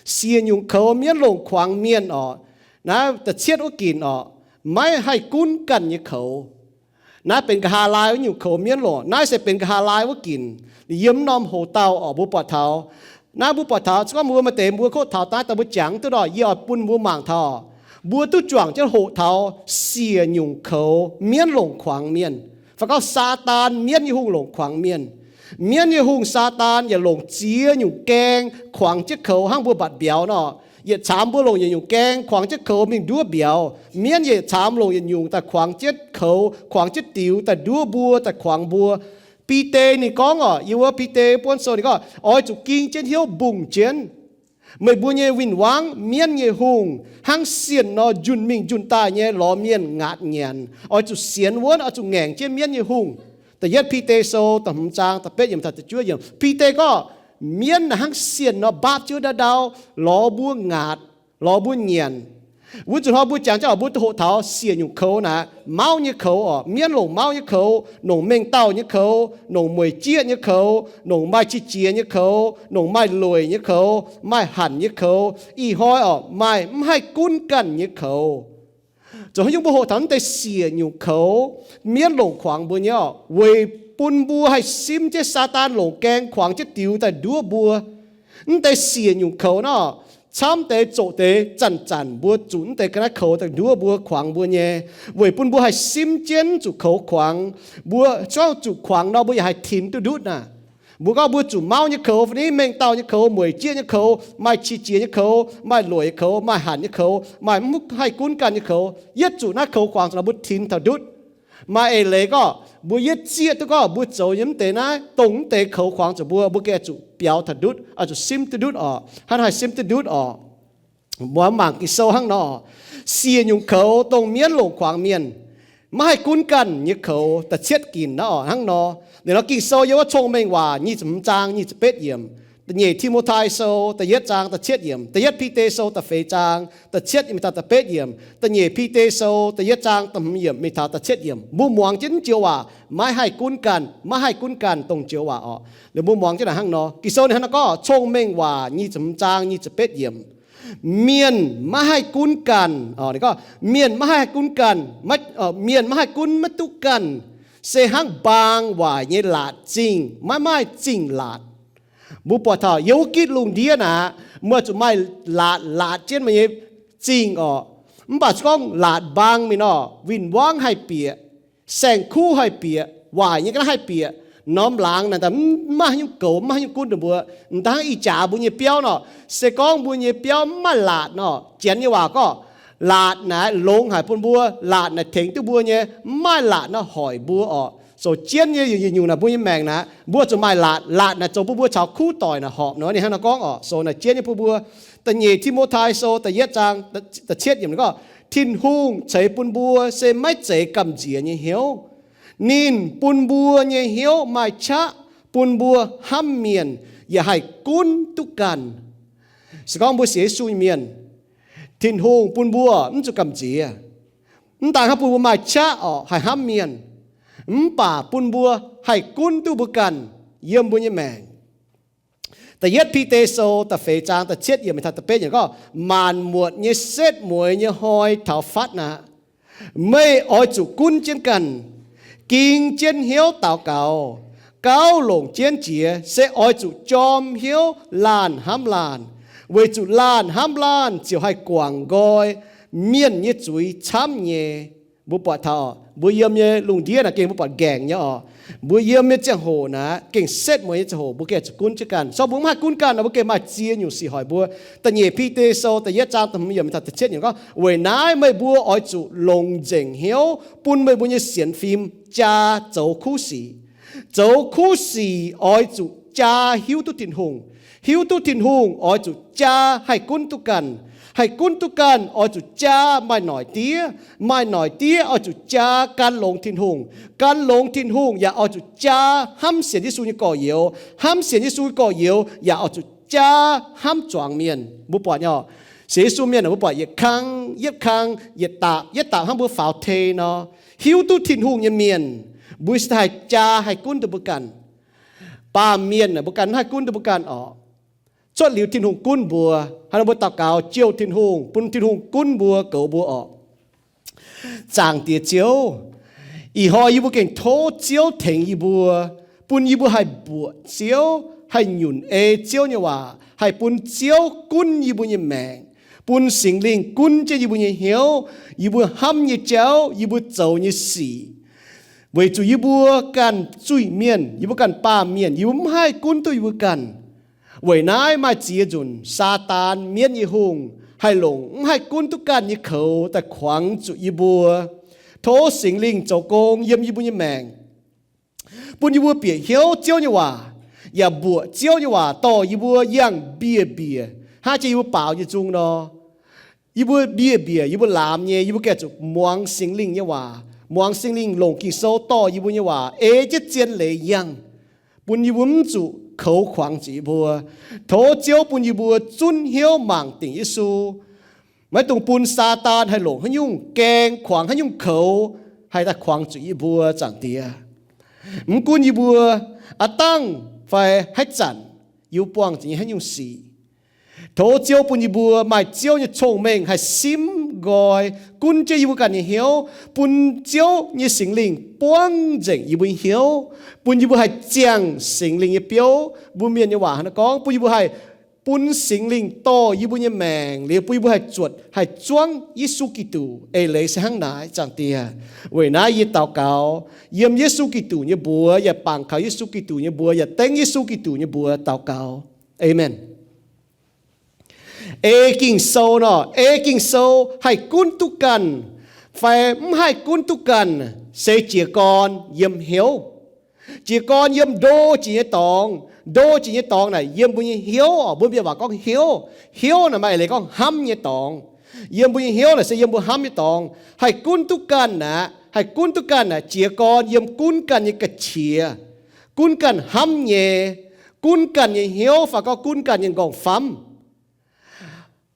Siec nyungc koux mienv longc kuangx mienh orqc. Naaiv da'cietv wuov ginc orqc, maiv haih gunv ganh nyei koux. Naaiv benx nqa'haav laai wuov nyungc koux mienv longc. Naaiv se benx nqa'haav laai wuov ginc. Yiem norm hoc dauh orqc, mbuo buatc taux, naaiv mbuo buatc taux, se gorngv mbuo maaih deix mbuo kov taux daaih, daaih mbuo jangx duqv nor, yie oix bun mbuo mangc taux, mbuo duqv juangc jienv hoqc taux siec nyungc koux mienv longc kuangx mienh, fai gorngv Saadaan, mienv nyei hungh, longc kuangx mienh. Mienv nyei hungh Saadaan yaac longc ziex nyungc gaeng kuangx jienv koux hnangv mbuo mbatc mbiauz nor. Yietc caamx mbuo longc yietc nyungc gaeng kuangx jienv koux mingh nduov mbiauz. Mienv yietc caamx longc yietc nyungc daaih kuangx jienv koux, kuangx jienv diux daaih nduov mbuo, daaih kuangx mbuo. Bide ninh gorngv orqc, yiem wuov Bide buonv sou ninh gorngv, oix zuqc ging jienv hnyouv mbungh jienv meih mbuo nyei win-wangv, mienv nyei hungh, hnangv sienh nor njunh mingh njunh daaih nyei lorz mienh ngaatc nyanc. Oix zuqc sienx wuonv, oix zuqc ngaengc jienv mienv nyei hungh. Da'yietv Bide sou da'hmz zaang da'betv yiemc taux da'juov yiemc. Bide gorngv, mienv naaic hnangv sienh nor mbaapv jienv wuov ndau, lorz mbuo ngaatc, lorz mbuo nyanc. Wuov zuqc hnoi mbuo jangx jienv orqc, mbuo duqv hoqc taux siec nyungc koux naaic, mauv nyei koux orqc, mienv longc mauv nyei koux, longc mengh dauh nyei koux, longc mueic jieqv nyei koux, longc maaih qiex jiez nyei koux, longc maaih lueic nyei koux, maaih hanc nyei koux, ih hnoi orqc maaih mv haih gunv ganh nyei koux. Zoux haaix nyungc mbuo hoqc taux naaiv deix siec nyungc koux mienv longc kuangx mbuo nyei orqc, weic bun mbuo haih simv jienv Saadaan longc gaeng kuangx jienv diux daaih nduov mbuo. Naaiv deix siec nyungc koux nor, camv deix zoqc deix zanc-zanc mbuo zuqc naaiv deix ga'naaiv koux daaih nduov mbuo, kuangx mbuo nyei, weic bun mbuo haih simv jienv zuqc koux kuangx. Mbuo gorngv zuqc kuangx nor, mbuo yaac haih tinx duqv ndutv naaic. Mbuo gorngv mbuo zuqc mauv nyei koux, fai ni mengh dauh nyei koux, mueic jieqv nyei koux, maaih qiex jiez nyei koux, maaih lueic nyei koux, maaih hanc nyei koux, maaih mv haih gunv ganh nyei koux, yietv zuqc naaiv koux kuangx zuqc nor mbuo tinx taux ndutv. Maaih eix leiz gorngv mbuo yietv zieqv duqv gorngv mbuo zoux nyei mv deix naaiv, dongh mv deix koux kuangx zuqc mbuo, mbuo gengh zuqc biaux taux ndutv, oix zuqc simv duqv ndutv orqc, hnangv haih simv duqv ndutv orqc. Mbuo mangc Ging-Sou hnangv nor, siec nyungc koux dongh mienv longc kuangx mienh, maiv haih gunv ganh nyei koux, da'cietv ginc naaiv orqc, hnangv nor. Ninh nor Ging-Sou yiem wuov Cong-Mengh Waac nyic ziepc hmz zaang nyic ziepc betv yiemc, da'nyeic Ti^mo^tai Sou da'yietv zaang da'cietv yiemc, da'yietv Bide Sou da'feix zaang da'cietv yiemc taux da'betv yiemc, da'nyeic Bide Sou da'yietv zaang da'hmz yiemc mingh taux da'cietv yiemc. Mbuo muangx jienv joux waac maiv haih gunv ganh, maiv haih gunv ganh dongh joux waac orqc. Liuz mbuo muangx jienv naaic hnangv nor, Ging-Sou ninh hnangv nor gorngv, Cong-Mengh Waac nyic ziepc hmz zaang nyic ziepc betv yiemc, mienh maiv haih gunv ganh, ninh gorngv mienh maiv haih gunv ganh, mienh maiv haih gunv maiv duqv ganh, se hnangv mbaang waaic nyei laatc zingh maiv maaih zingh laatc. Mbuo buatc taux yiem wuov gitv lungh ndiev naaic, meih zuqc maaih laatc laatc jienv meih nyei zingh orqc. Mv baac se gorngv laatc mbaang mingh nor, win-wangv haih bieqc, saeng-kuv haih bieqc, waaic nyei ga'naaiv haih bieqc, norm laangz naaic mv maaih haaix nyungc goux, mv maaih haaix nyungc gunv dongh mbuo. M'daaih hnangv ih jaax mbuo nyei biauv nor, se gorngv mbuo nyei biauv mv maaih laatc nor, Janx nyei waac gorngv, laatc naaic longx haic bun mbuo, laatc naaic tengx duqv mbuo nyei, mv maaih laatc nor hoic mbuo orqc. Zoux jienv nyei yietc nyungc naaic mbuo nyei maengc naaic, mbuo zuqc maaih laatc. Laatc naaic zoux bun mbuo caux kuv doic naaic horpc nor, ninh hnangv nor gorngv orqc. Sou naaic jienv nyei bun mbuo. Da'nyeic Ti^mo^tai Sou da'yietv zaang da'cietv yiemc gorngv, Tin-Hungh ceix bun mbuo se maiv zeiz gamh nziex nyei hnyouv. Ninh bun mbuo nyei hnyouv maaih qaqv, bun mbuo hnamv mienh yaac haih gunv duqv ganh. Se gorngv mbuo sienx Yesu nyei mienh, Tin-Hungh bun mbuo mv zuqc gamh nziex. Mv daan hnangv bun mbuo maaih qaqv orqc, haih hnamv mienh, mv baac bun mbuo haih gunv duqv mbuo ganh yiem mbuo nyei maengc. Da'yietv Bide Sou da'feix zaang da'cietv yiemc mingh taux da'betv yiemc gorngv, maanc muotc nyei setv mueiz nyei hnoi taux fatv aqv. Meih oix zuqc gunv jienv ganh, ging jienv hnyouv daux gaux, gauh longc jienv jiex, se oix zuqc jorm hnyouv laanh hnamv laanh, weic zuqc laanh hnamv laanh ziouc haih guangc nqoi mienh nyei zuiz camv nyei. Mbuo buatc taux mbuo yiem nyei lungh ndiev naaic gengh mbuo buatc nqaengc nyei orqc. Mbuo yiem nyei ziangh hoc naaic gengh setv mueiz nyei ziangh hoc, mbuo gengh zuqc gunv jienv ganh. Se gorngv mbuo mv haih gunv ganh nor, mbuo gengh maaih ziex nyungc sic hoic mbuo. Da'nyeic Bide Sou da'yietv zaang da'hmz yiemc taux da'cietv yiemc gorngv, weic naaiv meih mbuo oix zuqc longc nzengc hnyouv bun meih mbuo nyei sienx fim jaa zoux kuv sic. Zoux kuv sic oix zuqc jaa hiuv duqv Tin-Hungh. Hiuv duqv Tin-Hungh oix zuqc jaa haih gunv duqv ganh. Haih gunv duqv ganh oix zuqc jaa maaih noic diev. Maaih noic diev oix zuqc jaa gan longx Tin-Hungh. Gan longx Tin-Hungh yaac oix zuqc jaa hnamv sienx Yesu nyei gorx-youz. Hnamv sienx Yesu nyei gorx-youz yaac oix zuqc jaa hnamv zuangx mienh. Mbuo buatc nyei, sienx Yesu mienh mbuo buatc yietc kang yietc kang, yietc daapc yietc daapc hnangv mbuo faaux tei nor, hiuv duqv Tin-Hungh nyei mienh, mbuo se haih jaa haih gunv duqv mbuo ganh. Baamh mienh mbuo ganh mv haih gunv duqv mbuo ganh orqc. Cuotv liuz Tin-Hungh gunv mbuo, hnangv nor mbuo daux gaux jouh Tin-Hungh, bun Tin-Hungh gunv mbuo, goux mbuo orqc. Zaangc Diex Ziouv, ih hnoi yie mbuo gengh tov Ziouv tengx yie mbuo, bun yie mbuo haih mbuoqc Ziouv, haih nyunc ei Ziouv nyei waac, haih bun Ziouv gunv yie mbuo nyei maengc, bun Singx Lingh gunv jienv yie mbuo nyei hnyouv, yie mbuo hnamv nyei jauv, yie mbuo zoux nyei sic. Weic zuqc yie mbuo ganh zuiz-mienh, yie mbuo ganh baamh mienh, yie mbuo mv haih gunv duqv yie mbuo ganh. Weic naaiv maaih ziex nzunc Saadaan, mienv nyei hungh, haih longc mv haih gunv duqv ganh nyei koux daaih kuangx zuqc yie mbuo. Tov Singx Lingh zoux gong yiem yie mbuo nyei maengc, bun yie mbuo bieqc hnyouv Ziouv nyei waac, yaac mbuoqc Ziouv nyei waac dorh yie mbuo yangh mbiev-mbieqc, hnangv jiex yie mbuo baaux nyei nzung nor. Yie mbuo mbiev-mbieqc, yie mbuo laamx nyei, yie mbuo gengh zuqc muangx Singx Lingh nyei waac, muangx Singx Lingh longc Ging-Sou dorh yie mbuo nyei waac ei jienv zien leiz yangh, bun yie mbuo mv zuqc koux kuangx zuqc yie mbuo. Tov Ziouv bun yie mbuo zunv hnyouv mangc dingc Yesu, maiv dungx bun Saadaan haih longc haaix nyungc gaeng kuangx, haaix nyungc koux haih daaih kuangx zuqc yie mbuo, Zaangc Diex. Mv gunv yie mbuo aav dangh fai haaix zanc yie mbuo buangh zuqc nyei haaix nyungc sic, tov Ziouv bun yie mbuo maaih Ziouv nyei cong-mengh haih simv nqoi, gunv jienv yie mbuo ganh nyei hnyouv, bun Ziouv nyei Singx Lingh buangv nzengc yie mbuo nyei hnyouv, bun yie mbuo haih ziangh Singx Lingh nyei biouv. Mbuo mienh nyei waac hnangv naaiv gorngv, bun yie mbuo haih bun Singx Lingh dorh yie mbuo nyei maengc liuz, bun yie mbuo haih zuotc haih zuangv Yesu Giduc. Eix leiz se hnangv naaic, Zaangc Diex. Weic naaiv yie daux gaux yiem Yesu Giduc nyei mbuox, yaac bangc kaux Yesu Giduc nyei mbuox, yaac dengv Yesu Giduc nyei mbuox daux gaux. Aamen. Ei Ging-Sou nor, ei Ging-Sou haih gunv duqv ganh fai mv haih gunv duqv ganh, se jiez gorn yiem hnyouv. Jiez gorn yiem ndo jiex nyei dorngx. Ndo jiex nyei dorngx naaic yiem mbuo nyei hnyouv oc. Mbuo mienh waac gorngv hnyouv. Hnyouv naaic maaih eix leiz gorngv hnamv nyei dorngx. Yiem mbuo nyei hnyouv naaic se yiem mbuo hnamv nyei dorngx. Haih gunv duqv ganh aqv, haih gunv duqv ganh aqv, jiez gorn yiem gunv ganh nyei ga'qiex, gunv ganh hnamv nyei, gunv ganh nyei hnyouv fai gorngv gunv ganh nyei nqorngv-famv.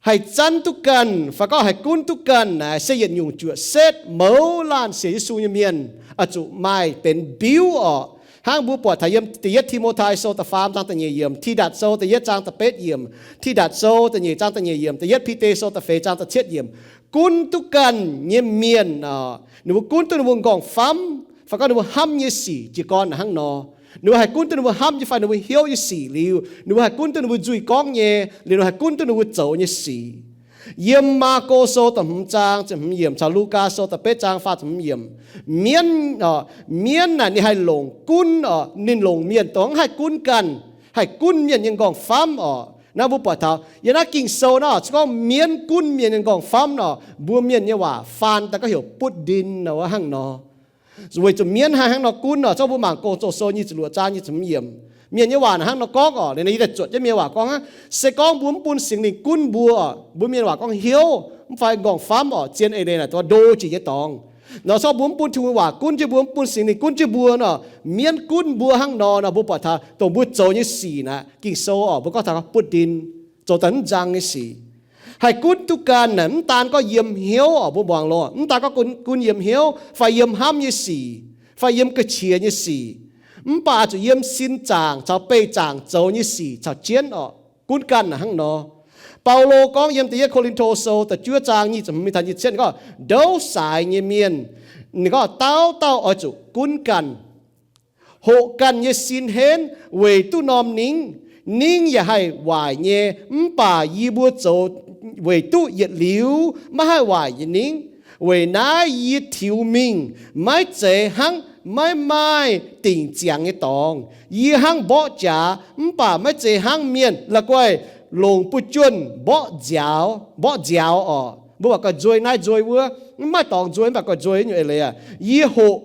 Haih zanv duqv ganh fai gorngv haih gunv duqv ganh naaic se yietc nyungc juoqc setv mouz laanh sienx Yesu nyei mienh oix zuqc maaih benx mbiuv oc. Hnangv mbuo buatc taux yiem Da'yietv Ti^mo^tai Sou da'faam zaang da'nyeic yiemc, Tidatc Sou da'yietv zaang da'betv yiemc, Tidatc Sou da'nyeic zaang da'nyeic yiemc, Da'yietv Bide Sou da'feix zaang da'cietv yiemc, gunv duqv ganh nyei mienh oc, ninh mbuo gunv duqv ninh mbuo nqorngv-famv fai gorngv ninh mbuo hnamv nyei sic jiez gorn hnangv nor. Ninh mbuo haih gunv duqv ninh mbuo hnamv nyei fai ninh mbuo hnyouv nyei sic liuz, ninh mbuo haih gunv duqv ninh mbuo nzuih gorngv nyei, liuz ninh mbuo haih gunv duqv ninh mbuo zoux nyei sic. Yiem Maako Sou da'hmz zaang ziepc hmz yiemc caux Lugaa Sou da'betv zaang faah ziepc hmz yiemc, mienv, mienv naaic ninh haih longc gunv oc, ninh longc mienh dongh haih gunv ganh, haih gunv mienh nyei nqorngv-famv oc. Naaiv mbuo buatc taux yiem naaiv Ging-Sou naaiv oc, se gorngv mienv gunv mienh nyei nqorngv-famv nor, mbuo mienh nyei waac faan daaih gorngv heuc butv ndin nor, hnangv nor. Weic zuqc mienv haih hnangv nor gunv nor, zorqv mbuo mangc Gong-Zoh Sou nyic ziepc luoqc zaang nyic ziepc hmz yiemc. Mienh nyei waac naaic hnangv nor gorngv oc, liuz naaiv yie daaih zuotc jienv mienh waac gorngv hnangv, se gorngv mbuo mv bun Singx Lingh gunv mbuo, mbuo mienh waac gorngv hnyouv mv fai nqorngv-famv oc, zien eix leiz naaic dongh ndo jiex nyei dorngx. Nor zorqv mbuo mv bun Tin-Hungh nyei waac gunv jienv mbuo, mv bun Singx Lingh gunv jienv mbuo nor, mienv gunv mbuo hnangv nor nor, mbuo buatc taux dongh mbuo zoux nyei sic naaic, Ging-Sou oc, mbuo gorngv taux butv ndin, zoux daaih mv nzang nyei sic. Haih gunv duqv ganh naaic mv daan gorngv yiem hnyouv oc, mbuo muangx loh, mv daan gorngv gunv, gunv yiem hnyouv fai yiem hnamv nyei sic fai yiem ga'qiex nyei sic, mv baac zuqc yiem sin zaangc caux beih zaangc zoux nyei sic caux jienv oc, gunv ganh naaic hnangv nor. Baulo gorngv yiem Da'yietv Ko^lin^to Sou da'juov zaang nyic ziepc hmz mingh taux nyic ziepc cietv gorngv, ndouv saaix nyei mienh, ninh gorngv dauh dauh oix zuqc gunv ganh, hoqc ganh nyei sin henv weic duqv norm ningv. Ningv yaac haih waaic nyei, mv baac yie mbuo zoux weic duqv yietc liuz maiv haih waaic nyei ningv. Weic naaiv yie tiux mingh maiv zeiz hnangv maiv maaih dingc ziangx nyei dorngx. Yie hnangv mborqv jaax, mv baac maiv zeiz hnangv mienh la'guaih longc buv juonh mborqv nziaaux, mborqv nziaaux oc. Mbuo waac gorngv nzuei naaiv nzuei wuov, mv maaih dorngx nzuei, mv baac gorngv nzuei nyungc eix leiz aqv. Yie hoqc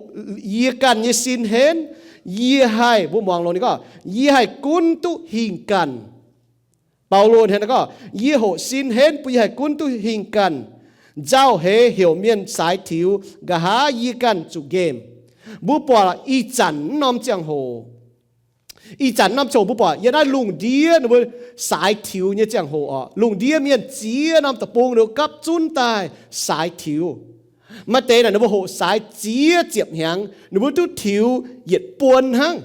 yie ganh nyei sin henv, yie haih, mbuo muangx loh ninh gorngv, yie haih gunv duqv hingh ganh. Baulo hnangv naaiv gorngv, yie hoqc sin henv bun yie haih gunv duqv hingh ganh. Nzauh heix heuc mienh saaix tiux, nqa'haav yie ganh zuqc nqemh. Mbuo buatc ih zanc mv norm ziangh hoc, ih zanc norm ziangh hoc mbuo buatc yiem naaiv lungh ndiev ninh mbuo saaix tiux nyei ziangh hoc oc. Lungh ndiev mienh ziex norm deic-bung ninh mbuo gapv zunv daaih saaix tiux. Maaih deix naaic ninh mbuo hoqc saaix ziex ziepc hnyangx, ninh mbuo duqv tiux yietc buon hnangv.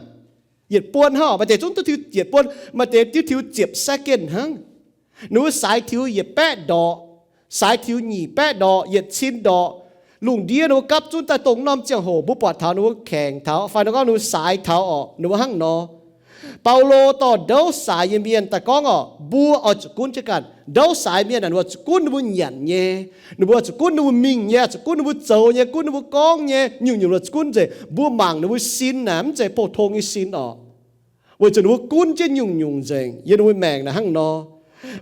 Yietc buonc hnangv, maaih deix zungv duqv tiux yietc buonc, maaih deix duqv tiux ziepc second hnangv. Ninh mbuo saaix tiux yietc baeqv ndorqc, saaix tiux nyic baeqv ndorqc, yietc cin ndorqc. Lungh ndiev ninh mbuo gapv zunv daaih dongh norm ziangh hoc mbuo buatc taux ninh mbuo kaengx taux fai ninh gorngv ninh mbuo saaix taux orqc, ninh mbuo hnangv nor. Baulo dorh ndouv saaix nyei mienh daaih gorngv orqc, mbuo oix zuqc gunv jienv ganh. Ndouv saaix mienh naaic ninh mbuo zuqc gunv ninh mbuo nyanc nyei, ninh mbuo zuqc gunv ninh mbuo mingh nyei, zuqc gunv ninh mbuo zoux nyei, gunv ninh mbuo gorngv nyei, nyungc-nyungc lorqc zuqc gunv nzengc. Mbuo mangc ninh mbuo sin naaic mv zeiz pou-tong nyei sin orqc. Weic zuqc ninh mbuo gunv jienv nyungc-nyungc nzengc yiem ninh mbuo maengc naaic hnangv nor.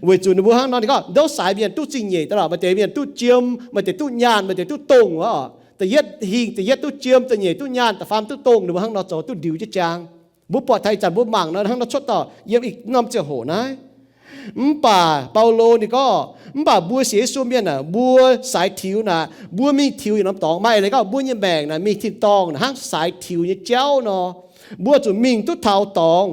Weic zuqc ninh mbuo hnangv nor, ninh gorngv ndouv saaix mienh duqv zingh nyeic daaih lorqc, maaih deix mienh duqv jiem, maaih deix duqv nyaanh, maaih deix duqv dongh orqc. Da'yietv hingh, da'yietv duqv jiem, da'nyeic duqv nyaanh, da'faam duqv dongh, ninh mbuo hnangv nor zoux duqv ndiux jienv jaang. Mbuo buatc taux ih zanc mbuo mangc nor hnangv nor cuotv daaih yiem ih norm ziangh hoc naaiv. Mv baac Baulo ninh gorngv, mv baac mbuo sienx Yesu mienh aah, mbuo saaix tiux naaic, mbuo mingh tiux yietc norm dorngx. Maaih eix leiz gorngv mbuo nyei maengc naaic mingh tin-dorngh naaic hnangv saaix tiux nyei jauv nor. Mbuo zuqc mingh duqv taux dorngx.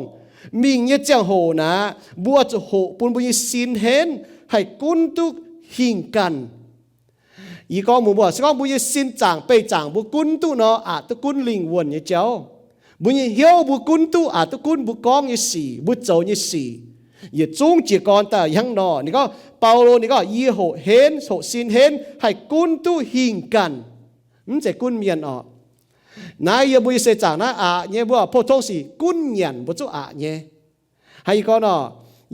Mingh nyei ziangh hoc naaic, mbuo zuqc hoqc bun mbuo nyei sin henv, haih gunv duqv hingh ganh. Yie gorngv mbuox mbuo, se gorngv mbuo nyei sin zaangc beih zaangc mbuo gunv duqv nor, aqc duqv gunv lingh wuonh nyei jauv. Mbuo nyei hnyouv mbuo gunv duqv, aqc duqv gunv mbuo gorngv nyei sic, mbuo zoux nyei sic. Yietc zungv jiez gorn daaih hnangv nor. Ninh gorngv, Baulo ninh gorngv, yie hoqc henv, hoqc sin henv haih gunv duqv hingh ganh, mv zeiz gunv mienh orqc. Naaiv yiem mbuo nyei seix zaangc naaiv aqc nyei, mbuo pou-tong sic gunv nyanc mbuo zungv aqc nyei. Hnangv yie gorngv nor,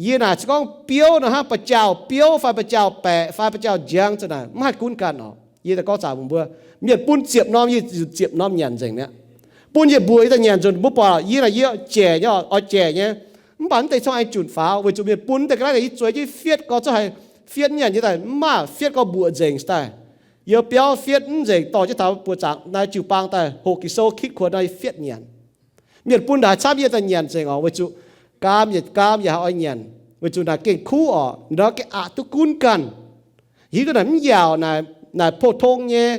yie naaic se gorngv biouv nor hnangv, ba'jaauh biouv fai ba'jaauh baeqc fai ba'jaauh njang za'naaic mv haih gunv ganh orqc. Yie daaih gorngv zaangc mbuox mbuo, mienh bun ziepc norm yie ziepc norm nyanc nzengc mi'aqv. Bun yietc mbuoqc yie daaih nyanc nzunc. Mbuo buatc yie naaic yie jaic nyei, oix jaic nyei. Mv baac mv deix cong-aengx junc faaux, weic zuqc mienh bun mv deix ga'naaiv daaih yie zueiz jienv fietv gorx zungv haih fietv nyanc nyei daaih, mv maaih fietv gorx mbuoqc nzengc daaih. Yie biauv fietv mv nzengc, dorh jienv taux buoz-zaangc naaiv jiu-baang daaih hoqc Ging-Sou kitv kuonx nor yie fietv nyanc. Mienh bun ndaaih camv yie daaih nyanc nzengc orqc, weic zuqc gaam yietc gaam yaac oix nyanc, weic zuqc naaic gengh kuv orqc, nor gengh aqc duqv gunv ganh. Hiuv duqv naaic mv yaauc naaic, naaic pou-tong nyei,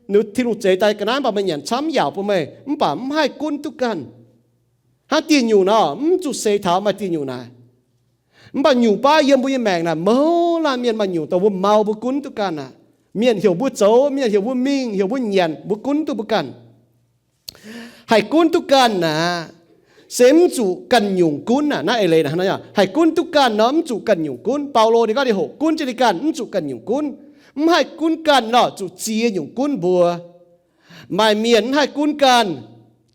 ninh Tin-Hungh zeix daaih ga'naaiv, mv baac meih nyanc camv mv yaauc bun meih, mv baac mv haih gunv duqv ganh. Hnangv dieh nyungc nor, mv zuqc seix taux maaih dieh nyungc naaic. Mv baac nyungc baav yiem mbuo nyei maengc naaic, mouz laanh mienh maaih nyungc dongh mbuo mau mbuo gunv duqv ganh aqv. Mienh heuc mbuo zoux, mienh heuc mbuo mingh, heuc mbuo nyanc, mbuo gunv duqv mbuo ganh. Haih gunv duqv ganh naaic, se mv zuqc ganh nyungc gunv aqv. Naaiv eix leiz naaic, haih gunv duqv ganh nor mv zuqc ganh nyungc gunv. Baulo ninh gorngv ninh hoqc gunv jienv ninh ganh, mv zuqc ganh nyungc gunv. Mv haih gunv ganh nor, zuqc ziex nyungc gunv mbuo. Maaih mienh mv haih gunv ganh,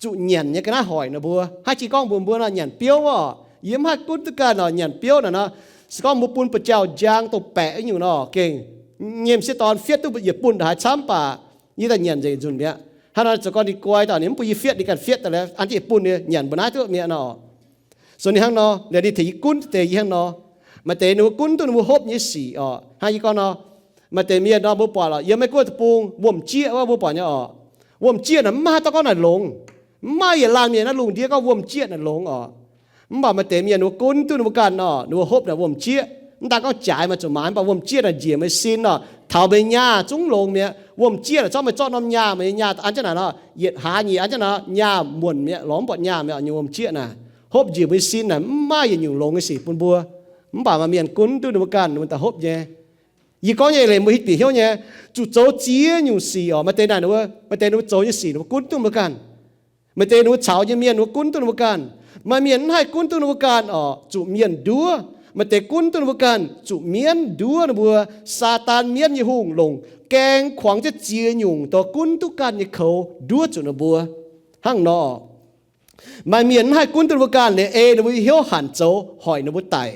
zuqc nyanc nyei ga'naaiv hoic ninh mbuo. Hnangv jiex gorngv mbuox mbuo nor, nyanc biouv orqc, yie mv haih gunv duqv ganh nor, nyanc biouv naaic nor. Se gorngv mbuo bun ba'jaauh njang dongh baeqc nyungc nor, gengh nyei m'sieqv dorn fietv duqv yietc bunh ndongc haaix camv baac yie daaih nyanc nzengc nzunc mi'aqv. Hnangv nor zoux gorn ninh guai dauh ninh mv bun yie fietv, ninh ganh fietv daaih liuz an jienv yietc bunh ninh nyanc mbuo naaiv duqv mi'aqv nor. So ninh hnangv nor, liuz ninh tengx yie gunv deix yie hnangv nor. Maaih deix ninh mbuo gunv duqv ninh mbuo hopv nyei sic orqc. Hnangv yie gorngv nor, maaih deix mienh nor mbuo buatc lorqc, yiem Meiv Guoqv deic-bung wuom-jieqv wuov mbuo buatc nyei orqc. Wuom-jieqv naaic mv maaih haaix dauh gorngv naaic longx. Mv maaih yietc laanh mienh naaiv lungh ndiev gorngv wuom-jieqv naaic longx orqc. Mv baac maaih deix mienh ninh mbuo gunv duqv ninh mbuo ganh orqc, ninh mbuo hopv naaic wuom-jieqv. Mv daan gorngv jaaix maaih zuqc maaiz, mv baac wuom-jieqv naaic njiec meih sin orqc, taux meih nyaah zungv longx mi'aqv. Wuom-jieqv naaic zorqv meih zorqv norm nyaah, meih nyei nyaah an jienv naaic nor, yietc hlaax nyei an jienv nor, nyaah muonc mi'aqv, lorz mv buatc nyaah mi'aqv, nyei wuom-jieqv naaic. Hopv njiec meih sin naaic mv maaih yietc nyungc longx nyei sic bun mbuo. Mv baac maaih mienh gunv duqv ninh mbuo ganh, ninh mbuo daaih hopv nyei. Yie gorngv nyei eix leiz mbuo hiuv bieqc hnyouv nyei, zuqc zoux ziex nyungc sic orqc. Maaih deix naaic ninh mbuo, maaih deix ninh mbuo zoux nyei sic ninh mbuo gunv duqv ninh mbuo ganh. Maaih deix ninh mbuo caux nyei mienh ninh mbuo gunv duqv ninh mbuo ganh. Maaih mienh mv haih gunv duqv ninh mbuo ganh orqc, zuqc mienh nduov. Maaih deix gunv duqv ninh mbuo ganh, zuqc mienv nduov ninh mbuo. Saadaan mienv nyei hungh longc gaeng kuangx jienv ziex nyungc dongh gunv duqv ganh nyei koux nduov zuqc ninh mbuo. Hnangv nor, maaih mienh mv haih gunv duqv ninh mbuo ganh liuz ei ninh mbuo nyei hnyouv hanc zoux hoic ninh mbuo daic.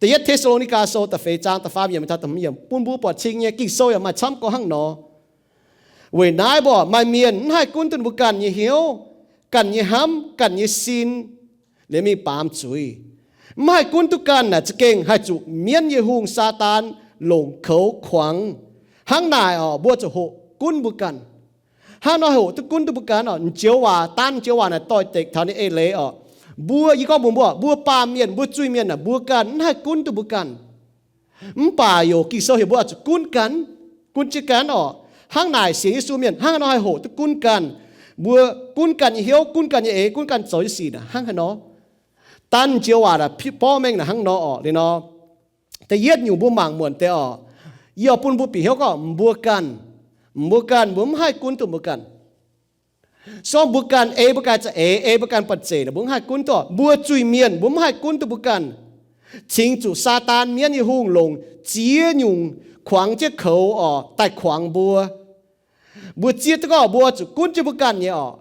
Da'yietv Te^saa^lo^ni^gaa Sou da'feix zaang da'faam yiemc taux da'hmz yiemc bun mbuo buatc cing nyei. Ging-Sou yaac maaih camv gorngv hnangv nor. Weic naaiv mbuo maaih mienh mv haih gunv duqv ninh mbuo ganh nyei hnyouv, ganh nyei hnamv, ganh nyei sin, liemh mingh baamz zuiz. Mv haih gunv duqv ganh naaic za'gengh haih zuqc mienv nyei hungh Saadaan longc koux kuangx. Hnangv naaic orqc, mbuo zuqc hoqc gunv mbuo ganh. Hnangv nor hoqc duqv gunv duqv mbuo ganh orqc. M'njoux waac, daan m'njoux waac naaic doix-dekc taux ninh eix leiz orqc. Mbuo, yie gorngv mbuox mbuo, mbuo baamh mienh, mbuo zuiz-mienh naaic, mbuo ganh mv haih gunv duqv mbuo ganh. Mv baac yaac Ging-Sou heuc mbuo oix zuqc gunv ganh, gunv jienv ganh orqc. Hnangv naaic sienx Yesu mienh hnangv haaix nor haih hoqc duqv gunv ganh? Mbuo gunv ganh nyei hnyouv, gunv ganh nyei eix, gunv ganh zoux nyei sic naaic hnangv haaix nor? Daan m'njoux waac naaic borqv mengh naaic hnangv nor orqc. Liuz nor, da'yietv nyungc mbuo mangc muonc deix orqc. Yie oix bun mbuo bieqc hnyouv gorngv mbuo ganh, mbuo ganh mbuo mv haih gunv duqv mbuo ganh. Se gorngv mbuo ganh ei mbuo ganh za'eix, ei mbuo ganh buatc zeic, mbuo mv haih gunv duqv. Mbuo zuiz-mienh mbuo mv haih gunv duqv mbuo ganh. Cingx zuqc Saadaan mienv nyei hungh longc ziex nyungc kuangx jienv koux oc daaih kuangx mbuo. Mbuo zieqv duqv gorngv mbuo zuqc gunv jienv mbuo ganh nyei oc.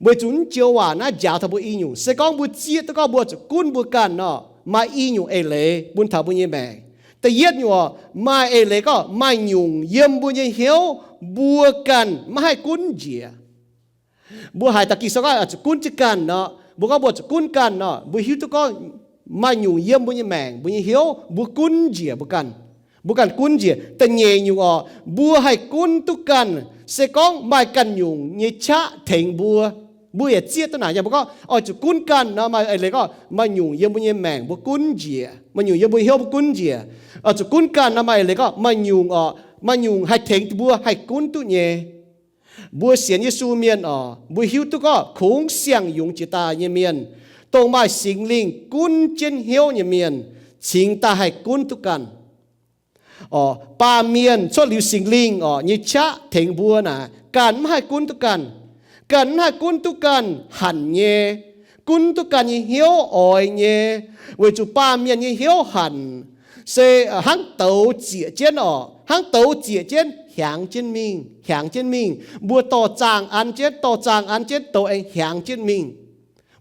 Weic zuqc naaiv joux waac naaiv njaaux taux mbuo i nyungc. Se gorngv mbuo zieqv duqv gorngv mbuo zuqc gunv mbuo ganh nor, maaih i nyungc eix leiz bun taux mbuo nyei maengc. Da'yietv nyungc oc, maaih eix leiz gorngv maaih nyungc yiem mbuo nyei hnyouv mbuo ganh maiv haih gunv njiec. Mbuo haiz da'gi sou gorngv zuqc gunv jienv ganh nor, mbuo gorngv mbuo zuqc gunv ganh nor, mbuo hiuv duqv gorngv maaih nyungc yiem mbuo nyei maengc, mbuo nyei hnyouv, mbuo gunv njiec mbuo ganh. Mbuo ganh gunv njiec. Da'nyeic nyungc oc, mbuo haih gunv duqv ganh se gorngv maaih ganh nyungc nyei qaqv tengx mbuo. Mbuo yaac zieqv duqv naaic nyei, mbuo gorngv oix zuqc gunv ganh nor, maaih eix leiz gorngv maaih nyungc yiem mbuo nyei maengc mbuo gunv njiec, maaih nyungc yiem mbuo hnyouv mbuo gunv njiec. Oix zuqc gunv ganh nor, maaih eix leiz gorngv maaih nyungc oc, maaih nyungc haih tengx mbuo haih gunv duqv nyei. Mbuo sienx Yesu mienh oc, mbuo hiuv duqv gorngv kungx siang-yungz jiex daaih nyei mienh, dongh maaih Singx Lingh gunv jienv hnyouv nyei mienh, cingx daaih haih gunv duqv ganh. Oc, baamh mienh cuotv liuz Singx Lingh oc nyei qaqv tengx mbuo naaic, ganh mv haih gunv duqv ganh. Ganh mv haih gunv duqv ganh hanc nyei, gunv duqv ganh nyei hnyouv oix nyei, weic zuqc baamh mienh nyei hnyouv hanc se hnangv douz zieqc jienv oc, hnangv douz zieqc jienv hiaangx jienv mingh, hiaangx jienv mingh. Mbuo dorh zaangh an jienv, dorh zaangh an jienv douz aengx hiaangx jienv mingh.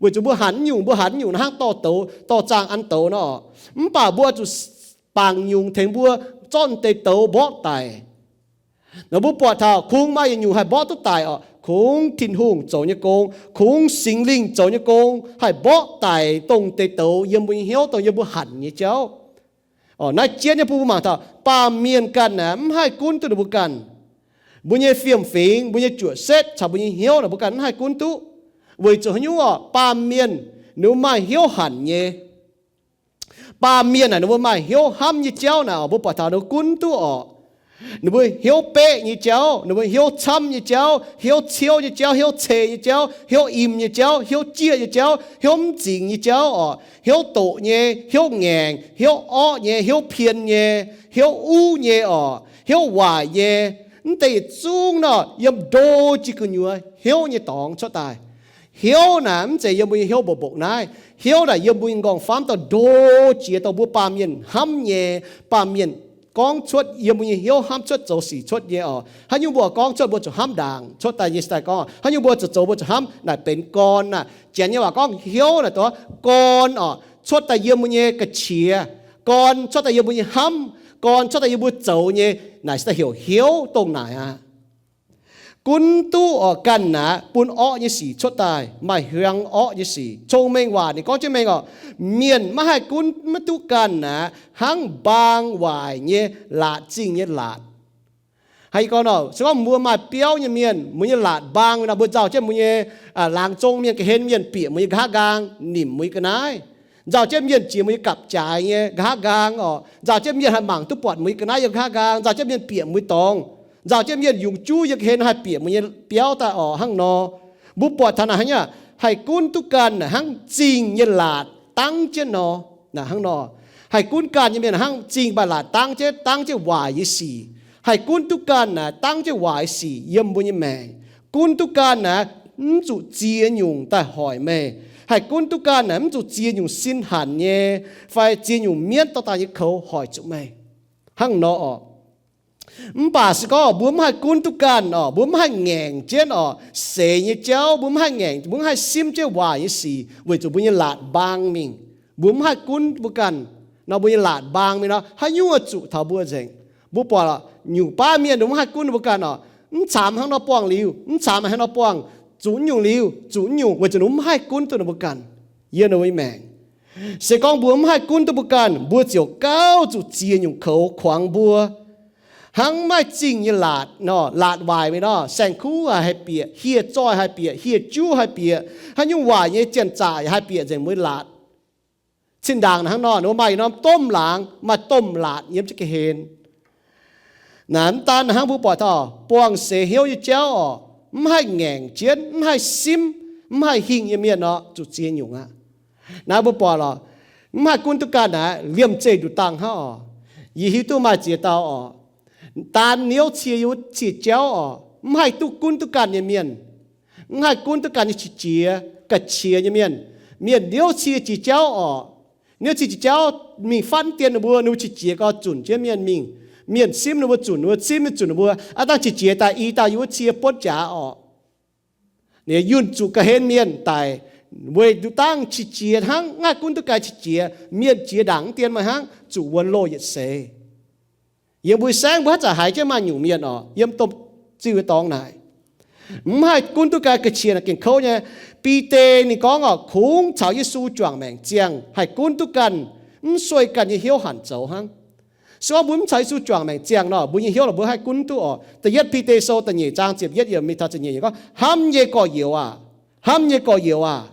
Weic zuqc mbuo hanc nyungc, mbuo hanc nyungc hnangv dorh douz, dorh zaangh an douz nor. Mv baac mbuo zuqc bangc nyungc tengx mbuo zorqv deix douz mborqv daic. Nor mbuo buatc taux kungx maaih yietc nyungc haih mborqv duqv daic oc, kungx Tin-Hungh zoux nyei gong, kungx Singx Lingh zoux nyei gong haih mborqv daic dongh deix douz yiem mbuo nyei hnyouv, dongh yiem mbuo hanc nyei jauv. Naaiv jienv nyei bun mbuo mangc taux baamh mienh ganh aeqv, mv haih gunv duqv ninh mbuo ganh. Mbuo nyei fiem-fingx, mbuo nyei juoqc setv caux mbuo nyei hnyouv naaic mbuo ganh mv haih gunv duqv. Weic zuqc haaix nyungc oc? Baamh mienh ninh mbuo maaih hnyouv hanc nyei. Baamh mienh naaic ninh mbuo maaih hnyouv hnamv nyei jauv naaic oc, mbuo buatc taux ninh mbuo gunv duqv oc. Ninh mbuo hnyouv beqv nyei jauv, ninh mbuo hnyouv camv nyei jauv, hnyouv ciouv nyei jauv, hnyouv cei nyei jauv, hnyouv im nyei jauv, hnyouv jieqv nyei jauv, hnyouv mv zingx nyei jauv oc, hnyouv doqc nyei, hnyouv ngaengc, hnyouv orqv nyei, hnyouv pien nyei, hnyouv uv nyei oc, hnyouv waaic nyei. Mv deix yietc zungv nor yiem ndo jiex gu'nyuoz hnyouv nyei dorngx cuotv daaih. Hnyouv naaic mv zeiz yiem mbuo nyei hnyouv mbopv-mbopv naaiv. Hnyouv naaic yiem mbuo nyei nqorngv-famv daaih ndo jiex dongh mbuo baamh mienh hnamv nyei, baamh mienh gorngv cuotv yiem mbuo nyei hnyouv hnamv cuotv zoux sic cuotv nyei oc. Haaix nyungc mbuo gorngv cuotv mbuo zuqc hnamv ndaangc cuotv daaih nyei si daaih gorngv, haaix nyungc mbuo zuqc zoux mbuo zuqc hnamv naaic benx gorn naaic. Janx nyei waac gorngv hnyouv naaic dongh gorn oc, cuotv daaih yiem mbuo nyei ga'qiex, gorn cuotv daaih yiem mbuo nyei hnamv, gorn cuotv daaih yiem mbuo zoux nyei, naaic se daaih heuc hnyouv dongh naaic aqv. Gunv duqv oc ganh naaic bun orqv nyei sic cuotv daaih, maaih hiuang orqv nyei sic. Cong-mengh waac ninh gorngv jienv mengh oc, mienh maiv haih gunv maiv duqv ganh naaic hnangv mbaang waaic nyei laatc zingh nyei laatc. Haaix gorn oc, se gorngv mbuo maaih biauv nyei mienh, mbuo nyei laatc mbaang nor, mbuo nzauh jienv mbuo nyei laangz zong mienh, ga'hlen mienh bieqc mbuo nyei nqa'haav nqaang, nimc mbuo nyei ga'naaiv. Nzauh jienv mienh jiex mbuo nyei gapv-jaaix nyei nqa'haav nqaang oc. Nzauh jienv mienh haih mangc duqv buatc mbuo nyei ga'naaiv yiem nqa'haav nqaang. Nzauh jienv mienh bieqc mbuo nyei dorngx. Nzauh jienv mienh yungz juv yiem ga'hlen haih bieqc mbuo nyei biauv daaih oc, hnangv nor. Mbuo buatc taux naaic hnangv nyei, haih gunv duqv ganh naaic hnangv zingh nyei laatc dangv jienv nor. Naaic hnangv nor, haih gunv ganh nyei mienh hnangv zingh maaih laatc dangv jienv, dangv jienv waaic nyei sic. Haih gunv duqv ganh naaic dangv jienv waaic sic yiem mbuo nyei maengc. Gunv duqv ganh naaic mv zuqc ziex nyungc daaih hoic meih. Haih gunv duqv ganh naaic mv zuqc ziex nyungc sin hanc nyei fai ziex nyungc mienv dorh daaih nyei koux hoic zuqc meih. Hnangv nor oc. Mv baac se gorngv mbuo mv haih gunv duqv ganh oc, mbuo mv haih ngaengc jienv oc, seix nyei jauv mbuo mv haih ngaengc, mbuo mv haih simv jienv waaic nyei sic weic zuqc mbuo nyei laatc mbaang mingh. Mbuo mv haih gunv mbuo ganh nor, mbuo nyei laatc mbaang mingh nor, haaix nyungc oix zuqc taux mbuo nzengc. Mbuo buatc nyungc baav mienh ninh mv haih gunv ninh mbuo ganh oc, mv caamx hnangv nor buangh liuz, mv caamx hnangv nor buangh, zuqc nyungc liuz, zuqc nyungc, weic zuqc ninh mv haih gunv duqv ninh mbuo ganh yiem ninh mbuo nyei maengc. Se gorngv mbuo mv haih gunv duqv mbuo ganh, mbuo ziouc gauh zuqc ziex nyungc koux kuangx mbuo. Hnangv maaih zingh nyei laatc nor, laatc waaic mingh nor, saeng-kuv haih bieqc, hieh zoih haih bieqc, hieh juv haih bieqc, haaix nyungc waaic nyei janx-zaqc haih bieqc nzengc mbuo nyei laatc. Zinh ndaangc hnangv nor, ninh mbuo maaih norm domh laangz, maaih domh laatc yiem jienv ga'hlen. Naaic mv daan hnangv, mbuo buatc taux buangh seix hnyouv nyei jauv oc, mv haih ngaengc jienv, mv haih simv, mv haih hingh nyei mienh nor, zuqc ziex nyungc aqv. Naaiv mbuo buatc oc, mv haih gunv duqv ganh naaic, liemh zeih nduqc dangh hnangv oc. Yie hiuv duqv maaih ziex dauh oc, daan niouv cie youv cie jauv oc, mv haih duqv gunv duqv ganh nyei mienh. Mv haih gunv duqv ganh nyei qiex jiez, ga'qiex nyei mienh. Mienh niouv cie jiex jauv orqc. Niouv cie jiex jauv mingh fatv dien ninh mbuo, ninh mbuo qiex jiez gau zunc jienv mienh mingh. Mienh simv ninh mbuo zunc, ninh mbuo simv mienh zunc ninh mbuo. Aav dangh qiex jiez daaih i dauh yiem wuov cie buonv jaax orqc. Ninh yunh zuqc ga'hlen mienh daic, weic nduqc dangh qiex jiez hnangv, mv haih gunv duqv ganh qiex jiez, mienh jiex ndaangc mv dien meih hnangv, zuqc wuonx loh yietc seix. Yiem mbuo saengv mbuo haaix zanc haiz jienv maaih nyungc mienh orqc, yiem domh ziuh dorngx naaic. Mv haih gunv duqv ganh ga'qiex naaic gengh kouv nyei. Bide ninh gorngv orqc, kungx caux Yesu juangc maengc ziangh haih gunv duqv ganh, mv sueih ganh nyei hnyouv hanc zoux hnangv. Se gorngv mbuo mv caux Yesu juangc maengc ziangh nor, mbuo nyei hnyouv lorqc mbuo haih gunv duqv orqc. Da'yietv Bide Sou da'nyeic zaang ziepc yietv yiemc mingh taux ziepc nyeic gorngv, hnamv nyei gorx-youz aac, hnamv nyei gorx-youz aac,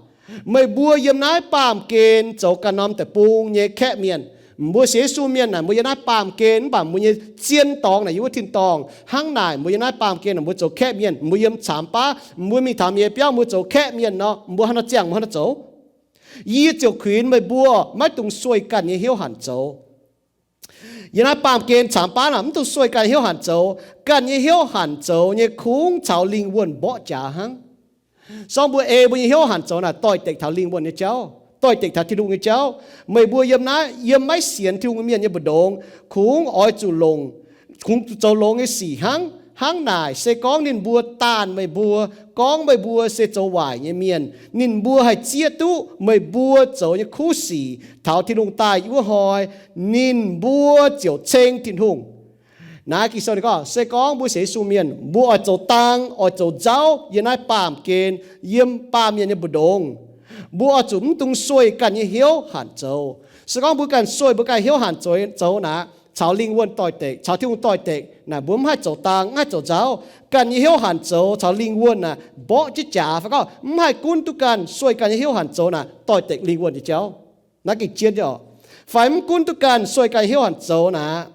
meih mbuo yiem naaiv baamh gen zoux ganh norm deic-bung nyei kaeqv mienh. Mbuo sienx Yesu mienh naaic, mbuo yiem naaiv baamh gen mv baac mbuo nyei zien dorngx naaic yiem wuov tin-dorngh. Hnangv naaic mbuo yiem naaiv baamh gen naaic mbuo zoux kaeqv mienh, mbuo yiem caamx baav, mbuo mingh taux mienh biauv mbuo zoux kaeqv mienh nor, mbuo haaix nor ziangh mbuo haaix nor zoux. Yie ziouc kuinx meih mbuo maiv dungx sueih ganh nyei hnyouv hanc zoux. Yiem naaiv baamh gen caamx baav naaic mv dungx sueih ganh nyei hnyouv hanc zoux. Ganh nyei hnyouv hanc zoux nyei kungx caux lingh wuonh mborqv jaax hnangv. Se gorngv mbuo ei mbuo nyei hnyouv hanc zoux naaic doix-dekc taux lingh wuonh nyei jauv, doix-dekc taux Tin-Hungh nyei jauv. Meih mbuo yiem naaiv, yiem maiv sienx Tin-Hungh mienh nyei mbu'ndongx, kungx oix zuqc longc, kungx zoux longx nyei sic hnangv. Hnangv naaic se gorngv ninh mbuo daanh meih mbuo, gorngv meih mbuo se zoux waaic nyei mienh, ninh mbuo haih zieqv duqv meih mbuo zoux nyei kuv sic taux Tin-Hungh daaih wuov hnoi, ninh mbuo ziouc ceng Tin-Hungh. Naaiv Ging-Sou ninh gorngv, se gorngv mbuo sienx Yesu mienh, mbuo oix zoux dang, oix zoux nzauv yiem naaiv baamh gen, yiem baamh mienh nyei mbu'ndongx, mbuo oix zuqc mv dungx sueih ganh nyei hnyouv hanc zoux. Se gorngv mbuo ganh sueih mbuo ganh hnyouv hanc zoux, zoux naaic, caux lingh wuonh doix-dekc, caux Tin-Hungh doix-dekc naaic, mbuo mv haih zoux dang, mv haih zoux nzauv. Ganh nyei hnyouv hanc zoux caux lingh wuonh naaic mborqv jienv jaax. Fai gorngv mv haih gunv duqv ganh sueih ganh nyei hnyouv hanc zoux naaic doix-dekc lingh wuonh nyei jauv. Naaiv gengh jienv nyei oc. Fai mv gunv duqv ganh sueih ganh nyei hnyouv hanc zoux naaic,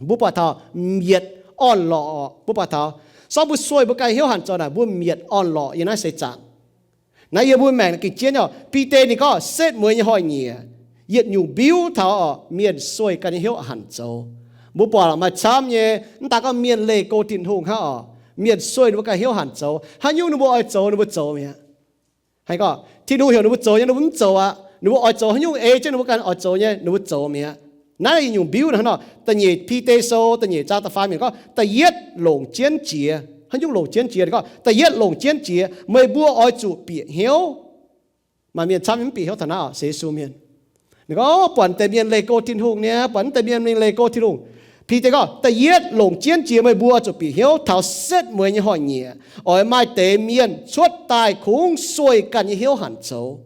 mbuo buatc taux mietc orn-lorqc. Mbuo buatc taux, se gorngv mbuo sueih mbuo ganh hnyouv hanc zoux naaic, mbuo mietc orn-lorqc yiem naaiv seix zaangc. Naaiv yiem mbuo maengc gengh jienv nyei oc. Bide ninh gorngv setv mueiz nyei hnoi-nyieqc, yietc nyungc mbiuv taux oc, mienh sueih ganh nyei hnyouv hanc zoux. Mbuo buatc maaih camv nyei, mv daan gorngv mienh leih go Tin-Hungh hnangv oc, mienh sueih ninh mbuo ganh hnyouv hanc zoux. Haaix nyungc ninh mbuo oix zoux ninh mbuo zoux mi'aqv. Haaix gorngv Tin-Hungh heuc ninh mbuo zoux nyei ninh mbuo mv zoux aqv. Ninh mbuo oix zoux haaix nyungc ei jienv ninh mbuo ganh oix zoux nyei ninh mbuo zoux mi'aqv. Naaiv yiem nyungc mbiuv hnangv nor. Da'nyeic Bide Sou da'nyeic zaang da'faam yiemc gorngv, da'yietv longc jienv jiex. Haaix nyungc longc jienv jiex? Ninh gorngv da'yietv longc jienv jiex, meih mbuo oix zuqc bieqc hnyouv. Maaih mienh camv nyei mv bieqc hnyouv taux naaiv oc, sienx Yesu mienh. Ninh gorngv, buatc deix mienh leih go Tin-Hungh niaa, buatc deix mienh mingh leih go Tin-Hungh. Bide gorngv, da'yietv longc jienv jiex meih mbuo oix zuqc bieqc hnyouv taux setv mueiz nyei hnoi-nyieqc oix maaih deix mienh cuotv daaih kungx sueih ganh nyei hnyouv hanc zoux.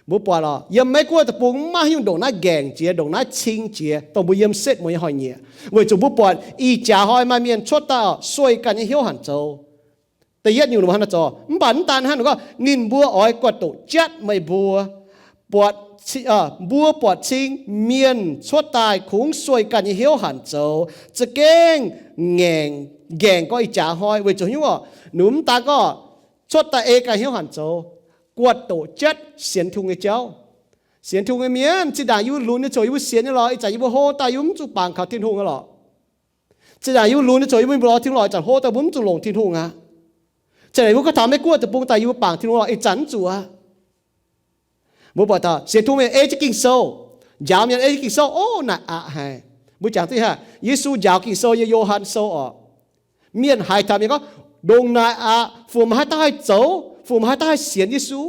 Mbuo buatc oc, yiem Meiv Guoqv deic-bung mv maaih haaix nyungc ndongc naaiv nqaengc jiex, ndongc naaiv cing jiex, dongh mbuo yiem setv mueiz nyei hnoi-nyieqc. Weic zuqc mbuo buatc ih jaax hnoi maaih mienh cuotv daaih oc, sueih ganh nyei hnyouv hanc zoux. Da'yietv nyungc ninh mbuo hnangv naaiv zoux, mv baac mv daan hnangv, ninh gorngv ninh mbuo oix guaix doqc jatv meih mbuo, buatc, mbuo buatc cing mienh cuotv daaih kungx sueih ganh nyei hnyouv hanc zoux, za'gengh ngaengc, ngaengc gorngv ih jaax hnoi. Weic zuqc haaix nyungc oc? Ninh mbuo mv daan gorngv cuotv daaih ei ganh hnyouv hanc zoux, guaix doqc jatv sienx Tin-Hungh nyei jauv. Sienx Tin-Hungh nyei mienh, zinh ndaangc yie mbuo lunx nyei ziouc yie mbuo sienx nyei lorqc, ih zanc yie mbuo hlo daaih yie mbuo mv zuqc bangc kaux Tin-Hungh nyei lorqc. Zinh ndaangc yie mbuo lunx nyei ziouc yie mbuo lorz Tin-Hungh lorqc, ih zanc hlo daaih mbuo mv zuqc longc Tin-Hungh aqv. Zinh ndaangc yie mbuo gorngv taux Meiv Guoqv deic-bung daaih yie mbuo bangc Tin-Hungh lorqc, ih zanc mv zuqc aqv. Mbuo buatc taux sienx Tin-Hungh mienh ei jienv Ging-Sou, njaaux mienh ei jienv Ging-Sou, o, naaic aqc haic. Mbuo jangx duqv haic, Yesu njaaux Ging-Sou yiem Yo^han Sou oc. Mienh haiz taux mienh gorngv, ndongc naaic aqc, fu maaih haaix dauh haih zoux, fu maaih haaix dauh haih sienx Yesu?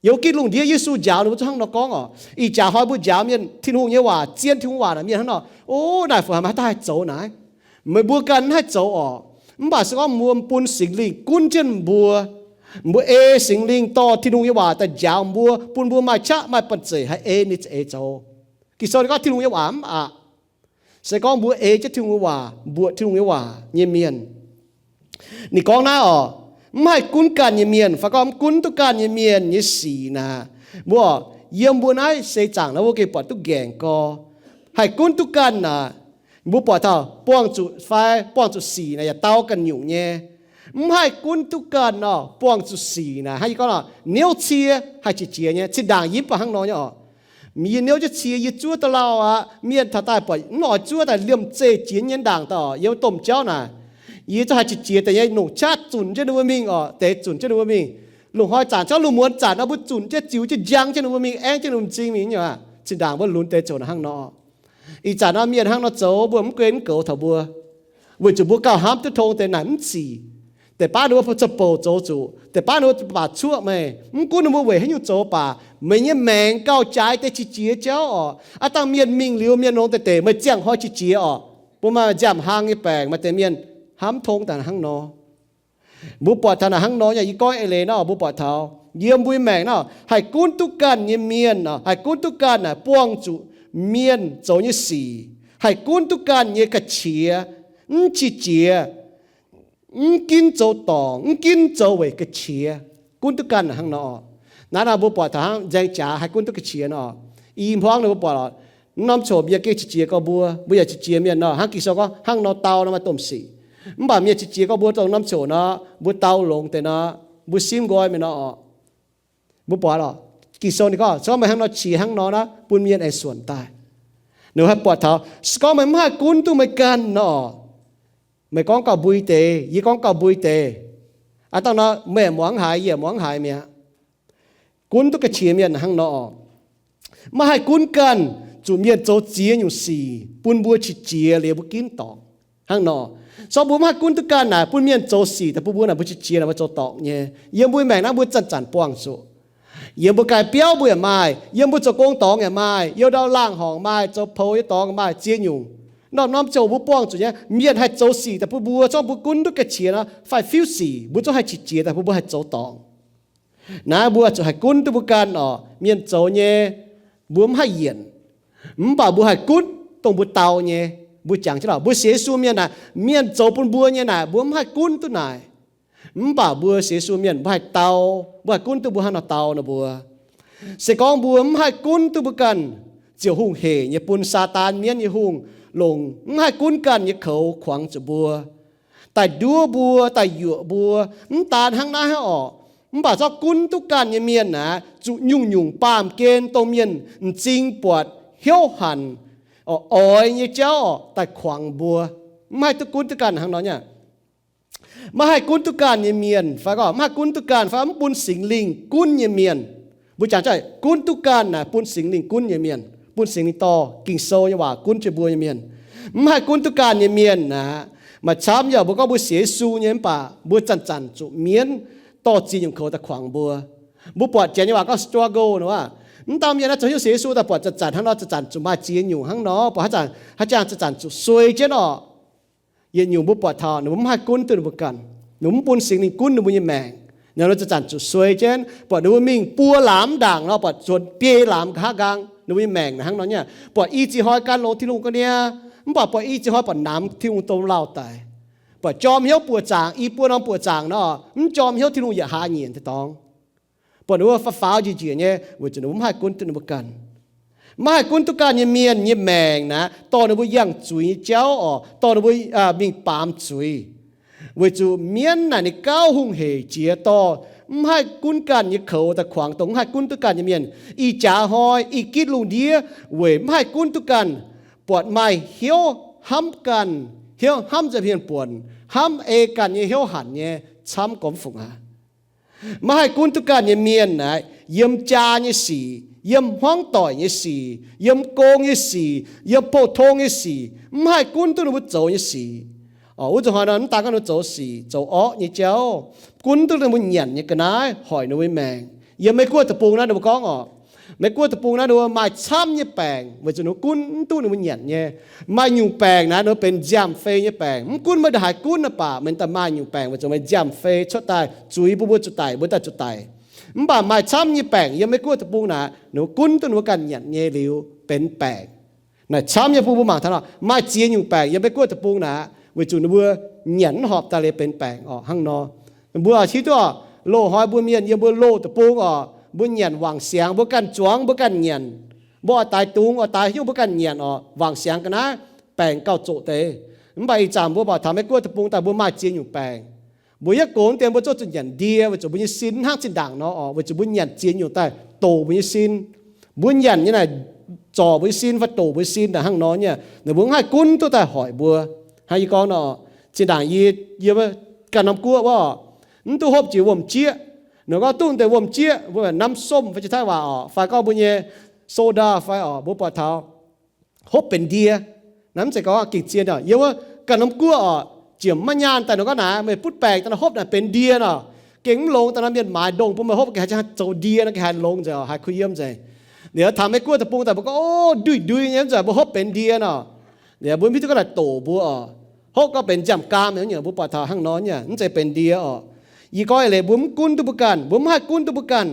Yiem Giduc lungh ndiev Yesu njaaux ninh mbuo zungv hnangv nor gorngv oc. Ih jaax hnoi mbuo njaaux mienh Tin-Hungh nyei waac, zien Tin-Hungh waac naaic, mienh hnangv nor, o, naaic fu maaih haaix dauh haih zoux naaic? Meih mbuo ganh mv haih zoux oc. Mv baac se gorngv mbuo bun Singx Lingh gunv jienv mbuo, mbuo ei Singx Lingh dorh Tin-Hungh nyei waac daaih njaaux mbuo, bun mbuo maaih qaqv maaih banh zeic haih ei ninh za'eix zoux. Ging-Sou ninh gorngv Tin-Hungh nyei waac mv aqc. Se gorngv mbuo ei jienv Tin-Hungh nyei waac, mbuoqc Tin-Hungh nyei waac nyei mienh. Ninh gorngv naaiv oc, mv haih gunv ganh nyei mienh, fai gorngv mv gunv duqv ganh nyei mienh nyei sic naaic, mbuo, yiem mbuo naaiv seix zaangc naaiv mbuo gengh buatc duqv nqaengc gorx. Haih gunv duqv ganh naaic, mbuo buatc taux buangh zuqc fai buangh zuqc sic naaic yaac dau ganh nyungc nyei. Mv haih gunv duqv ganh nor, buangh zuqc sic naaic, hnangv yie gorngv nor, niouv cie haih qiex jiez nyei, zinh ndaangc yie mv baac hnangv nor nyei oc. Yie niouv jienv cie yie zuov daaih lauh aqv, mienh taux daaih buatc mv oix zuov daaih liemh zeih jiex nyei ndaangc daaih oc, yiem domh jauv naaic. Yie zungv haih qiex jiez deix nyei longc qaqv zunc jienv ninh mbuo mingh oc, deix zunc jienv ninh mbuo mingh. Loz-hnoi zanc, zorqv lungh muonz zanc nor, mbuo zunc jienv, ziux jienv, njang jienv ninh mbuo mingh, aengv jienv ninh mbuo m'zing mingh nyei. Zinh ndaangc mbuo lunx deix ziouc naaic hnangv nor. Ih zanc nor mienh hnangv nor zoux, mbuo mv gunv mv goux taux mbuo, weic zuqc mbuo gauh hnamv duqv tong deix naaic mv sic. Deix baav ninh mbuo zuqc bouc zoux zuqc, deix baav ninh mbuo baac cuoqv meih. Mv gunv ninh mbuo weic haaix nyungc zoux baac, meih nyei maengc gauh jaaix deix qiex jiez jauv oc. Aav dangh mienh mingh liuz, mienh longx deix deix, meih ziangh hnoi qiex jiez oc. Bun maaih nziaamv hlang nyei baengc, maaih deix mienh hnamv tong daaih hnangv nor. Mbuo buatc taux naaic hnangv nor nyei. Yie gorngv eix leiz nor, mbuo buatc taux yiem mbuo nyei maengc nor, haih gunv duqv ganh nyei mienh, haih gunv duqv ganh naaic buangh zuqc mienh zoux nyei sic, haih gunv duqv ganh nyei ga'qiex, mv qiex jiez, mv ginv zoux dorngc, mv ginv zoux weic ga'qiex, gunv duqv ganh hnangv nor. Naaiv nor mbuo buatc taux hnangv nzaeng jaax haih gunv duqv ga'qiex nor. I hmuangv nor mbuo buatc lorqc, norm coc mienh gengh qiex jiez gorngv mbuo, mbuo yaac qiex jiez mienh nor. Hnangv Ging-Sou gorngv hnangv nor dau nor maaih domh sic. Mv baac mienh qiex jiez gorngv mbuo dongh norm coc nor, mbuo dau longx deix nor, mbuo simv nqoi meih nor oc. Mbuo buatc lorqc, Ging-Sou ninh gorngv se gorngv meih hnangv nor qiex hnangv nor naaic, bun mienh aengx suonc daaih. Ninh haih buatc taux se gorngv meih mv haih gunv duqv meih ganh nor, meih gorngv gauh mbui deix, yie gorngv gauh mbui deix, aav dangh nor meih muangx haaix, yie muangx haaix mi'aqv. Gunv duqv ga'qiex mienh hnangv nor. Maiv haih gunv ganh zuqc mienh zoux ziex nyungc sic bun mbuo qiex jiez liuz mbuo ginv dorngc hnangv nor. Se gorngv mbuo mv haih gunv duqv ganh naaic, bun mienh zoux sic daaih bun mbuo naaic, mbuo qiex jiez naaic mbuo zoux dorngc nyei. Yiem mbuo maengc naaiv mbuo zanc-zanc buangh zuqc. Yiem mbuo ganh biauv mbuo yaac maaih, yiem mbuo zoux gong dorngx yaac maaih, yiem ndau laangh horngc maaih, zoux pou nyei dorngx maaih ziex nyungc. Norm-norm ziouc mbuo buangh zuqc nyei, mienh haih zoux sic daaih bun mbuo, se gorngv mbuo gunv duqv ga'qiex nor, fai fiuv sic, mbuo zungv haih qiex jiez daaih bun mbuo haih zoux dorngc. Naaiv mbuo zuqc haih gunv duqv mbuo ganh oc. Mienh zoux nyei, mbuo mv haih yienc. Mv baac mbuo haih gunv dongh mbuo dau nyei. Mbuo jangx jienv lorqc, mbuo sienx Yesu mienh naaic, mienh zoux bun mbuo nyei naaic, mbuo mv haih gunv duqv naaic. Mv baac mbuo sienx Yesu mienh, mbuo haih dau, mbuo haih gunv duqv mbuo hnangv nor dau nor mbuo. Se gorngv mbuo mv haih gunv duqv mbuo ganh, ziouc hungh heic nyei, bun Saadaan mienv nyei hungh longc mv haih gunv ganh nyei koux kuangx zuqc mbuo, daaih nduov mbuo, daaih yuoqc mbuo. Mv daan hnangv naaiv hnangv orqc, mv baac zorqv gunv duqv ganh nyei mienh aeqv, zuqc nyungc-nyungc baamh gen dongh mienh m'zing buatc hnyouv hanc, oix nyei jauv orqc, daaih kuangx mbuo. Mv haih duqv gunv duqv ganh hnangv nor nyei. Maiv haih gunv duqv ganh nyei mienh fai gorngv mv haih gunv duqv ganh fai mv bun Singx Lingh gunv nyei mienh. Mbuo jangx jaaih gunv duqv ganh naaic bun Singx Lingh gunv nyei mienh, bun Singx Lingh dorh Ging-Sou nyei waac gunv jienv mbuo nyei mienh. Mv haih gunv duqv ganh nyei mienh aeqv, maaih camv yaac mbuo gorngv mbuo sienx Yesu nyei mv baac mbuo zanc-zanc zuqc mienv dorh ziex nyungc koux daaih kuangx mbuo. Mbuo buatc janx nyei waac gorngv struggle nor aqv. Mv dauh mienh naaiv zoux hnyouv sienx Yesu daaih buatc zanc-zanc hnangv nor, zanc-zanc zuqc maaih ziex nyungc hnangv nor, buatc haaix zanc haaix jangx zanc-zanc zuqc suei jienv orqc. Yietc nyungc mbuo buatc taux ninh mbuo mv haih gunv duqv ninh mbuo ganh, ninh mbuo mv bun Singx Lingh gunv ninh mbuo nyei maengc. Ninh mbuo zanc-zanc zuqc suei jienv, buatc ninh mbuo mingh buo lamz ndaangc nor, buatc zuonx biei lamz nqa'haav nqaang, ninh mbuo nyei maengc naaic hnangv nor nyei. Buatc i ziex hnoi gan longx Tin-Hungh ga'naaiv, mv baac buatc i ziex hnoi buatc namx Tin-Hungh domh lauh daic. Buatc jorm hnyouv buoqc zaangc, i buo norm buoqc zaangc nor, mv jorm hnyouv Tin-Hungh yietc hlaax nyienc deix dorngx. Buatc ninh mbuo faaux faaux njiec njiec nyei, weic zuqc ninh mbuo mv haih gunv duqv ninh mbuo ganh. Maiv haih gunv duqv ganh nyei mienh nyei maengc naaic, dorh ninh mbuo yangh zuiz nyei jauv orqc, dorh ninh mbuo mingh baamz zuiz. Weic zuqc mienv naaic ninh gauh hungh heic jiex dorh mv haih gunv ganh nyei koux daaih kuangx dongh mv haih gunv duqv ganh nyei mienh. Ih jaax hnoi, ih gitv lungh ndiev weic mv haih gunv duqv ganh, buatc maaih hnyouv hnamv ganh, hnyouv hnamv nza'hmien buonc, hnamv ei ganh nyei hnyouv hanc nyei camv gormx fungc aqv. Maiv haih gunv duqv ganh nyei mienh naaic, yiem jaa nyei sic, yiem hmuangv doic nyei sic, yiem gong nyei sic, yiem pou-tong nyei sic, mv haih gunv duqv ninh mbuo zoux nyei sic. Wuov zuqc hnoi nor, mv daan gorngv ninh mbuo zoux sic zoux orqv nyei jauv, gunv duqv ninh mbuo nyanc nyei ga'naaiv hoic ninh mbuo nyei maengc. Yiem Meiv Guoqv deic-bung naaiv ninh mbuo gorngv orqc, Meiv Guoqv deic-bung naaiv ninh mbuo maaih camv nyei baengc weic zuqc ninh mbuo gunv mv duqv ninh mbuo nyanc nyei. Maaih nyungc baengc naaic ninh mbuo benx nziaamv-fei nyei baengc. Mv gunv meih ndaaih haaix gunv naaic baac meih daaih maaih nyungc baengc weic zuqc meih nziaamv-fei cuotv daaih zuiz bun mbuo zuqc daic, mbuo daaih zuqc daic. Mv baac maaih camv nyei baengc yiem Meiv Guoqv deic-bung naaic ninh mbuo gunv duqv ninh mbuo ganh nyanc nyei liuz benx baengc. Naaic camv nyei bun mbuo mangc taux nor, maaih ziex nyungc baengc yiem Meiv Guoqv deic-bung naaic weic zuqc ninh mbuo nyanc mv horpc daaih liuz benx baengc orqc hnangv nor. Mbuo hiuv duqv orqc, loz-hnoi mbuo mienh yiem mbuo loz deic-bung orqc, mbuo nyanc wangc siangx, mbuo ganh zuangx mbuo ganh nyanc. Mbuo oix daix dungz oix daix hnyouv mbuo ganh nyanc orqc, wangc siangx ga'naaiv baengc gauh zoqc deix. Mv baac ih zanc mbuo mangc taux Meiv Guoqv deic-bung daaih mbuo maaih ziex nyungc baengc. Mbuo yietv gox deix mbuo zungv zuqc nyanc ndie weic zuqc mbuo nyei sin hnangv zinh ndaangc nor orqc, weic zuqc mbuo nyanc ziex nyungc daaih doqc mbuo nyei sin. Mbuo nyanc nyei naaic zorc mbuo nyei sin fai doqc mbuo nyei sin naaic hnangv nor nyei, ninh mbuo mv haih gunv duqv daaih hoic mbuo. Hnangv yie gorngv nor, Zinh ndaangc yie, yie ganh norm guoqv wuov, mv duqv hopv jiex wuom-jieqv. Ninh gorngv duqv deix wuom-jieqv, mbuo namv somh fai jiex Taiv waac orqc, fai gorngv mbuo nyei soda fai orqc, mbuo buatc taux hopv benx ndie. Naaiv mv zeiz gorngv gengh zien orqc. Yie wuov ganh norm guoqv orqc, jiex maiv nyaanh daaih nor gorngv naaic, meih butv baengc daaih nor hopv naaic benx ndie nor, gengh mv longx daaih nor mienh maaiz ndongh bun meih hopv gengh haih zoux ndie nor gengh haih longx nzengc orqc, haih kuh yiem nzengc. Liuz taux Meiv Guoqv deic-bung daaih mbuo gorngv, o, nduih nduih nyei mv zeiz mbuo hopv benx ndie nor. Liuz mbuo mv hiuv duqv gorngv naaic doqc mbuo orqc. Hopv gorngv benx njamv gaam nyei, mbuo buatc taux hnangv nor nyei, mv zeiz benx ndie orqc. Yie gorngv eix leiz mbuo mv gunv duqv mbuo ganh, mbuo mv haih gunv duqv mbuo ganh.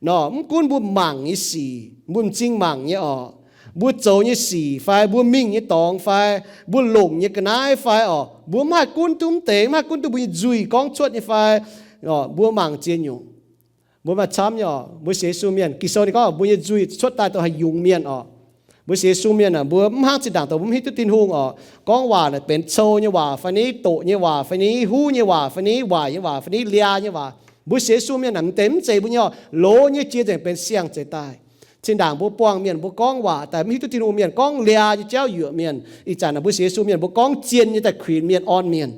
Nor, mv gunv mbuo mangc nyei sic, mbuo m'zing mangc nyei orqc, mbuo zoux nyei sic fai mbuo mingh nyei dorngx fai mbuo longc nyei ga'naaiv fai orqc, mbuo mv haih gunv duqv mv deix, mv haih gunv duqv mbuo nyei nzuih gorngv cuotv nyei fai, mbuo mangc ziex nyungc. Mbuo maaih camv nyei orqc, mbuo sienx Yesu mienh, Ging-Sou ninh gorngv mbuo nyei nzuih cuotv daaih dongh haih yungz mienh orqc. Mbuo sienx Yesu mienh aah, mbuo mv hnangv zinh ndaangc dongh mbuo mv hiuv duqv Tin-Hungh orqc, gorngv waac naaic benx cou nyei waac fai ni, doqc nyei waac fai ni, huv nyei waac fai ni, waaic nyei waac fai ni, liaa nyei waac. Mbuo sienx Yesu mienh aah, m'deix mv zeiz mbuo nyei orqc, loz nyei jiex nzengc benx siang-zeix daaih. Zinh ndaangc mbuo buangh mienh, mbuo gorngv waac daaih mv hiuv duqv Tin-Hungh mienh, gorngv liaa nyei jauv yuoqc mienh. Ih zanc naaic mbuo sienx Yesu mienh, mbuo gorngv zien nyei daaih kuinx mienh, orn mienh.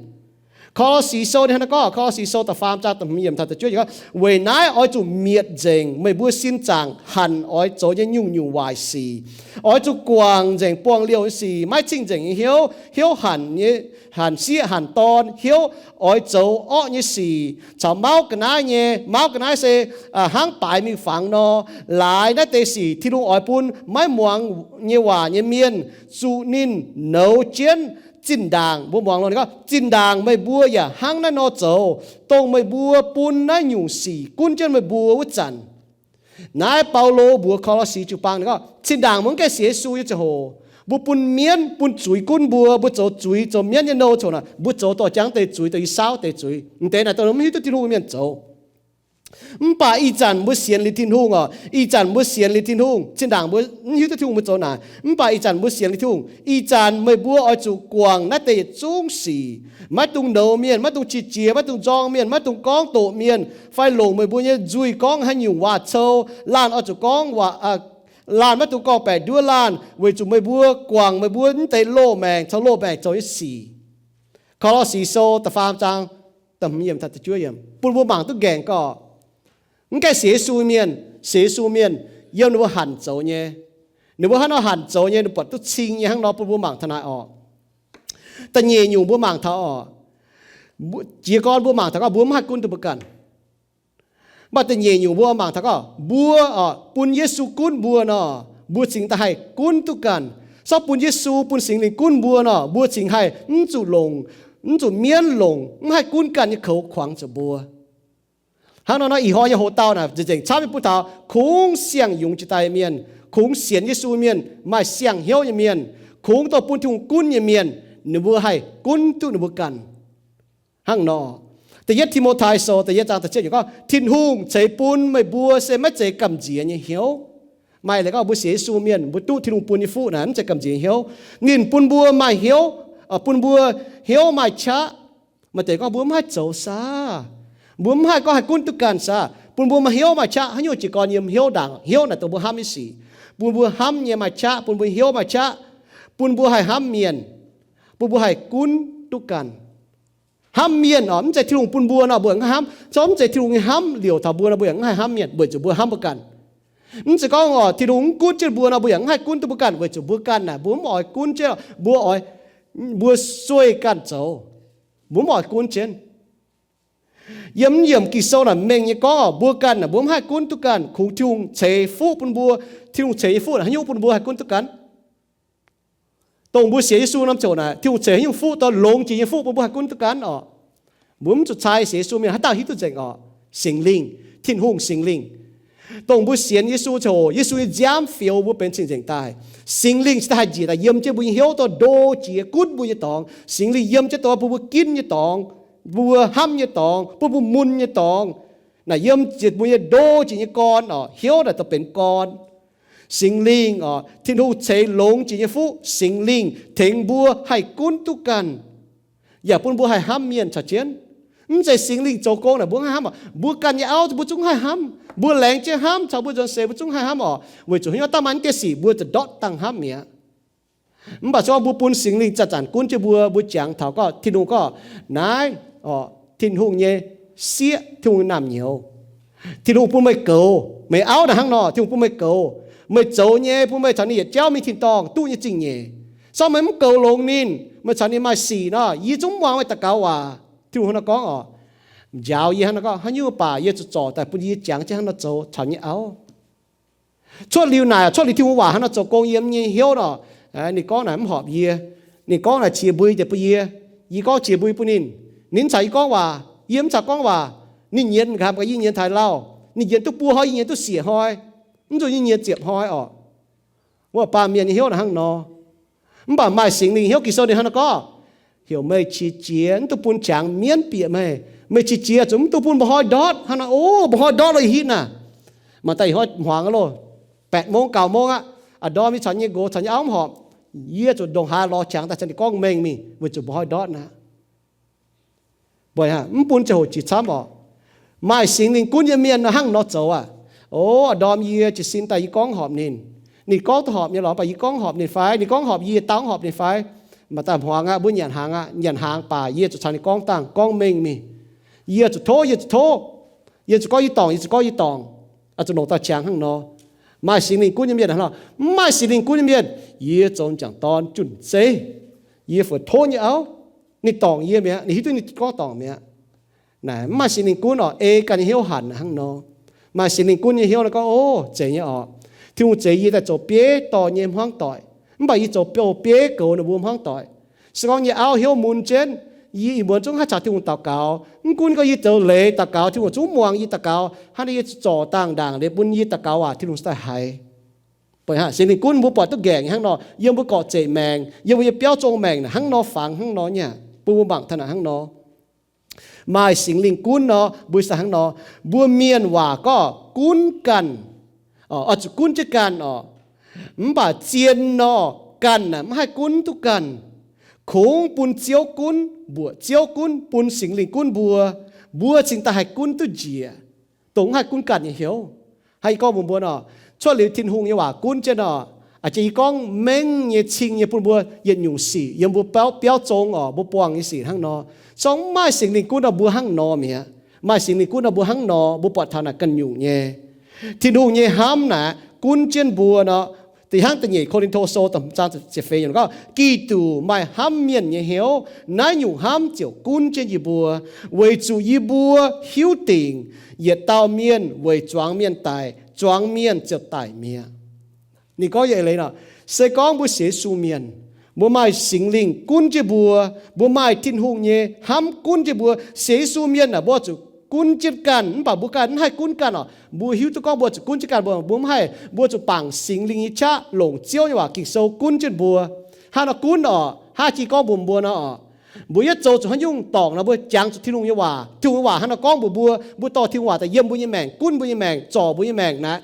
Ko^lo^si Sou ninh hnangv naaiv gorngv, Ko^lo^si Sou da'faam zaang da'hmz yiemc taux da'juov yiemc gorngv, weic naaiv oix zuqc mietc nzengc meih mbuo sin zaangc hanc oix zoux nyei nyungc-nyungc waaic sic. Oix zuqc guangc nzengc buangh liouh nyei sic, maiv cing-nzengc nyei hnyouv, hnyouv hanc nyei, hanc sieqv hanc dorn, hnyouv oix zoux orqv nyei sic, caux mauv ga'naaiv nyei, mauv ga'naaiv se hnangv baaix mingh fangx nor. Laaix naaiv deix sic Tin-Hungh oix bun maiv muangx nyei waac nyei mienh zuqc ninh nouz jienv zinh ndaangc. Mbuo muangx longx ninh gorngv, zinh ndaangc meih mbuo yaac hnangv naaiv nor zoux, dongh meih mbuo bun naaiv nyungc sic gunv jienv meih mbuo wuov zanc. Naaiv Baulo mbuox Ko^lo^si jiu-baang ninh gorngv, zinh ndaangc mbuo mv gaengh sienx Yesu nyei ziangh hoc, mbuo bun mienv, bun zuiz gunv mbuo, mbuo zoux zuiz, zoux mienv nyei nouh coc naaic, mbuo zoux dorh jangv deix zuiz, dongh Esaau deix zuiz. M'deix naaic dongh mv hiuv duqv Tin-Hungh mienh zoux. Mv baac ih zanc mbuo sienx liuz Tin-Hungh orqc, ih zanc mbuo sienx liuz Tin-Hungh, zinh ndaangc mbuo mv hiuv duqv Tin-Hungh mbuo zoux naaic. Mv baac ih zanc mbuo sienx liuz Tin-Hungh, ih zanc meih mbuo oix zuqc guangc naaiv deix yietc zungv sic. Maiv dungx nouz mienh, maiv dungx qiex jiez, maiv dungx nzorng mienh, maiv dungx gorngv doqc mienh, fai longc meih mbuo nyei nzuih gorngv haaix nyungc waac-cou. Laanh oix zuqc gorngv waac, laanh maiv dungx gorngv-baeqc nduov laanh, weic zuqc meih mbuo guangc meih mbuo mv deix loz-maengc caux loz-maengc zoux nyei sic. Ko^lo^si Sou da'faam zaang da'hmz yiemc taux da'juov yiemc bun mbuo mangc duqv nqaengc gorqv, mv gaengh sienx Yesu mienh, sienx Yesu mienh yiem ninh mbuo hanc zoux nyei. Ninh mbuo hnangv nor hanc zoux nyei, ninh buatc duqv cing nyei hnangv nor bun mbuo mangc taux naaic orqc. Da'nyeic nyungc mbuo mangc taux orqc, jiez gorn mbuo mangc taux gorngv mbuo mv haih gunv duqv mbuo ganh. Mv baac da'nyeic nyungc mbuo mangc taux gorngv mbuo orqc, bun Yesu gunv mbuo nor, mbuo cingx daaih haih gunv duqv ganh. Sortv bun Yesu, bun Singx Lingh gunv mbuo nor, mbuo cingx haih mv zuqc longc, mv zuqc mienv longc, mv haih gunv ganh nyei koux kuangx zuqc mbuo. Hnangv nor nor, ih hnoi nyei hoc-dauh naaic nzengc-nzengc camv nyei bun taux kungx siang-yungz jiex daaih mienh, kungx sienx Yesu mienh, maaih siang-hnyouv nyei mienh, kungx dongh bun Tin-Hungh gunv nyei mienh, ninh mbuo haih gunv duqv ninh mbuo ganh. Hnangv nor, Da'yietv Ti^mo^tai Sou da'yietv zaang da'cietv yiemc gorngv, Tin-Hungh ceix bun meih mbuo se maiv zeiz gamh nziex nyei hnyouv. Maaih leiz gorngv mbuo sienx Yesu mienh, mbuo duqv Tin-Hungh bun nyei fuqv naaic mv zeiz gamh nziex hnyouv. Ninh bun mbuo maaih hnyouv, bun mbuo hnyouv maaih qaqv. Maaih deix gorngv mbuo mv haih zoux saah? Mbuo mv haih gorngv haih gunv duqv ganh saah? Bun mbuo maaih hnyouv maaih qaqv. Haaix nyungc jiez gorn yiem hnyouv ndaangc? Hnyouv naaic dongh mbuo hnamv nyei sic. Bun mbuo hnamv nyei maaih qaqv, bun mbuo hnyouv maaih qaqv, bun mbuo haih hnamv mienh, bun mbuo haih gunv duqv ganh. Hnamv mienh orqc, mv zeiz Tin-Hungh bun mbuo nor mbuo yaac mv haih hnamv. Corc mv zeiz Tin-Hungh nyei hnamv liouc taux mbuo nor mbuo yaac mv haih hnamv mienh weic zuqc mbuo hnamv mbuo ganh. Mv zeiz gorngv orqc, Tin-Hungh mv gunv jienv mbuo nor mbuo yaac mv haih gunv duqv mbuo ganh weic zuqc mbuo ganh naaic mbuo mv oix gunv jienv, mbuo oix, mbuo sueih ganh zoux. Mbuo mv oix gunv jienv. Yiem yiemc Ging-Sou naaic mengh nyei gorngv orqc, mbuo ganh naaic mbuo mv haih gunv duqv ganh, kungx Tin-Hungh ceix fuqv bun mbuo. Tin-Hungh ceix nyei fuqv naaic haaix nyungc bun mbuo haih gunv duqv ganh? Dongh mbuo sienx Yesu norm ziouc naaic, Tin-Hungh ceix haaix nyungc fuqv, dongh longx jiex nyei fuqv bun mbuo haih gunv duqv ganh orqc. Mbuo mv zuqc cai sienx Yesu mienh haaix dauh hiuv duqv nzengc orqc. Singx Lingh, Tin-Hungh Singx Lingh. Dongh mbuo sienx Yesu ziouc, Yesu nyei nziaamv fioux mbuo benx cing-nzengc daaih. Singx Lingh cingx daaih haih njiec daaih yiem jienv mbuo nyei hnyouv, dongh ndo jiex gunv mbuo nyei dorngx. Singx Lingh yiem jienv dongh bun mbuo ginv nyei dorngx, bun mbuo hnamv nyei dorngx, bun mbuo mun nyei dorngx. Naaic yiem ziec mbuo nyei ndo jiex nyei gorn orqc, hnyouv naaic dongh benx gorn. Singx Lingh orqc, Tin-Hungh ceix longx jiex nyei fuqv. Singx Lingh tengx mbuo haih gunv duqv ganh, yaac bun mbuo haih hnamv mienh caux jienv. Mv zeiz Singx Lingh zoux gong naaic mbuo mv haih hnamv orqc. Mbuo ganh nyei auv mbuo zungv mv haih hnamv. Mbuo laengz jienv hnamv caux mbuo nzuonx seix mbuo zungv mv haih hnamv orqc, weic zuqc haaix nyungc, dangh maaih naaiv deix sic mbuo za'ndortv dangh hnamv mi'aqv. Mv baac se gorngv mbuo bun Singx Lingh zanc-zanc gunv jienv mbuo, mbuo jangx taux gorngv Tin-Hungh gorngv, naaiv, Tin-Hungh nyei sieqv, Tin-Hungh nyei naamh nyouz, Tin-Hungh bun meih goux, meih auv naaic hnangv nor, Tin-Hungh bun meih goux, meih zoux nyei bun meih caux ninh yietc jauv mingh tin-dorngh duqv nyei zingh nyeic. Se gorngv meih mv goux longx ninh, meih caux ninh maaih sic nor, yie zungv mv muangx meih daux gaux waac. Tin-Hungh hnangv nor gorngv oc. Njaaux yie hnangv nor gorngv, haaix nyungc baac yie zuqc zorc daaih bun yie jangx jienv hnangv nor zoux caux nyei auv. Cuotv liuz naaic, cuotv liuz Tin-Hungh waac hnangv nor zoux gong yiem nyei hnyouv nor, ninh gorngv naaic mv horpc yie. Ninh gorngv naaic qiex mbui deix bun yie. Yie gorngv qiex mbui bun ninh, ninh mv caux yie gorngv waac, yie mv caux gorngv waac. Ninh nyienz nqa'haav gaax yie nyienz taux lauh, ninh nyienz duqv buo hnoi, yie nyienz duqv siec hnoi, mv zuqc yie nyienz ziepc hnoi oc. Wuov baamh mienh nyei hnyouv naaic hnangv nor. Mv baac maaih Singx Lingh hnyouv Ging-Sou ninh hnangv nor gorngv, heuc meih qiex jiez, mv duqv bun qangx mienv bieqc meih. Meih qiex jiez zuqc mv duqv bun mba'hnoi ndortv hnangv nor. O, mba'hnoi ndortv lo ih hitv naaic. Maaih daaih ih hnoi hmuangx aqv loh, แปดโมง เก้าโมง aqv. A'ndorm yie caux nyei nqox caux nyei auv mv horpc, yie zuqc ndongc haaix lorz qangx daaih caux ninh gorngv mengh mingh weic zuqc mba'hnoi ndortv aqv. Mv bun ziangh hoc jiex camv oc. Maaih Singx Lingh gunv nyei mienh nor hnangv nor zoux aqv. O, a'ndorm yie jiez sin daaih yie gorngv horpc ninh. Ninh gorngv duqv horpc nyei lorqc, mv baac yie gorngv horpc ninh fai? Ninh gorngv horpc yie, dauh horpc ninh fai? Maaih daaih hmuangx aqv, mbuo nyanc hnaangx aqv, nyanc hnaangx baac yie zuqc caux ninh gorngv dangh, gorngv mengh mingh. Yie zuqc tov, yie zuqc tov. Yie zuqc gorngv yie dorngc, yie zuqc gorngv yie dorngc. Oix zuqc longc dauh qangx hnangv nor. Maaih Singx Lingh gunv nyei mienh hnangv nor. Mv maaih Singx Lingh gunv nyei mienh, yie zoux m'jangc dorn junh zeiv, yie fu'jueiv tov nyei auv, ninh dorngc yie mi'aqv, ninh hiuv duqv ninh gorngv dorngc mi'aqv. Naaic mv maaih Singx Lingh gunv oc. Ei ganh nyei hnyouv hanc hnangv nor. Maaih Singx Lingh gunv nyei hnyouv nor gorngv, o, zeiz nyei oc. Tin-Hungh zeix yie daaih zoux bieiv dorh nyei hmuangv doic, mv baac yie zoux bieiv goux ninh mbuo hmuangv doic. Se gorngv nyei auv hnyouv mun jienv, yie ih muonz zungv haih caux Tin-Hungh daux gaux. Mv gunv gorngv yie zoux leiz daux gaux, Tin-Hungh zungv muangx yie daux gaux. Hnangv naaic yie zuqc zorc dangh ndaangc liuz bun yie daux gaux waac, Tin-Hungh daaih haiz. Singx Lingh gunv mbuo buatc duqv nqaengc hnangv nor, yiem mbuo gorqv-zeic maengc, yiem mbuo nyei biauv zong maengc naaic hnangv nor fangx hnangv nor nyei, bun mbuo mangc taux naaic hnangv nor. Maaih Singx Lingh gunv nor, mbuo sai hnangv nor. Mbuo mienh waac gorngv gunv ganh, oix zuqc gunv jienv ganh oc. Mv baac zien nor, ganh naaic mv haih gunv duqv ganh. Kungx bun Ziouv gunv, mbuoqc Ziouv gunv, bun Singx Lingh gunv mbuo, mbuo cingx daaih haih gunv duqv njiec, dongh mv haih gunv ganh nyei hnyouv. Hnangv yie gorngv mbuox mbuo nor, cuotv liuz Tin-Hungh nyei waac gunv jienv nor, a'jang yie gorngv mengh nyei cing nyei bun mbuo yietc nyungc sic yiem mbuo biauv, biauv zong oc, mbuo buangh nyei sic hnangv nor. Se gorngv mv maaih Singx Lingh gunv nor mbuo hnangv nor mi'aqv. Maaih Singx Lingh gunv nor mbuo hnangv nor, mbuo buatc taux naaic ganh nyungc nyei. Tin-Hungh nyei hnamv naaic gunv jienv mbuo nor, da'hnangv da'nyeic Ko^lin^to Sou da'hmz zaang ziepc feix yiemc gorngv, Giduc maaih hnamv mienh nyei hnyouv. Naaiv nyungc hnamv ziouc gunv jienv yie mbuo, weic zuqc yie mbuo hiuv dingc yietc dauh mienh weic zuangx mienh daic, zuangx mienh ziouc daic mi'aqv. Ninh gorngv nyei eix leiz nor, se gorngv mbuo sienx Yesu mienh, mbuo maaih Singx Lingh gunv jienv mbuo, mbuo maaih Tin-Hungh nyei hnamv gunv jienv mbuo. Sienx Yesu mienh aah, mbuo zuqc gunv jienv ganh, mv baac mbuo ganh mv haih gunv ganh oc. Mbuo hiuv duqv gorngv mbuo zuqc gunv jienv ganh, mbuo, mbuo mv haih, mbuo zuqc bangc Singx Lingh nyei qaqv longc Ziouv nyei waac Ging-Sou gunv jienv mbuo. Hnangv nor gunv oc, hnangv jiex gorngv mbuox mbuo nor oc, mbuo yietv zoux zuqc haaix nyungc dorngc nor, mbuo jangx zuqc Tin-Hungh nyei waac. Tin-Hungh nyei waac hnangv nor gorngv mbuox mbuo, mbuo dorh Tin-Hungh waac daaih yiem mbuo nyei maengc, gunv mbuo nyei maengc, zorc mbuo nyei maengc naaic.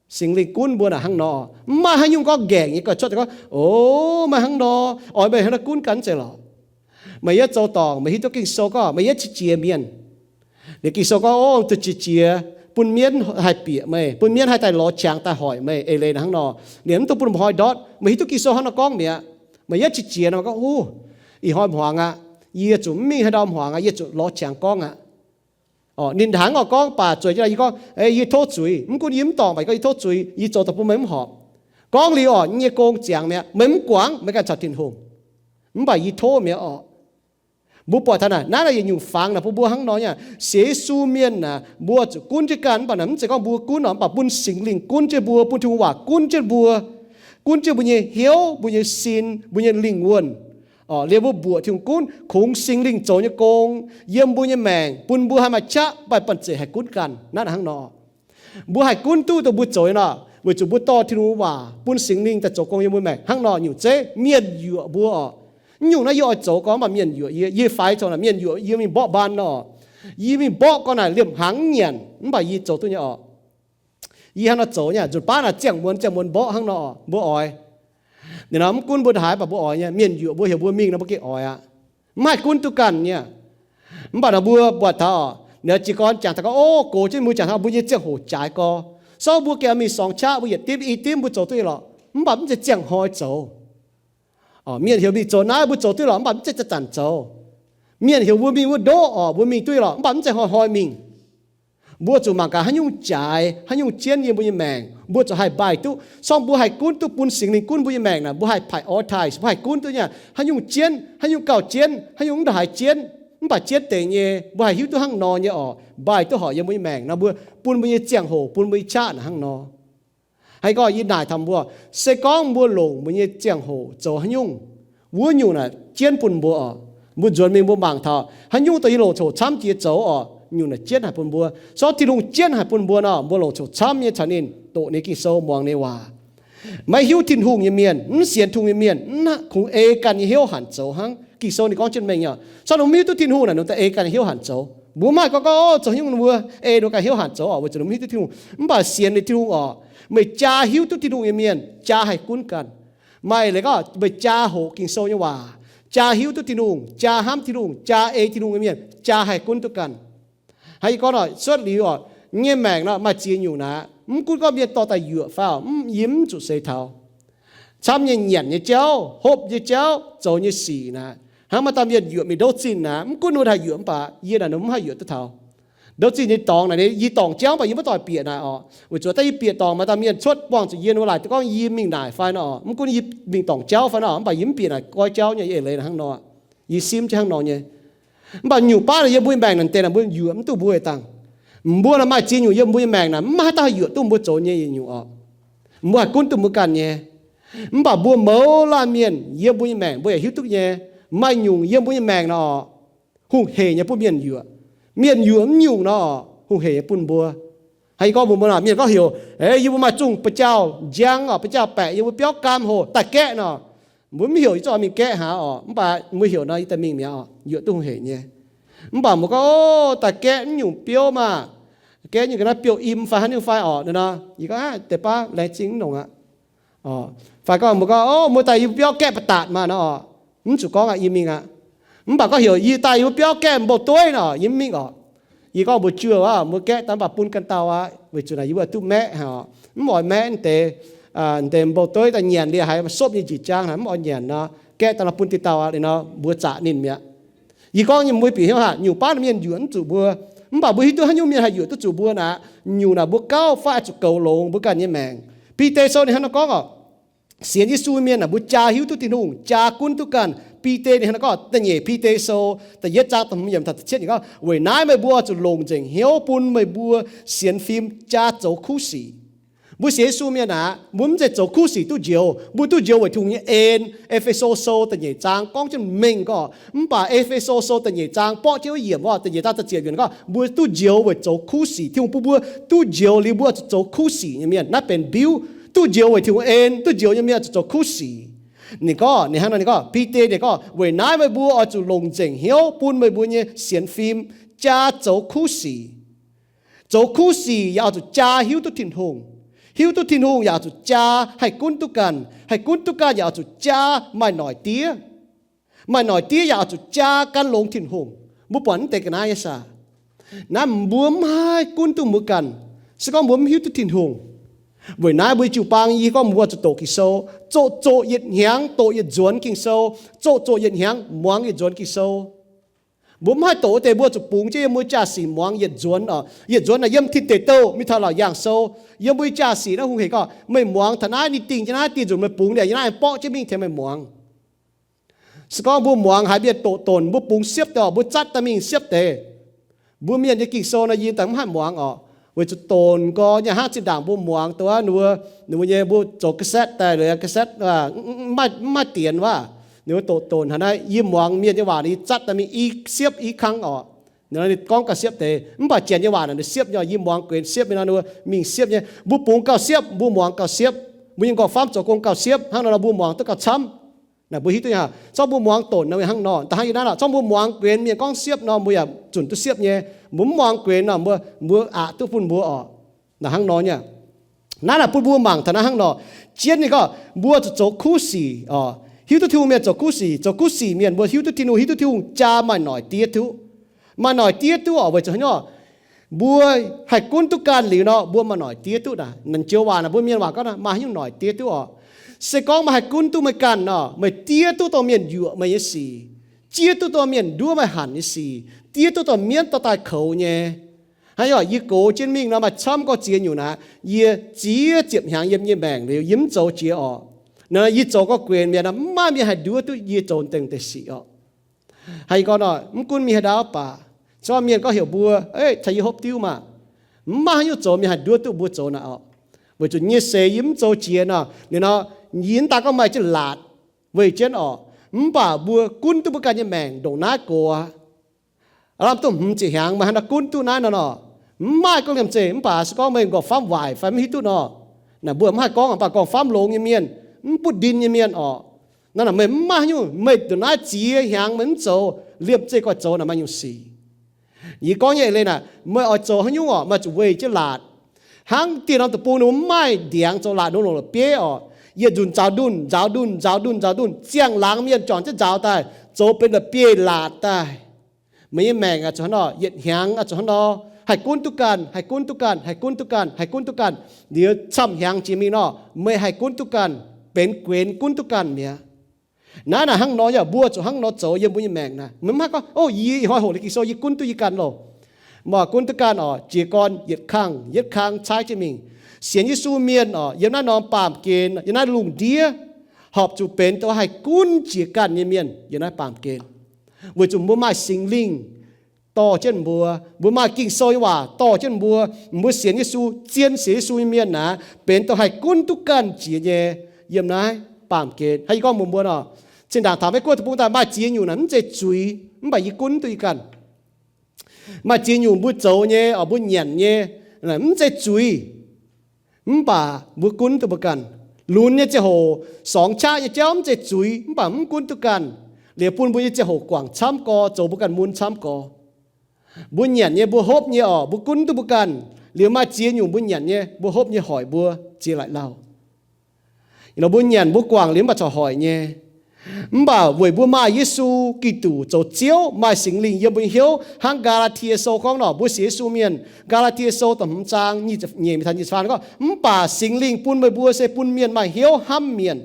Singx Lingh gunv mbuo naaic hnangv nor, mv maaih haaix nyungc gorngv nqaengc nyei gorngv cuotv daaih gorngv, o, maaih hnangv nor, oix meih hnangv nor gunv ganh zeiz lorqc. Meih yietv zoux dorngc, meih hiuv duqv Ging-Sou gorngv meih yietv qiex jiez mienh. Liuz Ging-Sou gorngv, o, zuqc qiex jiez, bun mienv haih bieqc meih, bun mienv haih daaih lorz qangx daaih hoic meih, eix leiz hnangv nor. Liuz mv dungx bun mba'hnoi ndortv. Meih hiuv duqv Ging-Sou hnangv nor gorngv mi'aqv. Meih yietv qiex jiez nor gorngv, o, ih hnoi hmuangx aqv, yie zuqc mv mingh haaix ndau hmuangx aqv, yie zuqc lorz qangx gorngv aqv. Ninh hnaangx oix gorngv baac zueiz jienv yie gorngv, yie tov zuiz. Mv gunv yie mv dorngc baac yie gorngv yie tov zuiz, yie zoux daaih bun meih mv horpc. Gorngv liuz oc, nyei gong ziangx mi'aqv, meih mv guangc, meih ganh caux Tin-Hungh. Mv baac yie tov mi'aqv oc. Mbuo buatc taux naaic, naaiv naaic yietc nyungc fangx naaic bun mbuo hnangv nor nyei. Sienx Yesu mienh naaic, mbuo zuqc gunv jienv ganh, mv baac naaic mv zeiz gorngv mbuo gunv oc, mv baac bun Singx Lingh gunv jienv mbuo, bun Tin-Hungh waac gunv jienv mbuo, gunv jienv mbuo nyei hnyouv, mbuo nyei sin, mbuo nyei lingh wuonh. Liuz mbuo mbuoqc Tin-Hungh gunv, kungx Singx Lingh zoux nyei gong yiem mbuo nyei maengc, bun mbuo haih maaih qaqv, mv baac banh zeic haih gunv ganh. Naaiv hnangv nor, mbuo haih gunv duqv dongh mbuo zoux nyei nor, weic zuqc mbuo dorh Tin-Hungh waac bun Singx Lingh daaih zoux gong yiem mbuo maengc. Hnangv nor nyungc zeiv mienh yuoqc mbuo oc. Mv nyungc naaiv yie oix zoux gorngv mv baac mienh yuoqc yie. Yie faix zoux naaic mienh yuoqc yie mingh mborqv mbaan nor, yie mingh mborqv gorngv naaic liemh hnaangx nyanc, mv baac yie zoux duqv nyei oc. Yie hnangv nor zoux nyei, nzunc baav naaic ziangh muonz ziangh muonz mborqv hnangv nor, mbuo oix. Ninh nor mv gunv mbuo haaix, mv baac mbuo oix nyei. Mienh yuoqc mbuo, heuc mbuo mingh nor, mbuo gengh oix aqv. Mv haih gunv duqv ganh nyei. Mv baac nor mbuo buatc taux, ninh jiex gorn jangx taux gorngv, o, gox jienv mbuo jangx taux mbuo nyei ziangh hoc jaaix gorx. So mbuo gengh mingh sorngx qaqv, mbuo yietc dimv i dimv mbuo zoux duqv nyei lorqc. Mv baac mv zeiz ziangh hnoi zoux. Mienh heuc mingh zoux naaiv, mbuo zoux duqv lorqc, mv baac mv zeiz zanc-zanc zoux. Mienh heuc mbuo mingh wuov ndoqv orqc, mbuo mingh duqv lorqc, mv baac mv zeiz hnoi-hnoi mingh. Mbuo zuqc mangc gaax haaix nyungc jaaix, haaix nyungc jienv yiem mbuo nyei maengc, mbuo zuqc haih mbaih duqv. Sorng mbuo haih gunv duqv bun Singx Lingh gunv mbuo nyei maengc naaic, mbuo haih prioritize, mbuo haih gunv duqv nyei, haaix nyungc jienv, haaix nyungc gauh jienv, haaix nyungc mv ndongc haaix jienv, mv baac jienv deix nyei, mbuo haih hiuv duqv hnangv nor nyei orqc, mbaih duqv horpc yiem mbuo nyei maengc nor, mbuo bun mbuo nyei ziangh hoc, bun mbuo nyei qaqv naaic hnangv nor. Haaix gorngv yie naaic taux mbuo, se gorngv mbuo longc mbuo nyei ziangh hoc zoux haaix nyungc, wuov nyungc naaic jienv bun mbuo orqc. Mbuo nzuonx mingh mbuo mangc taux haaix nyungc dongh yie longc coc camv jiex zoux orqc, nyungc naaic jienv haic bun mbuo. Se gorngv Tin-Hungh jienv haic bun mbuo nor, mbuo longc coc camv nyei caux ninh doqc ninh Ging-Sou, muangx ninh waac. Maiv hiuv Tin-Hungh nyei mienh, mv sienx Tin-Hungh nyei mienh, mv kungx ei ganh nyei hnyouv hanc zoux hnangv. Ging-Sou ninh gorngv jienv mengh nyei. Se gorngv ninh mv hiuv duqv Tin-Hungh naaic, ninh daaih ei ganh nyei hnyouv hanc zoux. Mbuo mv haih gorngv, gorngv, o, zoux haaix nyungc mbuo ei ninh ganh hnyouv hanc zoux orqc, weic zuqc ninh mv hiuv duqv Tin-Hungh. Mv baac sienx ninh Tin-Hungh orqc, meih jaa hiuv duqv Tin-Hungh nyei mienh jaa haih gunv ganh. Maaih leiz gorngv meih jaa hoqc Ging-Sou nyei waac, jaa hiuv duqv Tin-Hungh, jaa hnamv Tin-Hungh, jaa ei Tin-Hungh nyei mienh, jaa haih gunv duqv ganh. Hnangv yie gorngv nor, cuotv liuz orqc, nyei maengc nor maaih ziex nyungc naaic. Mv gunv gorngv mienh dorh daaih yuoqc fai orqc, mv, yie mv zuqc seix taux. Camv nyei nyanc nyei jauv, hopv nyei jauv, zoux nyei sic naaic, hnangv maaih dauh mienh yuoqc mingh ndouv zinh naaic, mv gunv ninh haih yuoqc mv baac yie naaic mv haih yuoqc duqv taux. Ndouv zinh nyei dorngx naaic, yie dorngc jauv mv baac yie mv doic bieqc naaic orqc. Weic zuqc daaih yie bieqc dorngc maaih dauh mienh cuotv buangh zuqc yie, ninh mbuo laaic duqv gorngv yie mingh naaic fai nor, mv gunv yie mingh dorngc jauv fai nor, mv baac yie mv bieqc naaic goiv jauv nyei, yie eix leiz hnangv nor. Yie simv jienv hnangv nor nyei. Mv baac nyungc baav naaic yiem mbuo nyei maengc naaic deix naaic mbuo yuoqc mv duqv mbuo dangh. Mbuo naaic maaih ziex nyungc yiem mbuo nyei maengc naaic mv maaih haaix dauh haih yuoqc duqv mbuo zoux nyei nyungc orqc. Mbuo haih gunv duqv mbuo ganh nyei. Mv baac mbuo mouz laanh mienh yiem mbuo nyei maengc mbuo yaac hiuv duqv nyei. Maaih nyungc yiem mbuo nyei maengc naaic orqc, hungh heic nyei bun mienh yuoqc. Mienh yuoqc mv nyungc nor orqc, hungh heic nyei bun mbuo. Hnangv yie gorngv mbuox mbuo nor, mienh gorngv heuc, eix, yie mbuo maaih zungh ba'jauh njang orqc, ba'jauh baeqc yiem mbuo biauv gaam hoc daaih gaeqv nor. Mbuo mv heuc yie zungv oix mingh gaeqv haaix orqc, mv baac mbuo heuc nor yie daaih mingh mi'aqv orqc, yuoqc duqv hungh heic nyei. Mv baac mbuo gorngv, o, daaih gaeqv mv nyungc biouv maah, gaeqv nyungc ga'naaiv biouv-im fai haaix nyungc fai orqc nor, yie gorngv, aav, deix baav laengz zingh mv longc aqv. Fai gorngv mbuo gorngv, o, mbuo daaih yie mbuo biauv gaeqv ba'datc maah nor orqc, mv zuqc gorngv aqv, yie mingh aqv. Mv baac gorngv heuc yie daaih yie mbuo biauv gaeqv mbouh dueiv nor, yie mv mingh orqc. Yie gorngv mbuox juoh aqv, mbuo gaeqv daaih mv baac bun ganh dauh aqv, weic zuqc naaic yie mbuo duqv maeqv haic orqc, mv oix maeqv deix, deix mbouh dueiv daaih nyanc liuz haiz sopv nyei njiec jaang naaic mv oix nyanc nor, gaeqv daaih nor bun deix dauh aqv. Liuz nor mbuo zaqc ninh mi'aqv. Yie gorngv nyei mbuo bieqc hnyouv haic, nyungc baav mienh yuoqc mv zuqc mbuo, mv baac mbuo hiuv duqv haaix nyungc mienh haih yuoqc duqv zuqc mbuo naaic, nyungc naaic mbuo gauh fai zuqc goux longx mbuo ganh nyei maengc. Bide Sou ninh hnangv naaiv gorngv orqc, sienx Yesu mienh naaic mbuo jaa hiuv duqv Tin-Hungh, jaa gunv duqv ganh. Bide ninh hnangv naaiv gorngv, da'nyeic Bide Sou da'yietv zaang da'hmz yiemc taux da'cietv ninh gorngv, weic naaiv meih mbuo zuqc longc nzengc hnyouv bun meih mbuo sienx fim jaa zoux kuv sic. Mbuo sienx Yesu mienh naaic, mbuo mv zeiz zoux kuv sic duqv njoux, mbuo duqv njoux weic Tin-Hungh nyei en. E^fe^so Sou da'nyeic zaang gorngv jienv mengh gorngv, mv baac E^fe^so Sou da'nyeic zaang borqv jienv wuov yiemc orqc, da'nyeic zaang da'ziepc yiemc gorngv, mbuo duqv njoux weic zoux kuv sic. Tin-Hungh bun mbuo duqv njoux liuz mbuo zuqc zoux kuv sic nyei mienh. Naaiv benx mbiuv, duqv njoux weic Tin-Hungh en, duqv njoux nyei mienh zuqc zoux kuv sic. Ninh gorngv, ninh hnangv naaiv ninh gorngv, Bide ninh gorngv, weic naaiv meih mbuo oix zuqc longc nzengc hnyouv bun meih mbuo nyei sienx fim jaa zoux kuv sic. Zoux kuv sic yaac oix zuqc jaa hiuv duqv Tin-Hungh. Hiuv duqv Tin-Hungh yaac oix zuqc jaa haih gunv duqv ganh. Haih gunv duqv ganh yaac oix zuqc jaa maaih noic diev. Maaih noic diev yaac oix zuqc jaa gan longx Tin-Hungh. Mbuo buatc mv deix ga'naaiv nyei saah? Naaiv mbuo mv haih gunv duqv mbuo ganh, se gorngv mbuo mv hiuv duqv Tin-Hungh. Weic naaiv mbuo jiu-baang yie gorngv mbuo zuqc doqc Ging-Sou, zoqc zoqc yietc hnyangx doqc yietc nzuonx Ging-Sou, zoqc zoqc yietc hnyangx muangx yietc nzuonx Ging-Sou. Mbuo mv haih doqc wuov deix mbuo zuqc bungx jienv yiem mbuo jaa-sic muangx yietc nzuonx oc. Yietc nzuonx naaic yiem Tin Deic Douh mingh taux Laauc Yaangh Sou, yiem mbuo jaa-sic naaiv hungh hec gorngv meih muangx taux naaiv ninh dingh jienv naaiv, dingh nzunc meih bungx liuz yiem naaiv aengx borqv jienv mingh tengx meih muangx. Se gorngv mbuo muangx haiz mienh doqc donc, mbuo bungx siepv deix oc, mbuo zatv daaih mingh siepv deix. Mbuo mienh nyei Ging-Sou nor yie daaih mv haih muangx oc, weic zuqc donc nqoi nyei hnangv zinh ndaangc mbuo muangx dongh wuov ninh mbuo, ninh mbuo nyei mbuo zoux cassette daaih, cassette mv maaih dienx wuov, ninh mbuo doqc donc haaix naaiv, yie muangx mienh nyei waac nor yie zatv daaih mingh i siepv i kang oc. Ninh gorngv gauh siepv deix, mv baac janx nyei waac naaic ninh siepv nyei, yie muangx guenx siepv nyei nor ninh mbuo mingh siepv nyei. Mbuo bungx gauh siepv, mbuo muangx gauh siepv, mbuo nyei nqorngv-famv zoux gong gauh siepv, hnangv nor nor mbuo muangx duqv gauh camv. Naaic mbuo hiuv duqv nyei, zorqv mbuo muangx donc nor hnangv nor. Da'hnangv yie naaiv lorqc, zorqv mbuo muangx guenx mienh gorngv siepv nor mbuo yaac zunc duqv siepv nyei. Mbuo mv muangx guenx nor mbuo, mbuo aqc duqv bun mbuo oc. Naaic hnangv nor nyei. Naaiv naaic bun mbuo mangc taux naaiv hnangv nor. Jienv ninh gorngv mbuo zuqc zoux kuv sic oc. Hiuv duqv Tin-Hungh mienh zoux kuv sic. Zoux kuv sic mienh mbuo hiuv duqv Tin-Hungh, hiuv duqv Tin-Hungh jaa maaih noic diev duqv. Maaih noic diev duqv oc, weic zuqc haaix nyungc? Mbuo haih gunv duqv ganh liuz nor mbuo maaih noic diev duqv naaic. Naaic joux waac naaic mbuo mienh waac gorngv maaih haaix nyungc noic diev duqv oc. Se gorngv meih haih gunv duqv meih ganh nor, meih diev duqv dorh mienh yuoqc meih nyei sic, diev duqv dorh mienh nduov meih hanc nyei sic, diev duqv dorh mienv dorh daaih koux nyei. Hnangv yie gox jienv mingh nor, maaih camv gorx ziex nyungc naaic, yie ziex ziepc hnyangx yiem yie maengc liuz yie mv zoux jiex orqc. Nor yie zoux gorngv guenx mi'aqv nor, mv maaih mienh haih nduov duqv yie zoux dengh deix sic orqc. Hnangv yie gorngv nor, mv gunv mienh haaix dauh baac, se gorngv mienh gorngv heuc mbuo, taux yie hopv diuv maah, mv maaih haaix nyungc zoux mienh haih nduov duqv mbuo zoux naaic orqc. Weic zuqc yie nyei seix yie mv zoux jiex nor, liuz nor, yie mv daan gorngv maaih jienv laatc weih jienv orqc, mv baac mbuo gunv duqv mbuo ganh nyei maengc ndongc naaiv gox aqv. Aav lamh duqv hmz ziepc hnyangx meih hnangv naaiv gunv duqv naaiv nor nor, mv maaih gorngv liemh zeih. Mv baac se gorngv meih nqorngv famv waaic fai mv hiuv duqv nor, naaic mbuo mv haih gorngv, mv baac nqorngv famv longx nyei mienh, mv butv ndin nyei mienh orqc, naaiv naaic meih mv maaih haaix nyungc, meih ndongc naaiv ziex hnyangx meih mv zoux, liemh zeih gorx zoux naaic maaih nyungc sic. Yie gorngv nyei eix leiz naaic, meih oix zoux haaix nyungc orqc, meih zuqc weih jienv laatc. Hnangv dieh norm deic-bung ninh mbuo mv maaih ndiangx zoux laatc, nongx longc la'bieiv orqc, yietc nzunc nzaaux ndunh, nzaaux ndunh, nzaaux ndunh, nzaaux ndunh, ziangh laangz mienh juangc jienv nzaaux daaih, zoux benx la'bieiv-laatc daaih. Meih nyei maengc oix zuqc hnangv nor, yietc hnyangx oix zuqc hnangv nor, haih gunv duqv ganh, haih gunv duqv ganh, haih gunv duqv ganh, haih gunv duqv ganh. Liuz camv hnyangx jiex mingh nor, meih haih gunv duqv ganh, benx guenx gunv duqv ganh mi'aqv. Naaiv naaic hnangv nor yaac mbuo zuqc hnangv nor zoux yiem mbuo nyei maengc naaic. Meih mv haih gorngv, o, yie ih hnoi hoqc liuz Ging-Sou yie gunv duqv yie ganh loh. Mv baac gunv duqv ganh orqc, jiez gorn yietc kangh yietc kangh caaiv jienv mingh. Sienx Yesu mienh orqc, yiem naaiv norm baamh gen, yiem naaiv lungh ndiev, horpc zuqc benx dongh haih gunv jiex ganh nyei mienh yiem naaiv baamh gen. Weic zuqc mbuo maaih Singx Lingh dorh jienv mbuo, mbuo maaih Ging-Sou nyei waac dorh jienv mbuo. Mbuo sienx Yesu, zien sienx Yesu nyei mienh naaic, benx dongh haih gunv duqv ganh jiex nyei yiem naaiv baamh gen. Hnangv yie gorngv mbuox mbuo nor, zinh ndaangc taux Meiv Guoqv deic-bung daaih maaih ziex nyungc naaic mv zeiz zuiz, mv baac yie gunv duqv yie ganh. Maaih ziex nyungc mbuo zoux nyei, mbuo nyanc nyei, mv zeiz zuiz, mv baac mbuo gunv duqv mbuo ganh. Lunx nyei ziangh hoc, sorngx qaqv nyei jauv mv zeiz zuiz, mv baac mv gunv duqv ganh. Liuz bun mbuo nyei ziangh hoc guangc camv gorx, zoux mbuo ganh mun camv gorx. Mbuo nyanc nyei, mbuo hopv nyei orqc, mbuo gunv duqv mbuo ganh. Liuz maaih ziex nyungc mbuo nyanc nyei, mbuo hopv nyei hoic mbuo ziex laaic lauh. Nor mbuo nyanc mbuo guangc liuz mv baac corc hoic nyei. Mv baac weic mbuo maaih Yesu Giduc zoux Ziouv, maaih Singx Lingh yiem mbuo nyei hnyouv. Hnangv Gaa^laa^tie Sou gorngv nor, mbuo sienx Yesu mienh, Gaa^laa^tie Sou da'hmz zaang nyic ziepc nyeic mingh taux nyic ziepc faam gorngv, mv baac Singx Lingh bun meih mbuo se bun mienh maaih hnyouv hnamv mienh.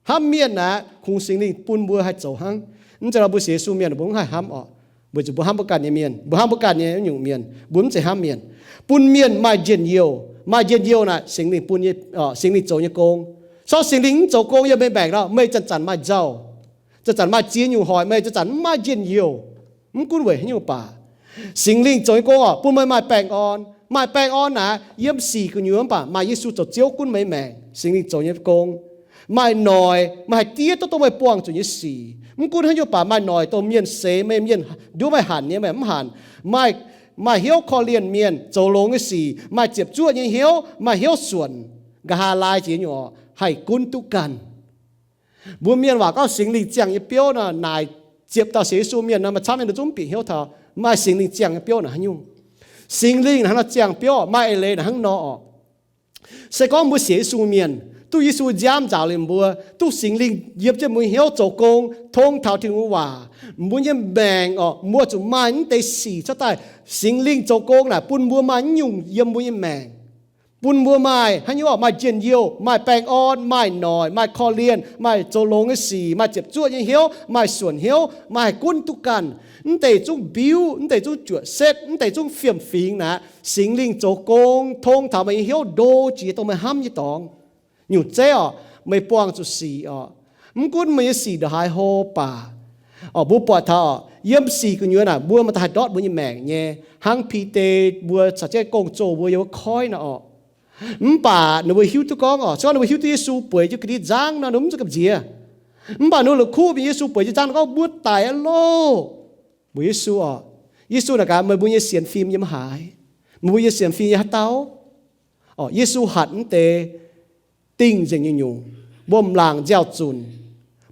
Hnamv mienh aqv, kungx Singx Lingh bun mbuo haih zoux hnangv. Mv zeiz nor mbuo sienx Yesu mienh mbuo mv haih hnamv orqc, weic zuqc mbuo hnamv mbuo ganh nyei mienh, mbuo hnamv mbuo ganh nyei nyungc mienh, mbuo mv zeiz hnamv mienh. Bun mienh maaih njien-youh, maaih njien-youh naaic Singx Lingh bun nyei, Singx Lingh zoux nyei gong. Corc Singx Lingh mv zoux gong yiem meih maengc nor, meih zanc-zanc maaih nzauh, zanc-zanc maaih ziex nyungc hoic meih, zanc-zanc mv maaih njien-youh. Mv gunv weic haaix nyungc baac, Singx Lingh zoux nyei gong orqc, bun meih maaih baengh orn. Maaih baengh orn naaic, yiem sic gu'nyuoz mv baac maaih Yesu zoux Ziouv gunv meih maengc. Singx Lingh zoux nyei gong, maaih noic, meih haih diev duqv dongh meih buangh zuqc nyei sic. Mv gunv haaix nyungc baac maaih noic dongh mienh seix meih, mienh nduov meih hanc nyei meih mv hanc. Maaih, maaih hnyouv korv-lienh mienh, zoux longx nyei sic, maaih ziepc zuoqv nyei hnyouv, maaih hnyouv suonc, nqa'haav laai jiex nyungc orqc, haih gunv duqv ganh. Mbuo mienh waac gorngv Singx Lingh ziangh nyei biouv nor, naaic ziepc dauh sienx Yesu mienh nor, maaih camv nyei nor zungv bieqc hnyouv taux maaih Singx Lingh ziangh nyei biouv naaic haaix nyungc. Singx Lingh naaic hnangv nor ziangh biouv, maaih eix leiz naaic hnangv nor orqc. Se gorngv mbuo sienx Yesu mienh, duqv Yesu nziaamv nzaaux liemh mbuo, duqv Singx Lingh yiem jienv mbuo hnyouv zoux gong, tong taux Tin-Hungh waac, mbuo nyei maengc orqc, mbuo zuqc maaih mv deix sic cuotv daaih. Singx Lingh zoux gong naaic bun mbuo maaih mv nyungc yiem mbuo nyei maengc, bun mbuo maaih haaix nyungc orqc, maaih njien-youh, maaih baengh orn, maaih noic, maaih korv-lienh, maaih zoux longx nyei sic, maaih ziepc zuoqv nyei hnyouv, maaih suonc hnyouv, maaih haih gunv duqv ganh. Mv deix zungv mbiuv, mv deix zungv juoqc setv, mv deix zungv fiem-fingx naaic, Singx Lingh zoux gong tong taux meih nyei hnyouv ndo jiex dongh meih hnamv nyei dorngx. Nyungc zeiv orqc, meih buangh zuqc sic orqc, mv gunv meih nyei sic ndongc haaix hlo baac, orqc, mbuo buatc taux orqc, yiem sic gu'nyuoz naaic mbuo maaih daaih haih ndortv mbuo nyei maengc nyei. Hnangv Bide mbuo caux jienv gong-zoh mbuo yiem wuov koiv naaic orqc. Mv baac ninh mbuo hiuv duqv gorngv orqc, se gorngv ninh mbuo hiuv duqv Yesu bueix jienv ga'ndiev nzangv nor, ninh mbuo mv zuqc gamh nziex. Mv baac ninh mbuo la'kuqv mingh Yesu bueix jienv nzangv nor gorngv, mbuo daic aqv loh. Mbuox Yesu orqc, Yesu naaic gaax, meih mbuo nyei sienx fim yiem haaix? Meih mbuo nyei sienx fim yiem haaix dauh? Orqc, Yesu hatc mv deix dingh nzengc nyungc-nyungc, mba'laangc nziaaux-zunc,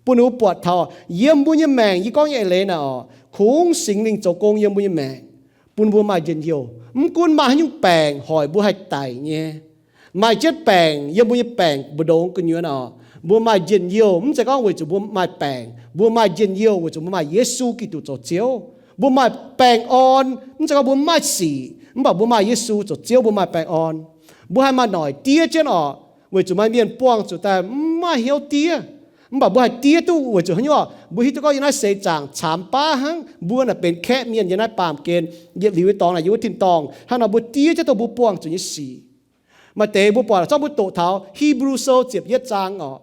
bun ninh mbuo buatc taux yiem mbuo nyei maengc, yie gorngv nyei eix leiz naaic orqc, kungx Singx Lingh zoux gong yiem mbuo nyei maengc, bun mbuo maaih njien-youh. Mv gunv maaih haaix nyungc baengc hoic mbuo haih daic nyei, maaih jienv baengc yiem mbuo nyei baengc mbu'ndongx gu'nyuoz orqc, mbuo maaih njien-youh. Mv zeiz gorngv weic zuqc mbuo maaih baengc, mbuo maaih njien-youh weic zuqc mbuo maaih Yesu Giduc zoux Ziouv. Mbuo maaih baengh orn, mv zeiz gorngv mbuo mv maaih sic, mv baac mbuo maaih Yesu zoux Ziouv, mbuo maaih baengh orn. Mbuo haih maaih noic diev jienv orqc, Weic zuqc maaih mienh buangh zuqc daaih mv maaih hnyouv diev. Mv baac mbuo haih diev duqv weic zuqc haaix nyungc? Mbuo hiuv duqv gorngv yiem naaiv seix zaangc caamx baav hnangv, mbuo naaic benx kaeqv mienh yiem naaiv baamh gen. Yietc liuz nyei dorngx naaic yiem wuov tin-dorngh. Hnangv nor mbuo diev jienv dongh mbuo buangh zuqc nyei sic. Maaih deix mbuo buatc, zorqv mbuo doqc taux Hipv^lu Sou ziepc yietv zaang oc,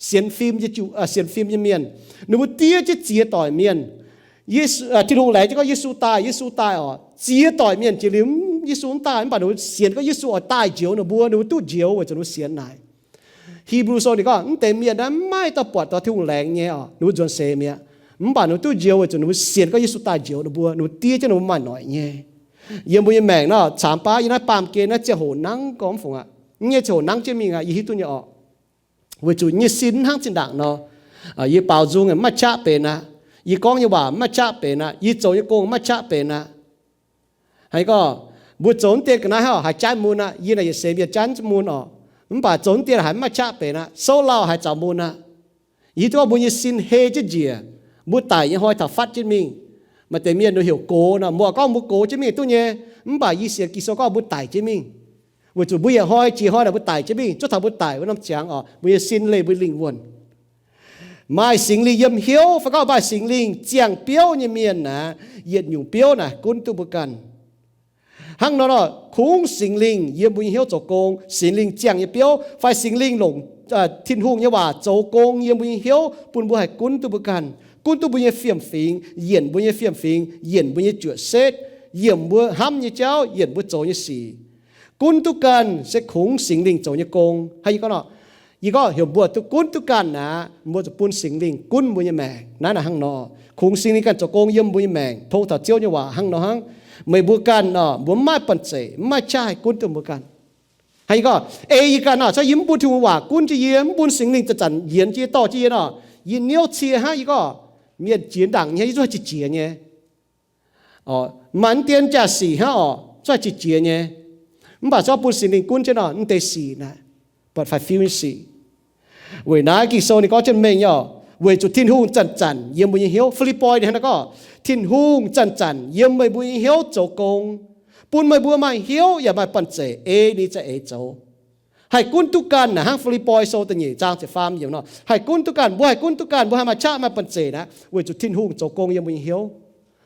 sienx fim nyei, sienx fim nyei mienh, ninh mbuo diev jienv ziex doic mienh. Yesu, Tin-Hungh laengz jienv gorngv Yesu daaih, Yesu daaih oc. Ziex doic mienh jiex liuz, Yesu mv daaih, mv baac ninh mbuo sienx gorngv Yesu oix daaih njoux ninh mbuo, ninh mbuo duqv njoux weic zuqc ninh mbuo sienx naaic. Hipv^lu Sou ninh gorngv mv deix mienh naaiv mv maaih dauh buatc taux Tin-Hungh laengz nyei oc, ninh mbuo nzuonx seix mi'aqv. Mv baac ninh mbuo duqv njoux weic zuqc ninh mbuo sienx gorngv Yesu daaih njoux ninh mbuo, ninh mbuo diev jienv ninh mbuo maaih noic nyei. Yiem mbuo nyei maengc nor, caamx baav yiem naaiv baamh gen naaiv ziangh hoc nangv gorngv mv fungc aqv. Nyei ziangh hoc nangv jienv mingh aqv, yie hiuv duqv nyei oc. Weic zuqc nyei sin hnangv zinh ndaangc nor, yie baaux nzung mv maaih qaqv benx aqv. Yie gorngv nyei waac mv maaih qaqv benx aqv. Yie zoux nyei gong mv maaih qaqv benx aqv. Haaix gorngv, mbuo zoux mv dien ga'naaiv haaix jaanv mun aqv. Yie naaic yietc seix mienh jaanv mun oc. Mv baac zoux mv dien haiz mv maaih qaqv benx aqv. Souv lauh haiz zaux mun aqv. Yie hiuv duqv mbuo nyei sin hei jienv njiec, mbuo daic nyei hnoi taux fatv jienv mingh. Maaih deix mienh ninh heuc gox nor, mbuo gorngv mbuo gox jienv mingh duqv nyei. Mv baac yie sienx Ging-Sou gorngv mbuo daic jienv mingh. Weic zuqc mbuo yietc hnoi jiex hnoi naaic mbuo daic jienv mingh, zuov taux mbuo daic wuov norm ziangx oc, mbuo nyei sin leih mbuo lingh wuonh. Maaih Singx Lingh yiem hnyouv fai gorngv maaih Singx Lingh ziangh biouv nyei mienh naaic, yietc nyungc biouv naaic gunv duqv mbuo ganh. Hnangv nor, kungx Singx Lingh yiem mbuo nyei hnyouv zoux gong, Singx Lingh ziangh nyei biouv fai Singx Lingh longc Tin-Hungh nyei waac zoux gong yiem mbuo nyei hnyouv bun mbuo haih gunv duqv mbuo ganh, gunv duqv mbuo nyei fiem-fingx, yienc mbuo nyei fiem-fingx, yienc mbuo nyei juoqc setv, yienc mbuo hnamv nyei jauv, yienc mbuo zoux nyei sic. Gunv duqv ganh se kungx Singx Lingh zoux nyei gong. Hnangv yie gorngv nor, yie gorngv heuc mbuo duqv gunv duqv ganh aqv, mbuo zuqc bun Singx Lingh gunv mbuo nyei maengc. Naaiv naaic hnangv nor, kungx Singx Lingh ganh zoux gong yiem mbuo nyei maengc, tong taux Ziouv nyei waac hnangv nor hnangv. Meih mbuo ganh nor, mbuo mv maaih banh zeic, mv maaih qaqv haih gunv duqv mbuo ganh. Hnangv yie gorngv, ei yie ganh nor, se yie mv bun Tin-Hungh waac gunv jienv yie, mv bun Singx Lingh zanc-zanc yienx jienv dorh jienv yie nor, yie niouv cie hnangv. Yie gorngv mienh jiex ndaangc nyei, yie zuqc haih jiex jiex nyei. Maaih mv dien jaax sic hnangv oc, zuqc haih jiex jiex nyei. Mv baac zorqv bun Singx Lingh gunv jienv nor, mv deix sic naaic buatc faix-fiu nyei sic. Weic naaiv Ging-Sou ninh gorngv jienv mengh nyei oc, weic zuqc Tin-Hungh zanc-zanc yiem mbuo nyei hnyouv. Fi^lipv^poi ninh hnangv naaiv gorngv, Tin-Hungh zanc-zanc yiem meih mbuo nyei hnyouv zoux gong, bun meih mbuo maaih hnyouv yaac maaih banh zeic ei ninh za'eix zoux. Haih gunv duqv ganh naaic hnangv Fi^lipv^poi Sou da'nyeic zaang ziepc faam yiemc nor, haih gunv duqv ganh. Mbuo haih gunv duqv ganh, mbuo haih maaih qaqv maaih banh zeic naaic, weic zuqc Tin-Hungh zoux gong yiem mbuo nyei hnyouv.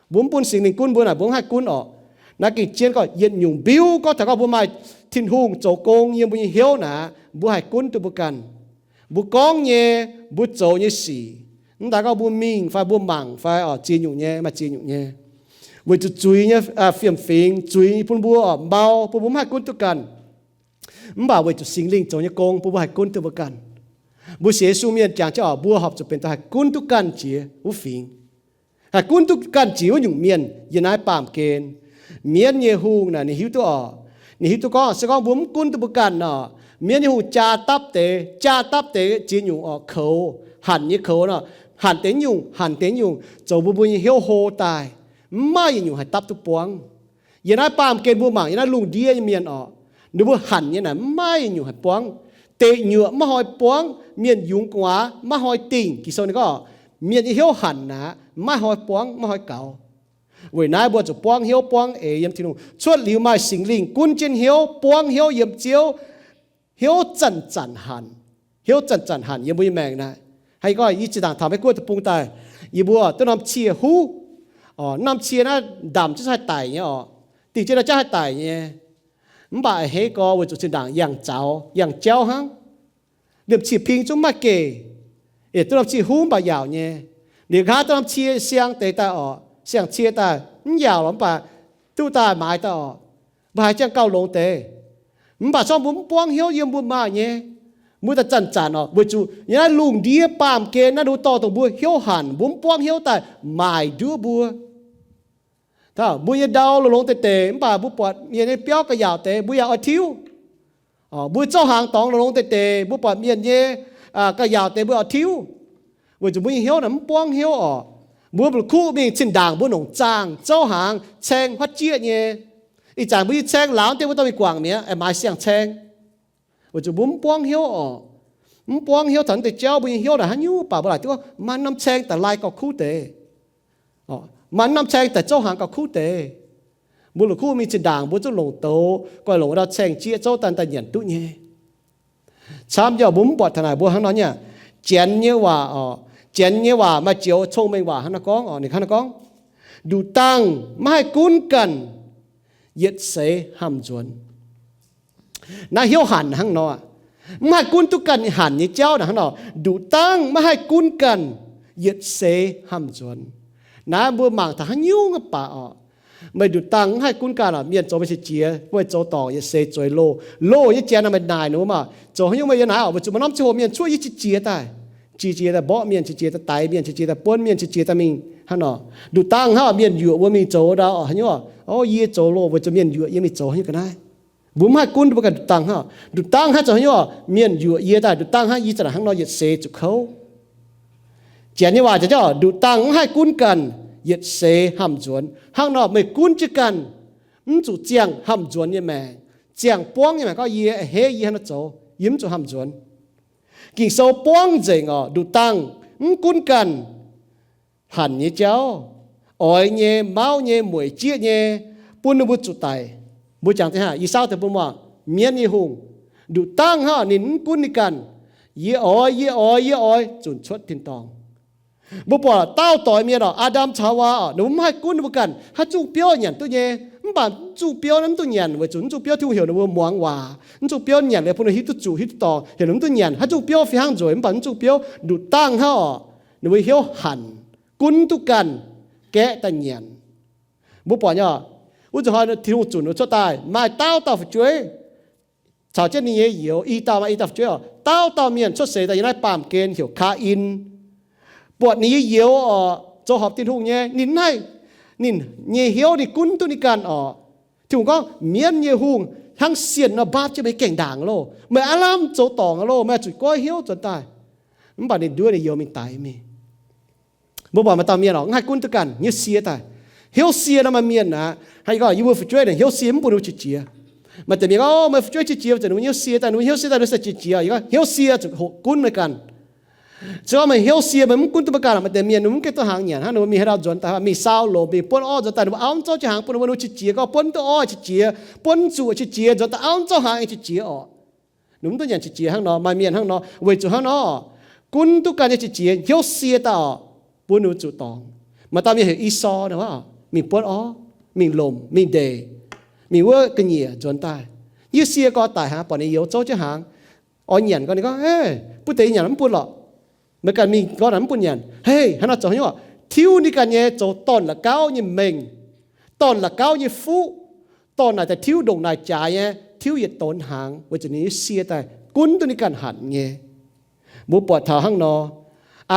Mbuo mv bun Singx Lingh gunv mbuo naaic, mbuo mv haih gunv orqc. Naaiv gengh jienv gorngv yietc nyungc mbiuv gorngv taux gorngv mbuo maaih Tin-Hungh zoux gong yiem mbuo nyei hnyouv naaic, mbuo haih gunv duqv mbuo ganh. Mbuo gorngv nyei, mbuo zoux nyei sic, mv daaih gorngv mbuo mingh fai mbuo mangc fai orqc, ziex nyungc nyei, maaih ziex nyungc nyei. Weic zuqc zuiz nyei fiem-fingx, zuiz bun mbuo orqc mbau, bun mbuo mv haih gunv duqv ganh. Mv baac weic zuqc Singx Lingh zoux nyei gong, bun mbuo haih gunv duqv mbuo ganh. Mbuo sienx Yesu mienh jangx jienv oc, mbuo horpc zuqc benx daaih haih gunv duqv ganh jiex wuov fingx, haih gunv duqv ganh jiex wuov nyungc mienh yiem naaiv baamh gen. Mienv nyei hungh naaic ninh hiuv duqv oc, ninh hiuv duqv gorngv se gorngv mbuo mv gunv duqv mbuo ganh nor, mienv nyei hungh jaa dapv deix, jaa dapv deix ziex nyungc oc, koux, hanc nyei koux nor, hanc deix nyungc, hanc deix nyungc, zoux mbuo mbuo nyei hnyouv hlo daaih, mv maaih yietc nyungc haih dapv duqv buangv. Yiem naaiv baamh gen mbuo mangc yiem naaiv lungh ndiev nyei mienh oc, ninh mbuo hanc nyei naaic mv maaih yietc nyungc haih buangv. Deic nyuoqc maiv hnoi buangv, mienh yungz gu'nguaaz maiv hnoi dingh. Ging-Sou ninh gorngv, mienh nyei hnyouv hanc aqv, maiv hnoi buangv, maiv hnoi gaux. Weic naaiv mbuo zuqc buangv hnyouv buangv eix yiem Tin-Hungh. Cuotv liuz maaih Singx Lingh gunv jienv hnyouv, buangv hnyouv yiem Ziouv, hnyouv zanc-zanc hanc. Hnyouv zanc-zanc hanc yiem mbuo nyei maengc naaic. Hnangv yie gorngv, yie zinh ndaangc taux Meiv Guoqv deic-bung daaih, yie mbuo duqv norm cie huv. Norm cie naaiv ndamc jienv haih daic nyei oc. Dingh jienv naaiv jauv haih daic nyei. Mv baac a'hneiv gorx weic zuqc zinh ndaangc yangh zaux yangh jauv hnangv. Liemh cie ping zungv maaih geh, yaac duqv norm cie huv mv baac yaauc nyei. Liuz nqa'haav duqv norm cie siang deix daaih oc, siang-cie daaih mv yaauc lorqc, mv baac duqv daaih maaiz daaih oc. Mbuo haiz ziangh gauh longx deix. Mv baac zorqv mbuo mv buangv hnyouv yiem mbuo maaih nyei. Mbuo daaih zanc-zanc oc, weic zuqc yiem naaiv lungh ndiev baamh gen naaiv, ninh mbuo dorh dongh mbuo hnyouv hanc, mbuo mv buangv hnyouv daaih maaic nduov mbuo. Mbuo nyei ndau longx-longx deix deix, mv baac mbuo buatc mienh nyei biauv ga'yaauc deix, mbuo yaac oix tiuv. Mbuo zouv hnaangx dorngx longx-longx deix deix, mbuo buatc mienh nyei ga'yaauc deix, mbuo oix tiuv. Weic zuqc mbuo nyei hnyouv naaic mv buangv hnyouv oc. Mbuo mv la'kuqv mingh zinh ndaangc mbuo longc zaangh zouv hnaangx caeng huotv jieqv nyei. Ih zanc mbuo nyei caeng laauv deix mbuo dorh mingh guangc mi'aqv, aengx maaiz siang-caeng. Weic zuqc mbuo mv buangv hnyouv oc. Mv buangv hnyouv taux naaiv deix jauv, mbuo nyei hnyouv naaic haaix nyungc baac mbuo laaic duqv gorngv maaih norm caeng daaih laai gauh kuv deix. Maaih norm caeng daaih zouv hnaangx gauh kuv deix. Mbuo la'kuqv mingh zinh ndaangc mbuo zungv longc douz, goiv longc ndau caeng jieqv zouv daaih daaih nyanc duqv nyei. Camv nyei, mbuo mv buatc taux naaic, mbuo hnangv nor nyei. Janx nyei waac oc, Janx nyei waac maaih zioux cong-mengh waac hnangv nor gorngv oc. Ninh hnangv nor gorngv, nduqc dangh maiv haih gunv ganh, yietc seix hnamv nzuonx. Naaiv hnyouv hanc hnangv nor, mv haih gunv duqv ganh hanc nyei jauv naaic hnangv nor, nduqc dangh maiv haih gunv ganh, yietc seix hnamv nzuonx. Naaiv mbuo mangc taux haaix nyungc mv baac oc, meih nduqc dangh mv haih gunv ganh oc, mienh zoux meih qiex jiez, meih zoux dorngc yietc seix zueiz loh. Loh nyei janx naaic meih naaic ninh mbuo maah, zoux haaix nyungc meih yiem naaiv oc, weic zuqc maaih norm ziangh hoc mienh cuotv yie qiex jiez daaih, qiex jiez daaih mborqv mienh, qiex jiez daaih daix mienh, qiex jiez daaih buonv mienh, qiex jiez daaih mingh hnangv nor. Nduqc dangh hnangv mienh yuoqc mbuo mingh zoux ndau oc, haaix nyungc oc, o, yie zoux loh weic zuqc mienh yuoqc yie mingh zoux haaix nyungc ga'naaiv. Mbuo mv haih gunv mbuo ganh nduqc dangh hnangv. Nduqc dangh hnangv zoux haaix nyungc oc, mienh yuoqc yie daaih, nduqc dangh hnangv yie za'naaic hnangv nor yietc seix zuqc kouv. Janx nyei waac jaax jauv, nduqc dangh mv haih gunv ganh, yietc seix hnamv nzuonx. Hnangv nor meih gunv jienv ganh, mv zuqc ziangh hnamv nzuonx nyei maengc, ziangh buangv nyei maengc gorngv yie a'hneiv yie hnangv nor zoux, yie mv zuqc hnamv nzuonx. Ging-Sou buangv nzengc oc, nduqc dangh mv gunv ganh hanc nyei jauv, oix nyei, mauv nyei, mueic jieqv nyei, bun ninh mbuo zuqc daic. Mbuo jangx deix hnangv, Yisau deix bun muangh, mienv nyei hungh, nduqc dangh hnangv ninh mv gunv ninh ganh, yie oix, yie oix, yie oix, zunc cuotv tin-dorngh. Mbuo buatc dauh doix mienh oc, Aa^ndam caux Haawaa oc, ninh mbuo mv haih gunv ninh mbuo ganh, haaix zungh biouv nyanc duqv nyei, mv baac mv zungh biouv naaiv mv duqv nyanc weic zuqc mv zungh biouv Tin-Hungh heuc ninh mbuo muangx waac, mv zungh biouv nyanc liuz bun ninh hiuv duqv zuqc hiuv duqv dorngc, heuc ninh mv duqv nyanc. Haaix zungh biouv fih hnangv nzueic, mv baac mv zungh biouv nduqc dangh hnangv oc, ninh mbuo hnyouv hanc, gunv duqv ganh, gaeqv daaih nyanc. Mbuo buatc nyei, wuov zanc hnoi Tin-Hungh zunc ninh cuotv daaih maaih dauh dauh fu'jueiv caux jienv ninh nyei youz, i dauh maaih i dauh fu'jueiv oc. Dauh dauh mienh cuotv seix daaih yiem naaiv baamh gen heuc Kaa^in. Buatc ninh nyei youz oc, zoux horpc Tin-Hungh nyei, ninh mv haih, ninh nyei hnyouv ninh gunv duqv ninh ganh oc. Tin-Hungh gorngv, mienv nyei hungh, hnangv sienh nor mbaapv jienv meih gaengh ndaangc loh. Meih aav lamh zoux dorngc loh, meih zuqc goiv hnyouv nzuonx daaih. Mv baac ninh nduov ninh youz mingh daix mingh. Mbuo buatc maaih dauh mienh oc, mv haih gunv duqv ganh, hnyouv sie daaih. Hnyouv sie nor maaih mienh aqv. Haaix gorngv yie mbuo fu'jueiv naaic hnyouv sie mv bun ninh mbuo qiex jiez. Maaih deix mienh gorngv, meih fu'jueiv qiex jiez, ninh mbuo hnyouv sie daaih, ninh mbuo hnyouv sie daaih, ninh se qiex jiez. Yie gorngv hnyouv sie zuqc hoqc gunv meih ganh. Se gorngv meih hnyouv sie, meih mv gunv duqv meih ganh, maaih deix mienh ninh mv gaengh duqv hnaangx nyanc hnangv, ninh mbuo mingh haaix ndau nzuonx daaih, mingh saau longx, mingh buonv orv nzuonx daaih, ninh mbuo auv mv zouv jienv hnaangx bun ninh mbuo, ninh mbuo qiex jiez, gorngv buonv duqv orv qiex jiez, buonv zuqc qiex jiez, nzuonx daaih auv mv zouv hnaangx qiex jiez oc. Ninh mbuo mv duqv nyanc qiex jiez hnangv nor, maaih mienh hnangv nor, weic zuqc hnangv nor, gunv duqv ganh nyei qiex jiez, hnyouv sie daaih oc, bun ninh mbuo zuqc dorngc. Maaih dauh mienh heuc Esau nor, mingh buonv orv, mingh lomc, mingh ndeic, mingh wuov ga'nyiec nzuonx daaih. Yie sie gorx daic hnangv, buatc ninh youz zouv jienv hnaangx, oix nyanc gorngv, ninh gorngv, Butv deix yie nyanc mv bun lorqc. Meih ganh mingh gorngv naaic mv bun nyanc. Hei, hnangv nor zoux haaix nyungc oc? Tiuv ninh ganh nyei zoux dorn-la'gauv nyei mengh, dorn-la'gauv nyei fuqv, dorn naaic daaih tiuv ndongc naaic jaaix nyei, tiuv yietc donx hnaangx, weic zuqc ninh nyei sie daaih gunv duqv ninh ganh hanc nyei. Mbuo buatc taux hnangv nor,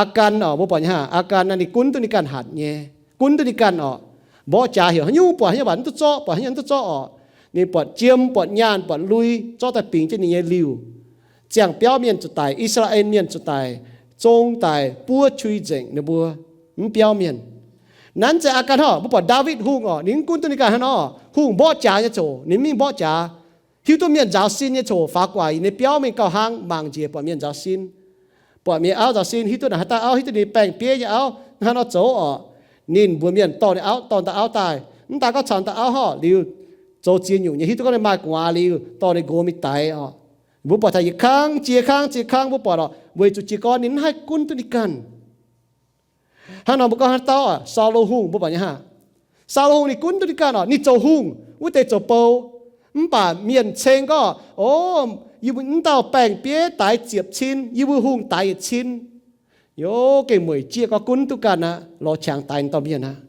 Aa^gan oc, mbuo buatc nyei hnangv, Aa^gan naaiv ninh gunv duqv ninh ganh hanc nyei, gunv duqv ninh ganh oc. Mborqv jaax heuc haaix nyungc buatc haaix nyungc, mv baac mv duqv zorqv, buatc haaix nyungc mv duqv zorqv oc. Ninh buatc jiem, buatc nyaanh, buatc lui, zorqv daaih bingx jienv ninh nyei liuh. Ziangh biauv mienh zuqc daic, I^saa^laa^en mienh zuqc daic, zong daic, buov qui nzengc ninh mbuo, mv biauv mienh. Naaiv zeiz Aa^gan hnangv. Mbuo buatc Ndaawitv Hungh oc, ninh mv gunv duqv ninh ganh hnangv nor, hungh mborqv jaax nyei coc ninh mv mingh mborqv jaax. Hiuv duqv mienh nzaaux sin nyei coc faaux gu'nguaaic ninh nyei biauv mingh gauh hnangv, mangc njiec buatc mienh nzaaux sin, buatc mienh auv nzaaux sin, hiuv duqv naaic haaix dauh auv, hiuv duqv ninh baengh-bieiv nyei auv hnangv nor zoux oc. Ninh mbuox mienh dorh ninh auv, dorh dauh auv daaih, mv daan gorngv caux dauh auv horpc liuz, zoux ziex nyungc nyei, hiuv duqv gorngv ninh maaih gu'nguaaz liuz, dorh ninh nqox mingh daix oc. Mbuo buatc taux yietc kangv jiex kangv jiex kangv, mbuo buatc oc, weic zuqc jiez gorn ninh mv haih gunv duqv ninh ganh. Hnangv nor mbuo gorngv haaix dauh oc, Saulo Hungh mbuo buatc nyei hnangv. Saulo Hungh ninh gunv duqv ninh ganh oc, ninh zoux hungh wuov deix zoux bou, mv baac mienh ceng gorngv, o, yie mbuo mv dauh baengh-bieiv daix ziepc cin, yie mbuo hungh daix yietc cin. Youz gengh mueic jieqv gorngv gunv duqv ganh aqv, lorz qangx daix dauh mienh aqv.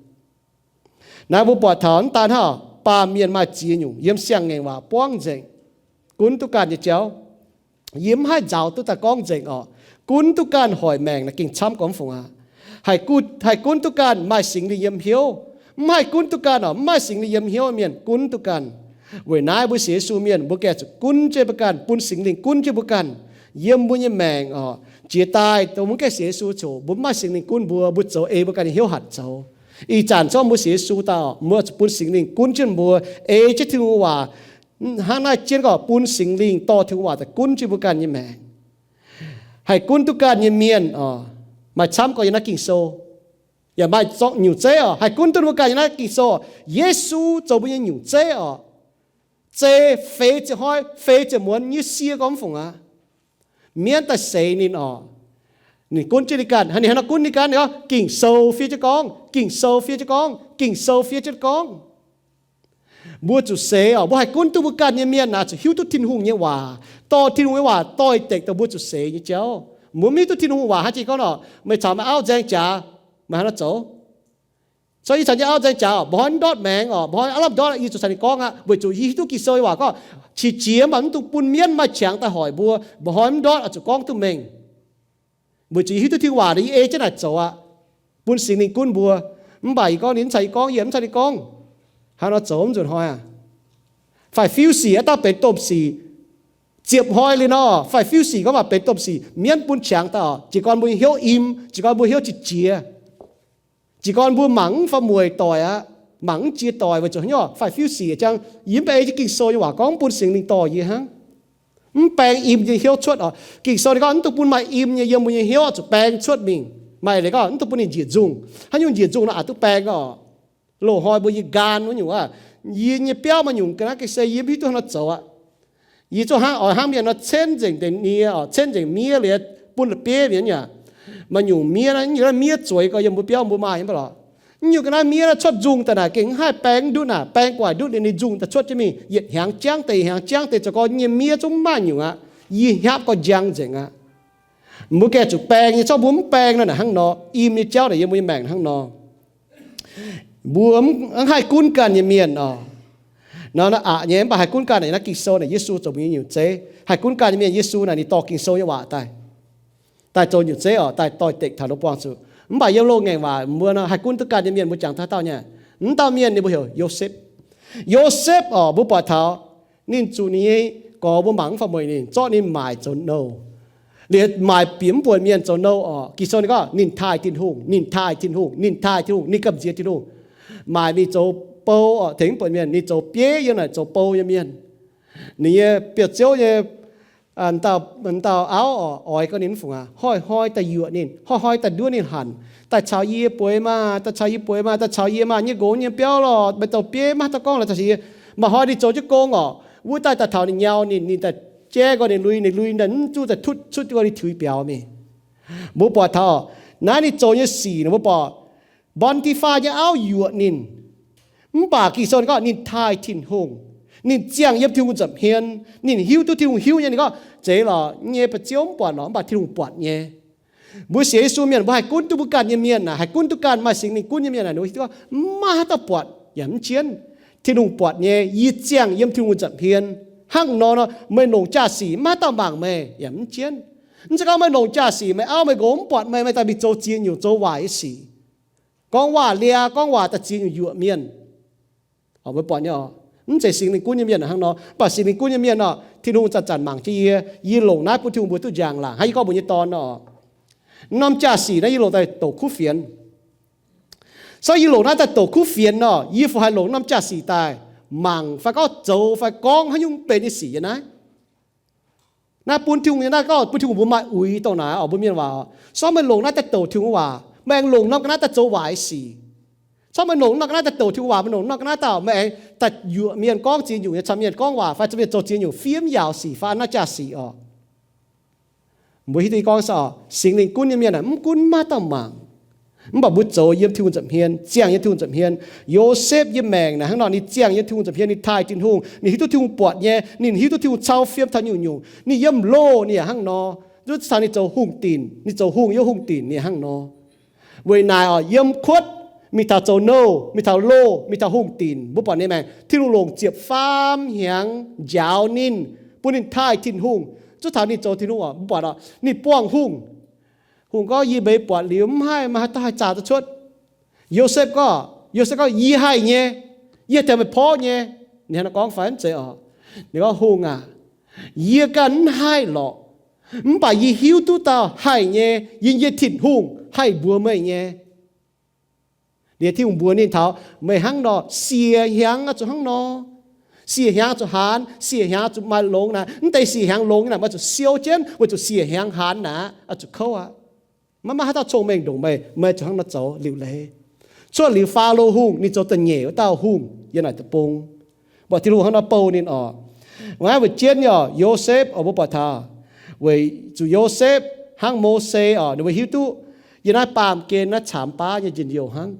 Naaiv mbuo buatc taux mv daan hnangv, baamh mienh maaih ziex nyungc yiem siang-ngaengc waac buangv nzengc, gunv duqv ganh nyei jauv. Yie mv haih nzaaux duqv daaih gorngv nzengc oc. Gunv duqv ganh hoic maengc naaic gengh camv gormx fungc aqv. Haih gunv, haih gunv duqv ganh maaih Singx Lingh yiem hnyouv. Mv haih gunv duqv ganh oc, mv maaih Singx Lingh yiem hnyouv mienh gunv duqv ganh. Weic naaiv mbuo sienx Yesu mienh mbuo gengh zuqc gunv jienv mbuo ganh, bun Singx Lingh gunv jienv mbuo ganh yiem mbuo nyei maengc oc. Jiex daaih dongh mbuo mv gaengh sienx Yesu coc mbuo mv maaih Singx Lingh gunv mbuo, mbuo zoux ei mbuo ganh nyei hnyouv hatc zoux. Ih zanc zorqv mbuo sienx Yesu daaih oc, mbuo zuqc bun Singx Lingh gunv jienv mbuo, ei jienv Tin-Hungh waac. Hnangv naaiv jienv gorngv bun Singx Lingh dorh Tin-Hungh waac daaih gunv jienv mbuo ganh nyei maengc. Haih gunv duqv ganh nyei mienh oc, maaih camv gorx yiem naaiv Ging-Sou. Yaac maaih zorqv nyungc zeiv oc, haih gunv duqv mbuo ganh yiem naaiv Ging-Sou. Yesu zoux mbuo nyei nyungc zeiv oc. Zeiz feix ziepc hnoi feix ziepc muonz nyei sie gormx fungc aqv. mienv daaih seix ninh oc. Ninh gunv jienv ninh ganh, ninh hnangv nor gunv ninh ganh, ninh gorngv, Ging-Sou fiev jienv gorngv, Ging-Sou fiev jienv gorngv, Ging-Sou fiev jienv gorngv. Mbuo zuqc seix oc. Mbuo haih gunv duqv mbuo ganh nyei mienh naaic zuqc hiuv duqv Tin-Hungh nyei waac, dorh Tin-Hungh nyei waac doix-dekc dongh mbuo zuqc seix nyei jauv. Mbuo mv hiuv duqv Tin-Hungh waac hnangv jiex gorngv oc, meih caux meih auv nzaeng jaax, meih hnangv nor zoux. So yie caux nyei auv nzaeng jaax oc, mba'hnoi mv ndortv maengx oc, mba'hnoi aav lamh ndortv, yie zuqc caux ninh gorngv aqv, weic zuqc yie hiuv duqv Ging-Sou nyei waac gorngv qiex jiez mv baac mv dungx bun mienv maaih qangx daaih hoic mbuo, mba'hnoi mv ndortv oix zuqc gorngv duqv mengh. Weic zuqc yie hiuv duqv Tin-Hungh waac, yie ei jienv naaic zoux aqv, bun Singx Lingh gunv mbuo. Mv baac yie gorngv ninh mv caux yie gorngv, yie mv caux ninh gorngv, hnangv nor zoux mv nzunc hnoi aqv. Faix-fiuv sic aav dauh benx domh sic. Ziepc hnoi liuz nor, faix-fiuv sic gorngv waac benx domh sic, mienv bun qangx daaih oc, jiez gorn mbuo nyei hnyouv im, jiez gorn mbuo hnyouv qiex jiez, jiez gorn mbuo mangc mv faaux mueic doic aqv, mangc mv jiex doic weic zuqc haaix nyungc, faix-fiuv sic jangx. Yie mv baac ei jienv Ging-Sou nyei waac gorngv, mv bun Singx Lingh dorh yie hnangv. Mv baeng im nyei hnyouv cuotv oc. Ging-Sou ninh gorngv mv dungx bun maaih im nyei yiem mbuo nyei hnyouv zuqc baeng cuotv mingh. Maaih leiz gorngv mv dungx bun ninh njiec nzungh. Haaix nyungc njiec nzungh nor aqc duqv baeng oc. Loz-hnoi mbuo yie nqaang wuov nyungc aqv, yie nyei biauv maaih nyungc ga'naaiv ga'sie yie mv hiuv duqv hnangv nor zoux aqv. Yie zuqc hnangv oix hnangv mienh nor cenv nzengc deix nie oc, cenv nzengc miev liuz bun la'bieiv mi'aqv. Maaih nyungc miev naaiv, yie miev zueiz gorx yiem mbuo biauv mbuo maaih nyei mv baac lorqc. Nyungc ga'naaiv miev naaiv cuotv nzungh daaih naaic gengh mv haih baeng ndutv naaic, baeng gu'nguaaic ndutv liuz ninh nzungh daaih cuotv jienv mingh yietc hnyangx jangv deix, yietc hnyangx jangv deix, zoux gorx nyei miev zungv maaih nyungc aqv. Yie hnyapv gorx njang nzengc aqv. Mbuo gengh zuqc baeng nyei, zorqv mbuo mv baeng nor naaic hnangv nor, im nyei jauv naaic yiem mbuo nyei maengc hnangv nor. Mbuo mv haih gunv ganh nyei mienh oc. Nor naaiv aqc nyei, mv baac haih gunv ganh naaic naaiv Ging-Sou naaic Yesu zoux mbuo nyei nyungc zeiv. Haih gunv ganh nyei mienh Yesu naaic ninh dorh Ging-Sou nyei waac daaih, daaih zoux nyungc zeiv oc, daaih doix-dekc taux ninh buangh zuqc. Mv baac yiem loz-ngaengc waac mbuo nor haih gunv duqv ganh nyei mienh mbuo jangx taux haaix dauh nyei? Mv dauh mienh ninh mbuo heuc Yosepv. Yosepv oc, mbuo buatc taux ninh zuqc ninh nyei gorx mbuo mangc mv faaux mueic ninh, zorqv ninh maaic zoux nouh. Liuz maaic bieqc mv buonc mienh zoux nouh oc. Ging-Sou ninh gorngv ninh taaih Tin-Hungh, ninh taaih Tin-Hungh, ninh taaih Tin-Hungh, ninh gamh nziex Tin-Hungh. Maaic mingh zoux bou oc, tengx mv buonc mienh, ninh zoux bieiv yiem naaic zoux bou nyei mienh. Ninh nyei biauv-ziouv nyei dauh auv oc, oix gorngv ninh mv fungc aqv, hnoi-hnoi daaih yuoqc ninh, hnoi-hnoi daaih nduov ninh hanc, daaih caux yie bueix maah, daaih caux yie bueix maah, daaih caux yie maah, nyei nqox nyei biauv lorh, meih zoux bieiv maiv haaix dauh gorngv lorh, caux yie. Maaih hnoi ninh zoux jienv gong oc, wuov daaih daaih taux ninh nyau ninh, ninh daaih jaiv nqoi ninh lui, ninh lui daaih mv zuqc daaih tutv, tutv jienv nqoi ninh tuix biaux mingh. Mbuo buatc taux naaiv ninh zoux nyei sic nor, mbuo buatc Mbon-Ti^faa nyei auv yuoqc ninh. Mv baac Ging-Sou ninh gorngv ninh taaih Tin-Hungh. Ninh ziangh yiem Tin-Hungh nza'hmien. Ninh hiuv duqv Tin-Hungh hiuv nyei. Ninh gorngv, zeiz lorqc, nyei biauv-ziouv mv buatc lorqc, mv baac Tin-Hungh buatc nyei. Mbuo sienx Yesu mienh mbuo haih gunv duqv mbuo ganh nyei mienh naaic, haih gunv duqv ganh maaih Singx Lingh gunv nyei mienh naaic, ninh hiuv duqv gorngv maiv haaix dauh buatc yaac mv jienv. Tin-Hungh buatc nyei. Yie ziangh yiem Tin-Hungh nza'hmien. Hnangv nor nor meih longc jaa-sic maiv haaix dauh mangc meih yaac mv jienv. Mv zeiz gorngv meih longc jaa-sic meih auv meih nqox mv buatc meih, meih daaih mingh zoux ziex nyungc zoux waaic nyei sic, gorngv waac-liaa, gorngv waac daaih ziex nyungc yuoqc mienh. Oc, mbuo buatc nyei oc, mv zeiz Singx Lingh gunv nyei mienh hnangv nor. Mv baac Singx Lingh gunv nyei mienh oc, Tin-Hungh zanc-zanc mangc jienv yie, yie longc naaiv bun Tin-Hungh mbuox duqv njang-laangc. Hnangv yie gorngv mbuox nyei dorn oc, norm jaa-sic naaiv yie longc daaih douc kuv fienx. So yie longc naaiv daaih douc kuv fienx nor, yie fungc haih longc norm jaa-sic daaih mangc fai gorngv zoux fai gorngv haaix nyungc benx nyei sic yiem naaiv. Naaiv bun Tin-Hungh nyei, naaiv gorngv bun Tin-Hungh mbuo maaih uix dongh naaic oc, mbuo mienh waac oc. So meih longc naaiv daaih douc Tin-Hungh waac, meih aengx longc norm ga'naaiv daaih zoux waaic sic. So meih longc norm ga'naaiv daaih douc Tin-Hungh waac, meih longc norm ga'naaiv daaih, meih aengx daaih yuoqc mienh gorngv ziex nyungc nyei, caux mienh gorngv waac fai caux mienh zoux ziex nyungc fiem yaauc sic fai naaiv jaa-sic oc. Mbuo hiuv duqv gorngv oc, Singx Lingh gunv nyei mienh aah, mv gunv maiv dauh mangc. Mv baac mbuo zoux yiem Tin-Hungh nza'hmien, ziangh yiem Tin-Hungh nza'hmien. Yosepv nyei maengc naaic hnangv nor, ninh ziangh yiem Tin-Hungh nza'hmien, ninh taaih Tin-Hungh, ninh hiuv duqv Tin-Hungh buatc nyei, ninh hiuv duqv Tin-Hungh cau fiem taux nyungc-nyungc. Ninh yiem loh ninh yaac hnangv nor. Zuqc taux ninh zoux hungh dinc, ninh zoux hungh yiem hungh dinc ninh yaac hnangv nor. Weic naaic oc, yiem kuotv, mingh taux zoux nouh, mingh taux loh, mingh taux hungh dinc, mbuo buatc ninh maengc, Tin-Hungh longc ziepc faam hnyangx njaaux ninh, bun ninh taaih Tin-Hungh. Zuqc taux ninh zoux Tin-Hungh oc, mbuo buatc oc, ninh buangh hungh. Hungh gorngv, yie mbeix buatc liuz mv haih, maiv haih daaih haih zaah duqv cuotv. Yosepv gorngv, Yosepv gorngv, yie haih nyei, yie haih tengx meih porv nyei. Ninh hnangv nor gorngv fai mv zeiz oc? Ninh gorngv, hungh aac, yie ganh mv haih lorqc, mv baac yie hiuv duqv dauh haih nyei, yie nyei Tin-Hungh haih mbuox meih nyei. Liuz Tin-Hungh mbuox ninh taux, meih hnangv nor, siec hnyangx oix zuqc hnangv nor. Siec hnyangx oix zuqc haanz, siec hnyangx oix zuqc maaih longx naaic. Mv deix siec hnyangx longx naaic, meih zuqc siou jienv, weic zuqc siec hnyangx haanz naaic, oix zuqc kouv aqv. Maiv maaih haaix dauh cong-mengh ndongc meih, meih zuqc hnangv nor zoux liuc leiz. Cuotv liuz Faalo Hungh, ninh zoux da'nyeic wuov dauh hungh yiem naaic deic-bung. Mbuo Tin-Hungh hnangv nor bouh ninh oc. Naaiv weic jienv nyei oc, Yosepv oc, mbuo buatc taux Weic zuqc Yosepv hnangv Mose oc, ninh mbuo hiuv duqv yiem naaiv baamh gen naaiv caamx baav nyei njien-youh hnangv.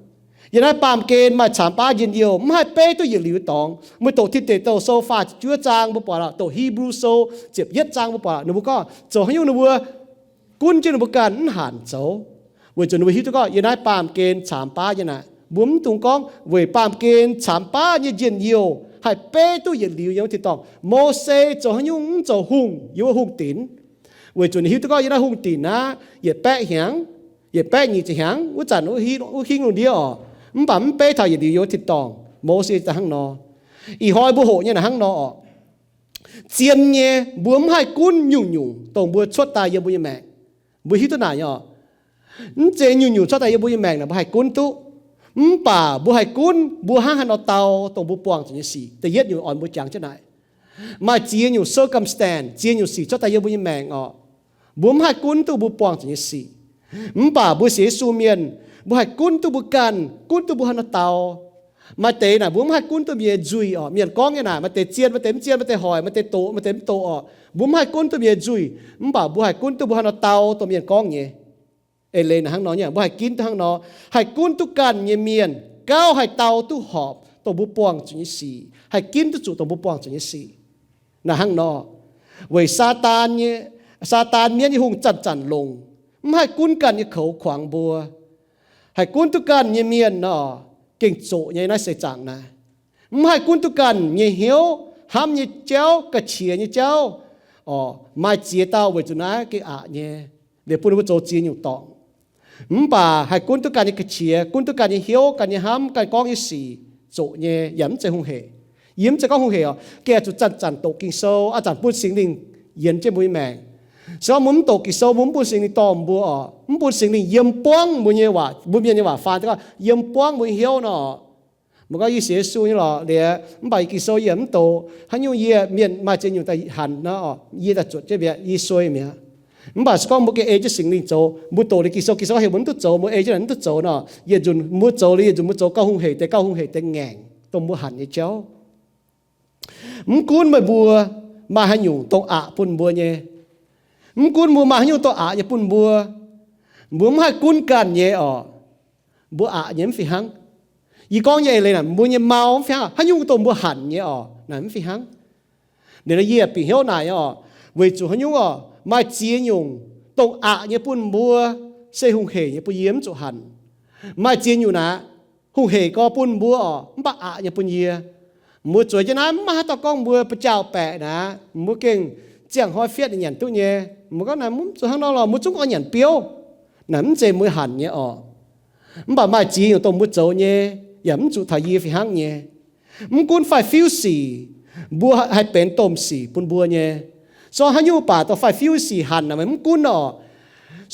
Yiem naaiv baamh gen maaih caamx baav njien-youh, mv haih beiv duqv yietc liuz dorngx. Meih doqc Tin Deic Douh Sou faah ziepc juov zaang mbuo buatc oc, doqc Hipv^lu Sou ziepc yietv zaang mbuo buatc, ninh mbuo gorngv zoux haaix nyungc ninh mbuo gunv jienv ninh mbuo ganh mv hanc zoux. Weic zuqc ninh mbuo hiuv duqv gorngv yiem naaiv baamh gen caamx baav nyei naaic, mbuo mv dungx gorngv weic baamh gen caamx baav nyei njien-youh haih beiv duqv yietc liuz yiem wuov tin-dorngh. Mose zoux haaix nyungc mv zoux hungh yiem wuov hungh dinc, weic zuqc ninh hiuv duqv gorngv yiem naaiv hungh dinc naaiv yietc baeqv hnyangx, yietc baeqv nyic ziepc hnyangx wuov zanc wuov hingv lungh ndiev oc, mv baac mv beiv taux yietc liuz yiem wuov tin-dorngh. Mose daaih hnangv nor. Ih hnoi mbuo hoqc nyei naaic hnangv nor oc. Zien nyei, mbuo mv haih gunv nyungc-nyungc dongh mbuo cuotv daaih yiem mbuo nyei maengc. Mbuo hiuv duqv naaic nyei oc. Mv zeiz nyungc-nyungc cuotv daaih yiem mbuo nyei maengc naaic mbuo haih gunv duqv. Mv baac mbuo haih gunv mbuo hnangv haaix nor dau dongh mbuo buangh zuqc nyei sic. Da'yietv nyungc oix mbuo jangx jienv naaic, maaih ziex nyungc circumstance, ziex nyungc sic cuotv daaih yiem mbuo nyei maengc oc, mbuo mv haih gunv duqv mbuo buangh zuqc nyei sic. Mv baac mbuo sienx Yesu mienh, mbuo haih gunv duqv mbuo ganh, gunv duqv mbuo haaix nor dau. Maaih deix naaic mbuo mv haih gunv duqv mienh nyei nzuih oc. Mienh gorngv nyei naaic, maaih deix zien, maaih deix mv zien, maaih deix hoic, maaih deix doqc, maaih deix mv doqc oc. Mbuo mv haih gunv duqv mienh nyei nzuih, mv baac mbuo haih gunv duqv mbuo haaix nor dau dongh mienh gorngv nyei. Eix leiz naaic hnangv nor nyei, mbuo haih ginv duqv hnangv nor, haih gunv duqv ganh nyei mienh, gauh haih dau duqv horpc dongh mbuo buangh zuqc nyei sic, haih ginv duqv zuqc dongh mbuo buangh zuqc nyei sic. Naaic hnangv nor, weic Saadaan nyei, Saadaan mienv nyei hungh zanc-zanc longc, mv haih gunv ganh nyei koux kuangx mbuo. Haih gunv duqv ganh nyei mienh nor, gengh zoqc nyei naaiv seix zaangc naaiv. Mv haih gunv duqv ganh nyei hnyouv, hnamv nyei jauv, ga'qiex nyei jauv, oc, maaih ziex dauh weic zuqc naaiv gengh aqc nyei, liuz bun ninh mbuo zoux ziex nyungc dorngc. Mv baac haih gunv duqv ganh nyei ga'qiex, gunv duqv ganh nyei hnyouv, ganh nyei hnamv, ganh gorngv nyei sic, zoqc nyei, yaac mv zeiz hungh hec. Yie mv zeiz gorngv hungh hec oc, gengh zuqc zanc-zanc doqc Ging-Sou, a'zanc bun Singx Lingh yienx jienv mbuo nyei maengc. Se gorngv mbuo mv doqc Ging-Sou, mbuo mv bun Singx Lingh dorh mbuo oc, mv bun Singx Lingh yiem buangv mbuo nyei waac, mbuo mienh nyei waac faan, gorngv yiem buangv mbuo nyei hnyouv nor, mbuo gorngv yie sienx Yesu nyei lorqc, liuz, mv baac Ging-Sou yie mv doqc, haaix nyungc yie mienh maaih ziex nyungc daaih hanc nor, yie daaih zuotc jienv mi'aqv, yie suei mi'aqv. Mv baac se gorngv mbuo gengh ei jienv Singx Lingh zoux, mbuo doqc liuz Ging-Sou, Ging-Sou heuc mbuo mv duqv zoux, mbuo ei jienv naaic mv duqv zoux nor, yietc nzunc mbuo zoux liuz, yietc nzunc mbuo zoux gauh hungh hec deix, gauh hungh hec deix ngaengc dongh mbuo hanc nyei jauv. Mv gunv meih mbuo maaih haaix nyungc dongh aqc bun mbuo nyei, mv gunv mbuo maaih haaix nyungc dongh aqc nyei bun mbuo, mbuo mv haih gunv ganh nyei oc, mbuo aqc nyei mv fih hnangv. Yie gorngv nyei eix leiz naaic, mbuo nyei mau mv fih hnangv, haaix nyungc dongh mbuo hanc nyei oc, naaic mv fih hnangv. Liuz nor yie bieqc hnyouv naaic nyei oc, weic zuqc haaix nyungc oc, maaih ziex nyungc dongh aqc nyei bun mbuo, se hungh hec nyei bun yie mv zuqc hanc. Maaih ziex nyungc naaic, hungh hec gorx bun mbuo oc, mv baac aqc nyei bun yie. Mbuo zueiz jienv naaiv mv maaih haaix dauh gorngv mbuo ba'jaauh baeqc naaic, mbuo gengh ziangh hnoi fietv nyanc duqv nyei. Mbuo gorngv naaic mv zuqc hnangv nor lorqc, mbuo zungv oix nyanc biouv. Naaic mv zeiz mbuo hanc nyei oc. Mv baac maaih ziex nyungc dongh mbuo zoux nyei, yaac mv zuqc taux yie fih hnangv nyei. Mv gunv faix-fiuv sic, mbuo haih benx domh sic bun mbuo nyei. Se gorngv haaix nyungc baac dongh faix-fiuv sic hanc naaic meih mv gunv oc.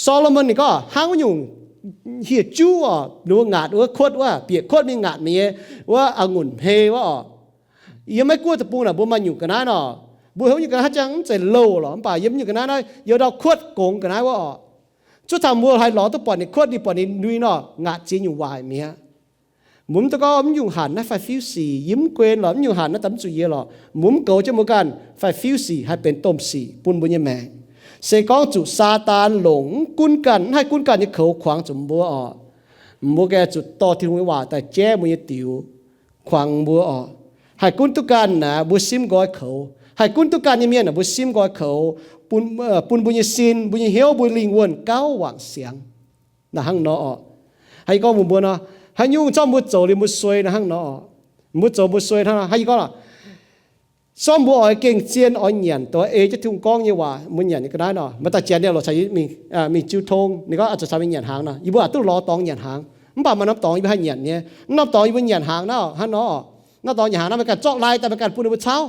Saa^lo^morn ninh gorngv hnangv wuov nyungc hieh juv oc, ninh mbuo ngaatc wuov kuotv wuov, bieqc kuotv mingh ngaatc meih nyei wuov a'ngunc hmei wuov oc. Yiem Meiv Guoqv deic-bung naaic mbuo maaih nyungc ga'naaiv nor, mbuo heuc nyungc ga'naaiv haaix jangx mv zeiz louh lorqc, mv baac yiem nyungc ga'naaiv naaiv youz ndau kuotv gongx ga'naaiv wuov oc. Zuov taux mbuo haih lorz duqv buatc ninh kuotv, ninh buatc ninh nui nor, ngaatc ziex nyungc waaic mi'aqv. Mbuo mv duqv gorngv mv nyungc hanc naaiv faix-fiuv sic, yie mv guen lorqc, mv nyungc hanc naaiv daaih mv zuqc yie lorqc. Mbuo mv goux jienv mbuo ganh faix-fiuv sic haih benx domh sic bun mbuo nyei maengc. Se gorngv zuqc Saadaan longc mv gunv ganh, mv haih gunv ganh nyei koux kuangx zuqc mbuo oc, mbuo gengh zuqc dorh Tin-Hungh nyei waac daaih jaiv mbuo nyei diux, kuangx mbuo oc. Haih gunv duqv ganh naaic mbuo simv nqoi koux. Haih gunv duqv ganh nyei mienh naaic mbuo simv nqoi koux, bun, bun mbuo nyei sin, mbuo nyei hnyouv, mbuo lingh wuonh gauh wangc siangx. Naaic hnangv nor oc. Hnangv yie gorngv mbuox mbuo nor, haaix nyungc zorqv mbuo zoux liuz mbuo suei naaic hnangv nor oc. Mbuo zoux mbuo suei hnangv nor, hnangv yie gorngv lorqc, zorqv mbuo oix gengh zien oix nyanc dongh ei jienv Tin-Hungh gorngv nyei waac mbuo nyanc nyei ga'naaiv nor, maaih dauh janx ninh lorz caux yie mingh, mingh jiu tong, ninh gorngv oix zuqc caux mingh nyanc hnaangx nor, yie mbuo aqc duqv lorz dorngx nyanc hnaangx. Mv baac maaih norm dorngx yie mbuo haih nyanc nyei. Mv norm dorngx yie mbuo nyanc hnaangx nor, hnangv nor oc. Norm dorngx nyanc hnaangx nor, meih ganh zorqv lai daaih, meih ganh bun ninh mbuo cauv.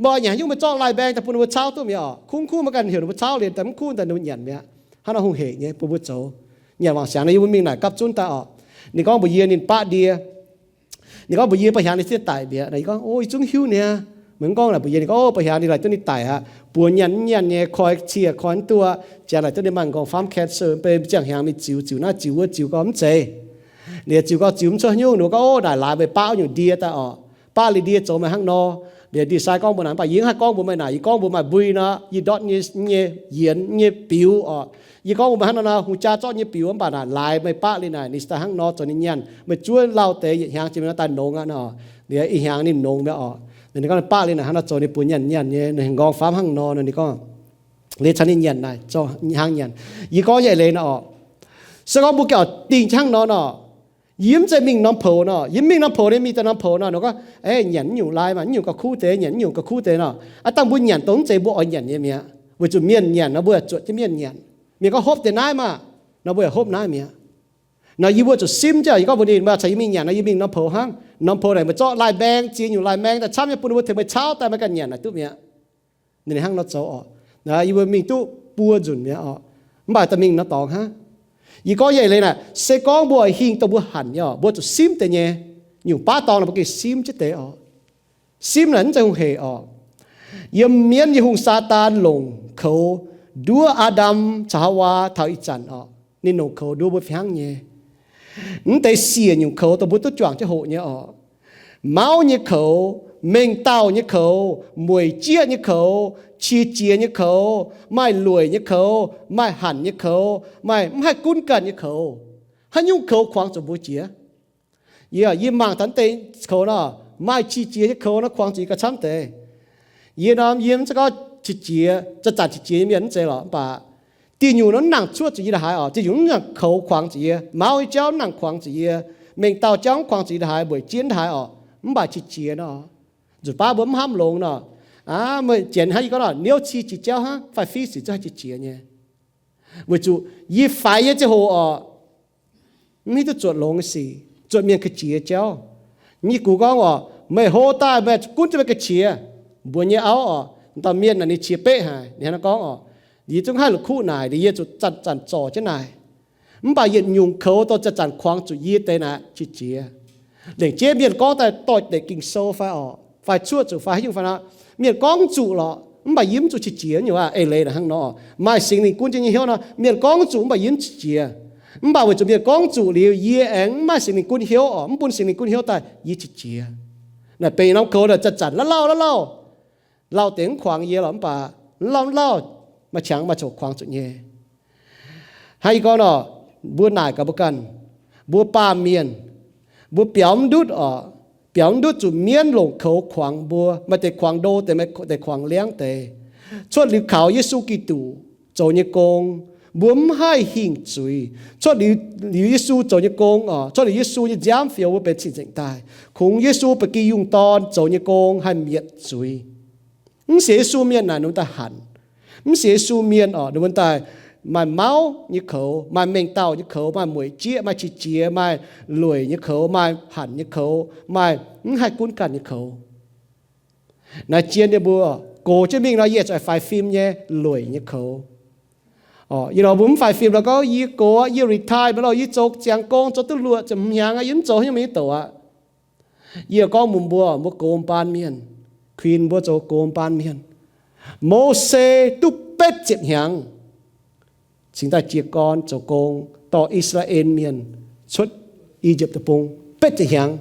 Meih oix nyanc haaix nyungc meih zorqv lai mbaeng daaih bun ninh mbuo cauv duqv mi'aqv oc. Kungx kuv meih ganh heuc ninh mbuo cauv liuz daaih mv kuv daaih ninh mbuo nyanc mi'aqv. Hnangv nor hungh hec nyei bun mbuo zoux. Nyanc wangc siangx nor yie mbuo mingh naaic gapv zunv daaih oc. Ninh gorngv mbuox yie ninh baqv ndie. Ninh gorngv mbuox yie, ba'hnyangx ninh zieqv daic mi'aqv. Yie gorngv, o, yie zungv hiuv niaa. Meih mv gorngv naaic mbuox yie, ninh gorngv, o, ba'hnyangx ninh laaic duqv ninh daic aqv, buoz nyaanh mv nyaanh nyei, koi cie koi mv duqv, janx laaic duqv ninh maaih m'nqorngv-famv cancer, mv bei ziangh hnyangx mingh ziux, ziux naaiv ziux wuov, ziux gorngv mv zeiz. Ninh ziux gorngv ziux mv cuotv haaix nyungc, ninh gorngv, o, naaic laaix meih baqv wuov nyungc ndie daaih oc. Baqv liuz ndie zoux meih hnangv nor. Liuz ndie-sai gorngv mbuox naaic, mv baac yie mv haih gorngv mbuox meih naaic. Yie gorngv mbuox meih mbuo naaic, yie ndortv nyei, nyei yienx nyei biux oc. Yie gorngv mbuox meih hnangv nor, hungh jaa zorqv nyei biux, mv baac naaic laaix meih baqv liuz naaic, ninh daaih hnangv nor zoux ninh nyanc. Meih zuov lauh deix yietc hnyangx jiex mingh nor daaih nongx aqv nor. Liuz ih hnyangx ninh nongx mi'aqv oc. Ninh gorngv baqv liuz naaic hnangv nor zoux ninh buoz nyanc nyanc nyei, ninh nqorngv famv hnangv nor nor, ninh gorngv liuz caux ninh nyanc naaic, hnangv nyanc. Yie gorngv nyei eix leiz nor oc, se gorngv mbuo gengh oix dingh hnangv nor nor, yie mv zeiz mingh norm poux nor. Yie mingh norm poux, ninh mingh daaih norm poux nor, ninh gorngv, Eix, nyanc naaiv nyungc lai maah, naaiv nyungc gauh kuv deix, nyanc naaiv nyungc gauh kuv deix nor. Aav dangh mbuo nyanc dongh mv zeiz mbuo oix nyanc nyei mi'aqv. Weic zuqc mienh nyanc nor mbuo zuotc jienv mienh nyanc. Mienh gorngv, Hopv deix naaiv maah! Nor mbuo hopv naaiv mi'aqv. Nor yie mbuo zuqc simv jienv, yie gorngv mbuox ninh, Meih caux yie mingh nyanc nor, yie mingh norm poux hnangv. Norm poux naaic meih zorqv lai-mbaeng ziex nyungc lai-mbaeng daaih camv nyei bun mbuo tengx meih cauv daaih, meih ganh nyanc naaic duqv mi'aqv. Ninh hnangv nor zoux oc. Yie mbuo mingh duqv buo nzunc mi'aqv oc. Mv baac daaih mingh nor dorngx hnangv. Yie gorngv nyei eix leiz naaic, se gorngv mbuo oix hingh dongh mbuo hanc nyei oc, mbuo zuqc simv deix nyei. Nyungc baav dorngx naaic mbuo gengh simv jienv deix oc. Simv naaic mv zeiz hungh hec oc. Yiem mienv nyei hungh, Saadaan longc koux nduov Aa^ndam caux Haawaa taux ih zanc oc. Ninh longc koux nduov mbuo fih hnangv nyei. Mv deix siec nyungc koux dongh mbuo duqv juangc jienv hoqc nyei oc. Mauv nyei koux, mengh dauh nyei koux, mueic jieqv nyei koux, qiex jiez nyei koux, maaih lueic nyei koux, maaih hanc nyei koux, maaih mv haih gunv ganh nyei koux. Haaix nyungc koux kuangx zuqc mbuo jiex? Yie, yie mangc taux deix koux nor, maaih qiex jiez nyei koux nor kuangx zuqc yie gauh camv deix. Yie norm yie mv zeiz gorngv qiex jiez, zanc-zanc qiex jiez nyei mienh mv zeiz lorqc, mv baac diuh nyungc nor mv nangc cuotv zuqc yie ndongc haaix oc. Diuh nyungc mv nangc koux kuangx zuqc yie. Mauv nyei jauv mv nangc kuangx zuqc yie. Mengh dauh jauv mv kuangx zuqc yie ndongc haaix, mueic jieqv ndongc haaix oc. Mv baac qiex jiez nor, nzunc baav mbuo mv hnamv longx nor, aa, meih janx hnangv yie gorngv nor, niouv qiex jiez jauv hnangv fai fiev sic zungv haih qiex jiez nyei. Weic zuqc yie faix nyei ziangh hoc oc, mv hiuv duqv zuotc longx nyei sic, zuotc mienh ga'qiex jauv. Yie gux gorngv oc, meih hlo daaih meih gunv jienv meih ga'qiex. Mbuox nyei auv oc, dauh mienh naaic ninh qiex beqv haic, ninh hnangv naaiv gorngv oc, yie zungv haih la'kuqv naaic, liuz yie zuqc zanc-zanc zorc jienv naaic. Mv baac yietc nyungc koux dongh zanc-zanc kuangx zuqc yie deix naaic qiex jiez. Lengc jeiv mienh gorngv daaih doix-dekc Ging-Sou fai oc, fai cuotv zuqc fai haaix nyungc fai nor, mienh gorngv zuqc lorqc, mv baac yie mv zuqc qiex jiez nyei waac. Eix leiz naaic hnangv nor, maaih Singx Lingh gunv jienv nyei hnyouv nor, mienh gorngv zuqc mv baac yie mv qiex jiez. Mv baac weic zuqc mienh gorngv zuqc liuz, yie aengx mv maaih Singx Lingh gunv hnyouv oc, mv bun Singx Lingh gunv hnyouv daaih yie qiex jiez. Naaic benx norm koux naaic zanc-zanc lauh lauh lauh lauh, lauh deix mv kuangx yie lorqc, mv baac lauh lauh, maaih qangx maaih coc kuangx zuqc nyei. Hnangv yie gorngv nor, mbuo naaic gaax mbuo ganh, mbuo baamh mienh, mbuo biaux mv ndutv oc, biaux mv ndutv zuqc mienv longc koux kuangx mbuo, maaih deix kuangx ndo deix, maaih deix kuangx liangv deix. Cuotv liuz kaux Yesu Giduc zoux nyei gong, mbuo mv haih hingh zuiz. Cuotv liuz, liuz Yesu zoux nyei gong oc, cuotv liuz Yesu nyei nziaamv fioux mbuo benx cing-nzengc daaih. Kungx Yesu ba'gi yungh dorn zoux nyei gong haih mietc zuiz. Mv sienx Yesu mienh naaic ninh mbuo daaih hanc. Mv sienx Yesu mienh oc, ninh mbuo daaih maaih mauv nyei koux, maaih mengh dauh nyei koux, maaih mueic jieqv, maaih qiex jiez, maaih lueic nyei koux, maaih hanc nyei koux, maaih mv haih gunv ganh nyei koux. Naaiv jien yie mbuo gox jienv mingh nor, yie zuqc faix fim nyei lueic nyei koux. Yie nor mbuo mv faix fim nor gorngv, yie gox aqv, yie retire mingh lorh, yie zoux ziangx gong zoux duqv luoqc ziepc hmz hnyangx aqv, yie mv zoux haaix nyungc mingh doqc aqv. Yie gorngv mbuox mbuo, mbuo gox mbaan mienh, kuinx mbuo zoux gox mbaan mienh. Mose duqv betv ziepc hnyangx cingx daaih jiez gorn zoux gong dorh I^saa^laa^en Mienh cuotv I^yipv Deic-Bung betv ziepc hnyangx.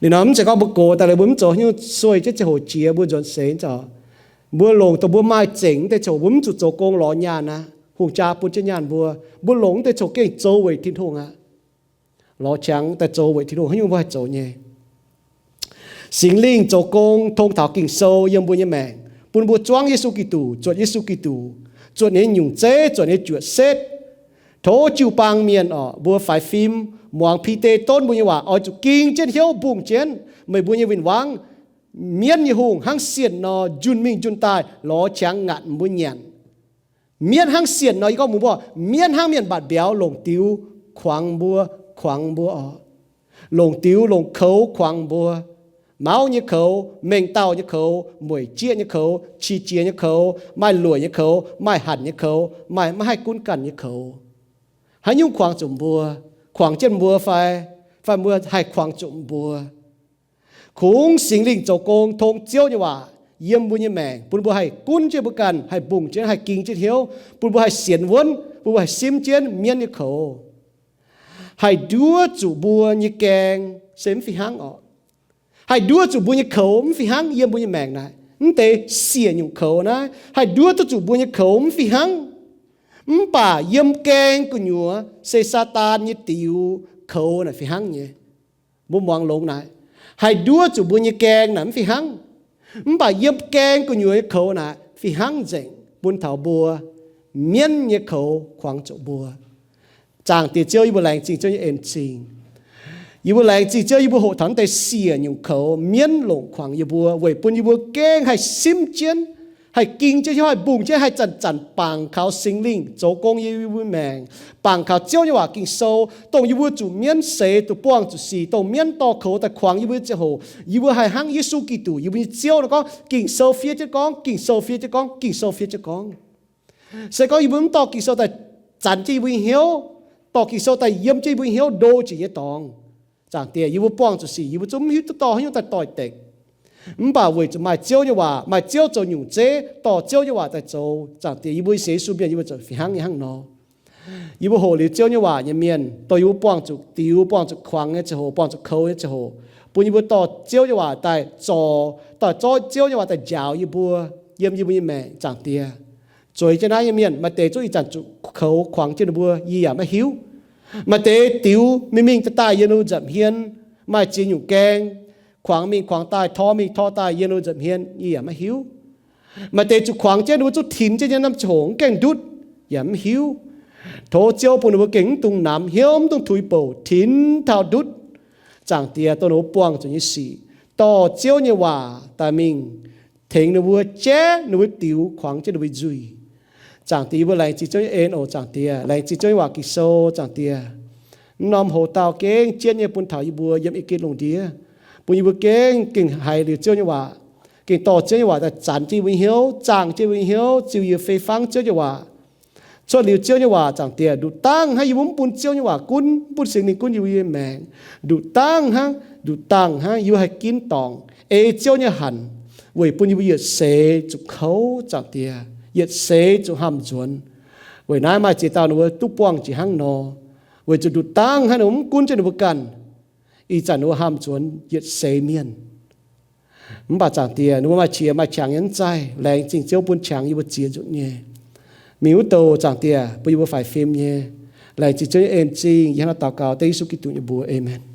Ninh nor mv zeiz gorngv mbuo gox daaih liuz mbuo mv zoux haaix nyungc, sueih jienv ziangh hoc jiex mbuo nzuonx seix zaux. Mbuo longc dongh mbuo maaih zengc deix ziangh hoc, mbuo mv zuqc zoux gong lorz nyaanh aqv. Hungh jaa bun jienv nyaanh mbuo. Mbuo longc deix ziangh hoc gengh zoux weic Tin-Hungh aqv. Lorz qangx daaih zoux weic Tin-Hungh haaix nyungc mbuo haih zoux nyei. Singx Lingh zoux gong tong taux Ging-Sou yiem mbuo nyei maengc, bun mbuo zuangv Yesu Giduc, zuotc Yesu Giduc, zuotc ninh nyei nyungc zeiv, zuotc ninh nyei juoqc setv. Tov jiu-baang mienh oc, mbuo faix fim muangx Bide donv mbuo nyei waac, oix zuqc ging jienv hnyouv mbungh jienv meih mbuo nyei win-wangv. Mienv nyei hungh hnangv sienh nor njunh mingh njunh daaih lorz qangx ngaatc mbuo nyanc. Mienv hnangv sienh nor, yie gorngv mbuox mbuo, mienv hnangv mienh mbatc mbiauz longc diux kuangx mbuo, kuangx mbuo oc. Longc diux longc koux kuangx mbuo. Mauv nyei koux, mengh dauh nyei koux, mueic jieqv nyei koux, qiex jiez nyei koux, maaih lueic nyei koux, maaih hanc nyei koux, maaih maiv haih gunv ganh nyei koux. Haaix nyungc kuangx zuqc mbuo? Kuangx jienv mbuo fai, fai mbuo haih kuangx zuqc mbuo? Kungx Singx Lingh zoux gong tong Ziouv nyei waac yiem mbuo nyei maengc, bun mbuo haih gunv jienv mbuo ganh, haih mbungh jienv, haih ging jienv hnyouv, bun mbuo haih sienx wuonv, bun mbuo haih simv jienv mienv nyei koux. Haih nduov zuqc mbuo nyei gaeng se mv fih hnangv oc. Haih nduov zuqc mbuo nyei koux mv fih hnangv yiem mbuo nyei maengc naaic. Mv deix siec nyungc koux naaiv haih nduov duqv zuqc mbuo nyei koux mv fih hnangv. Mv baac yiem gaeng gu'nyuoz se Saadaan nyei diux koux naaic fih hnangv nyei. Mbuo muangx longx naaic, haih nduov zuqc mbuo nyei gaeng naaic mv fih hnangv. Mv baac yiem gaeng gu'nyuoz nyei koux naaic fih hnangv nzengc bun taux mbuo. Mienv nyei koux kuangx zuqc mbuo. Zaangc Diex Ziouv, yie mbuo laengz zingh Ziouv nyei en-zingh. Yie mbuo laengz zingh Ziouv, yie mbuo hoqc taux naaiv deix siec nyungc koux mienv longc kuangx yie mbuo weic bun yie mbuo gengh haih simv jienv, haih ging jienv, haih mbungh jienv, haih zanc-zanc bangc kaux Singx Lingh zoux gong yiem yie mbuo maengc, bangc kaux Ziouv nyei waac Ging-Sou, dongh yie mbuo zuqc mienv seix duqv buangh zuqc sic, dongh mienv dorh koux daaih kuangx yie mbuo nyei ziangh hoc, yie mbuo haih hnangv Yesu Giduc, yie mbuo nyei Ziouv nor gorngv, Ging-Sou fiev jienv gorngv, Ging-Sou fiev jienv gorngv, Ging-Sou fiev jienv gorngv. Se gorngv yie mbuo mv dorh Ging-Sou daaih zanc jienv yie mbuo nyei hnyouv, dorh Ging-Sou daaih yiem jienv yie mbuo nyei hnyouv ndo jiex nyei dorngx, Zaangc Diex, yie mbuo buangh zuqc sic, yie mbuo zungv mv hiuv duqv dorh haaix nyungc daaih doix-dekc. Mv baac weic zuqc maaih Ziouv nyei waac, maaih Ziouv zoux nyungc zeiv, dorh Ziouv nyei waac daaih zoux, Zaangc Diex, yie mbuo sienx Yesu mienh yie mbuo ziouc fih hnangv nyei hnangv nor. Yie mbuo hoqc liuz Ziouv nyei waac nyei mienh, dongh yie mbuo buangh zuqc diux, buangh zuqc kuangx nyei ziangh hoc, buangh zuqc koux nyei ziangh hoc, bun yie mbuo dorh Ziouv nyei waac daaih zorc, dorh Ziouv nyei waac daaih njaaux yie mbuo yiem yie mbuo nyei maengc, Zaangc Diex. Zueiz jienv naaiv nyei mienh, maaih deix zungv ih zanc zuqc koux kuangx jienv ninh mbuo, yie yaac maiv hiuv. Maaih deix diux mingh mingh daaih daaih yiem ninh mbuo nza'hmien, maaih ziex nyungc gaeng, kuangx mingh kuangx daaih, tor mingh tor daaih yiem ninh mbuo nza'hmien, yie yaac maiv hiuv. Maaih deix zuqc kuangx jienv ninh mbuo zungv tinx jienv nyei, naaiv ziangh hoc mv gaengh ndutv, yaac mv hiuv. Tov Ziouv bun ninh mbuo gengh mv dungx namx hnyouv, mv dungx tuix bouc, tinx taux ndutv, Zaangc Diex, dongh ninh mbuo buangh zuqc nyei sic, dorh Ziouv nyei waac daaih mingh tengx ninh mbuo, jaiv ninh mbuo diux, kuangx jienv ninh mbuo nzuih. Zaangc Diex, yie mbuo laengz zingh Ziouv nyei en oc, Zaangc Diex. Laengz zingh Ziouv nyei waac Ging-Sou, Zaangc Diex. Mv norm hoc dauh gengh jienv nyei bun taux yie mbuo yiem ih geh lungh ndiev, bun yie mbuo gengh, gengh haiz liuz Ziouv nyei waac, gengh dorh Ziouv nyei waac daaih zanc jienv yie mbuo nyei hnyouv, zaangh jienv yie mbuo nyei hnyouv, ziux yietc fei fangv Ziouv nyei waac. Cuotv liuz Ziouv nyei waac, Zaangc Diex, nduqc dangh hnangv yie mbuo mv bun Ziouv nyei waac gunv, mv bun Singx Lingh gunv yie mbuo nyei maengc, nduqc dangh hnangv, nduqc dangh hnangv yie mbuo haih ginv dorngc ei Ziouv nyei hanc, weic bun yie mbuo yietc seix zuqc kouv, Zaangc Diex, yietc seix zuqc hnamv nzuonx. Weic naaiv maaih ziex dauh ninh mbuo duqv buangh jiex hnangv nor, weic zuqc nduqc dangh hnangv ninh mbuo mv gunv jienv ninh mbuo ganh, ih zanc ninh mbuo hnamv nzuonx yietc seix mienh. Mv baac Zaangc Diex, ninh mbuo maaih qiex maaih qangx nyei mv zaih. Laengz zingh Ziouv bun qangx yie mbuo ziex nzunc nyei. Mingh wuov douh, Zaangc Diex, bun yie mbuo faix fim nyei. Laengz zingh Ziouv nyei en-zingh, yie hnangv naaiv daux gaux dengv Yesu Giduc nyei mbuox. Aamen.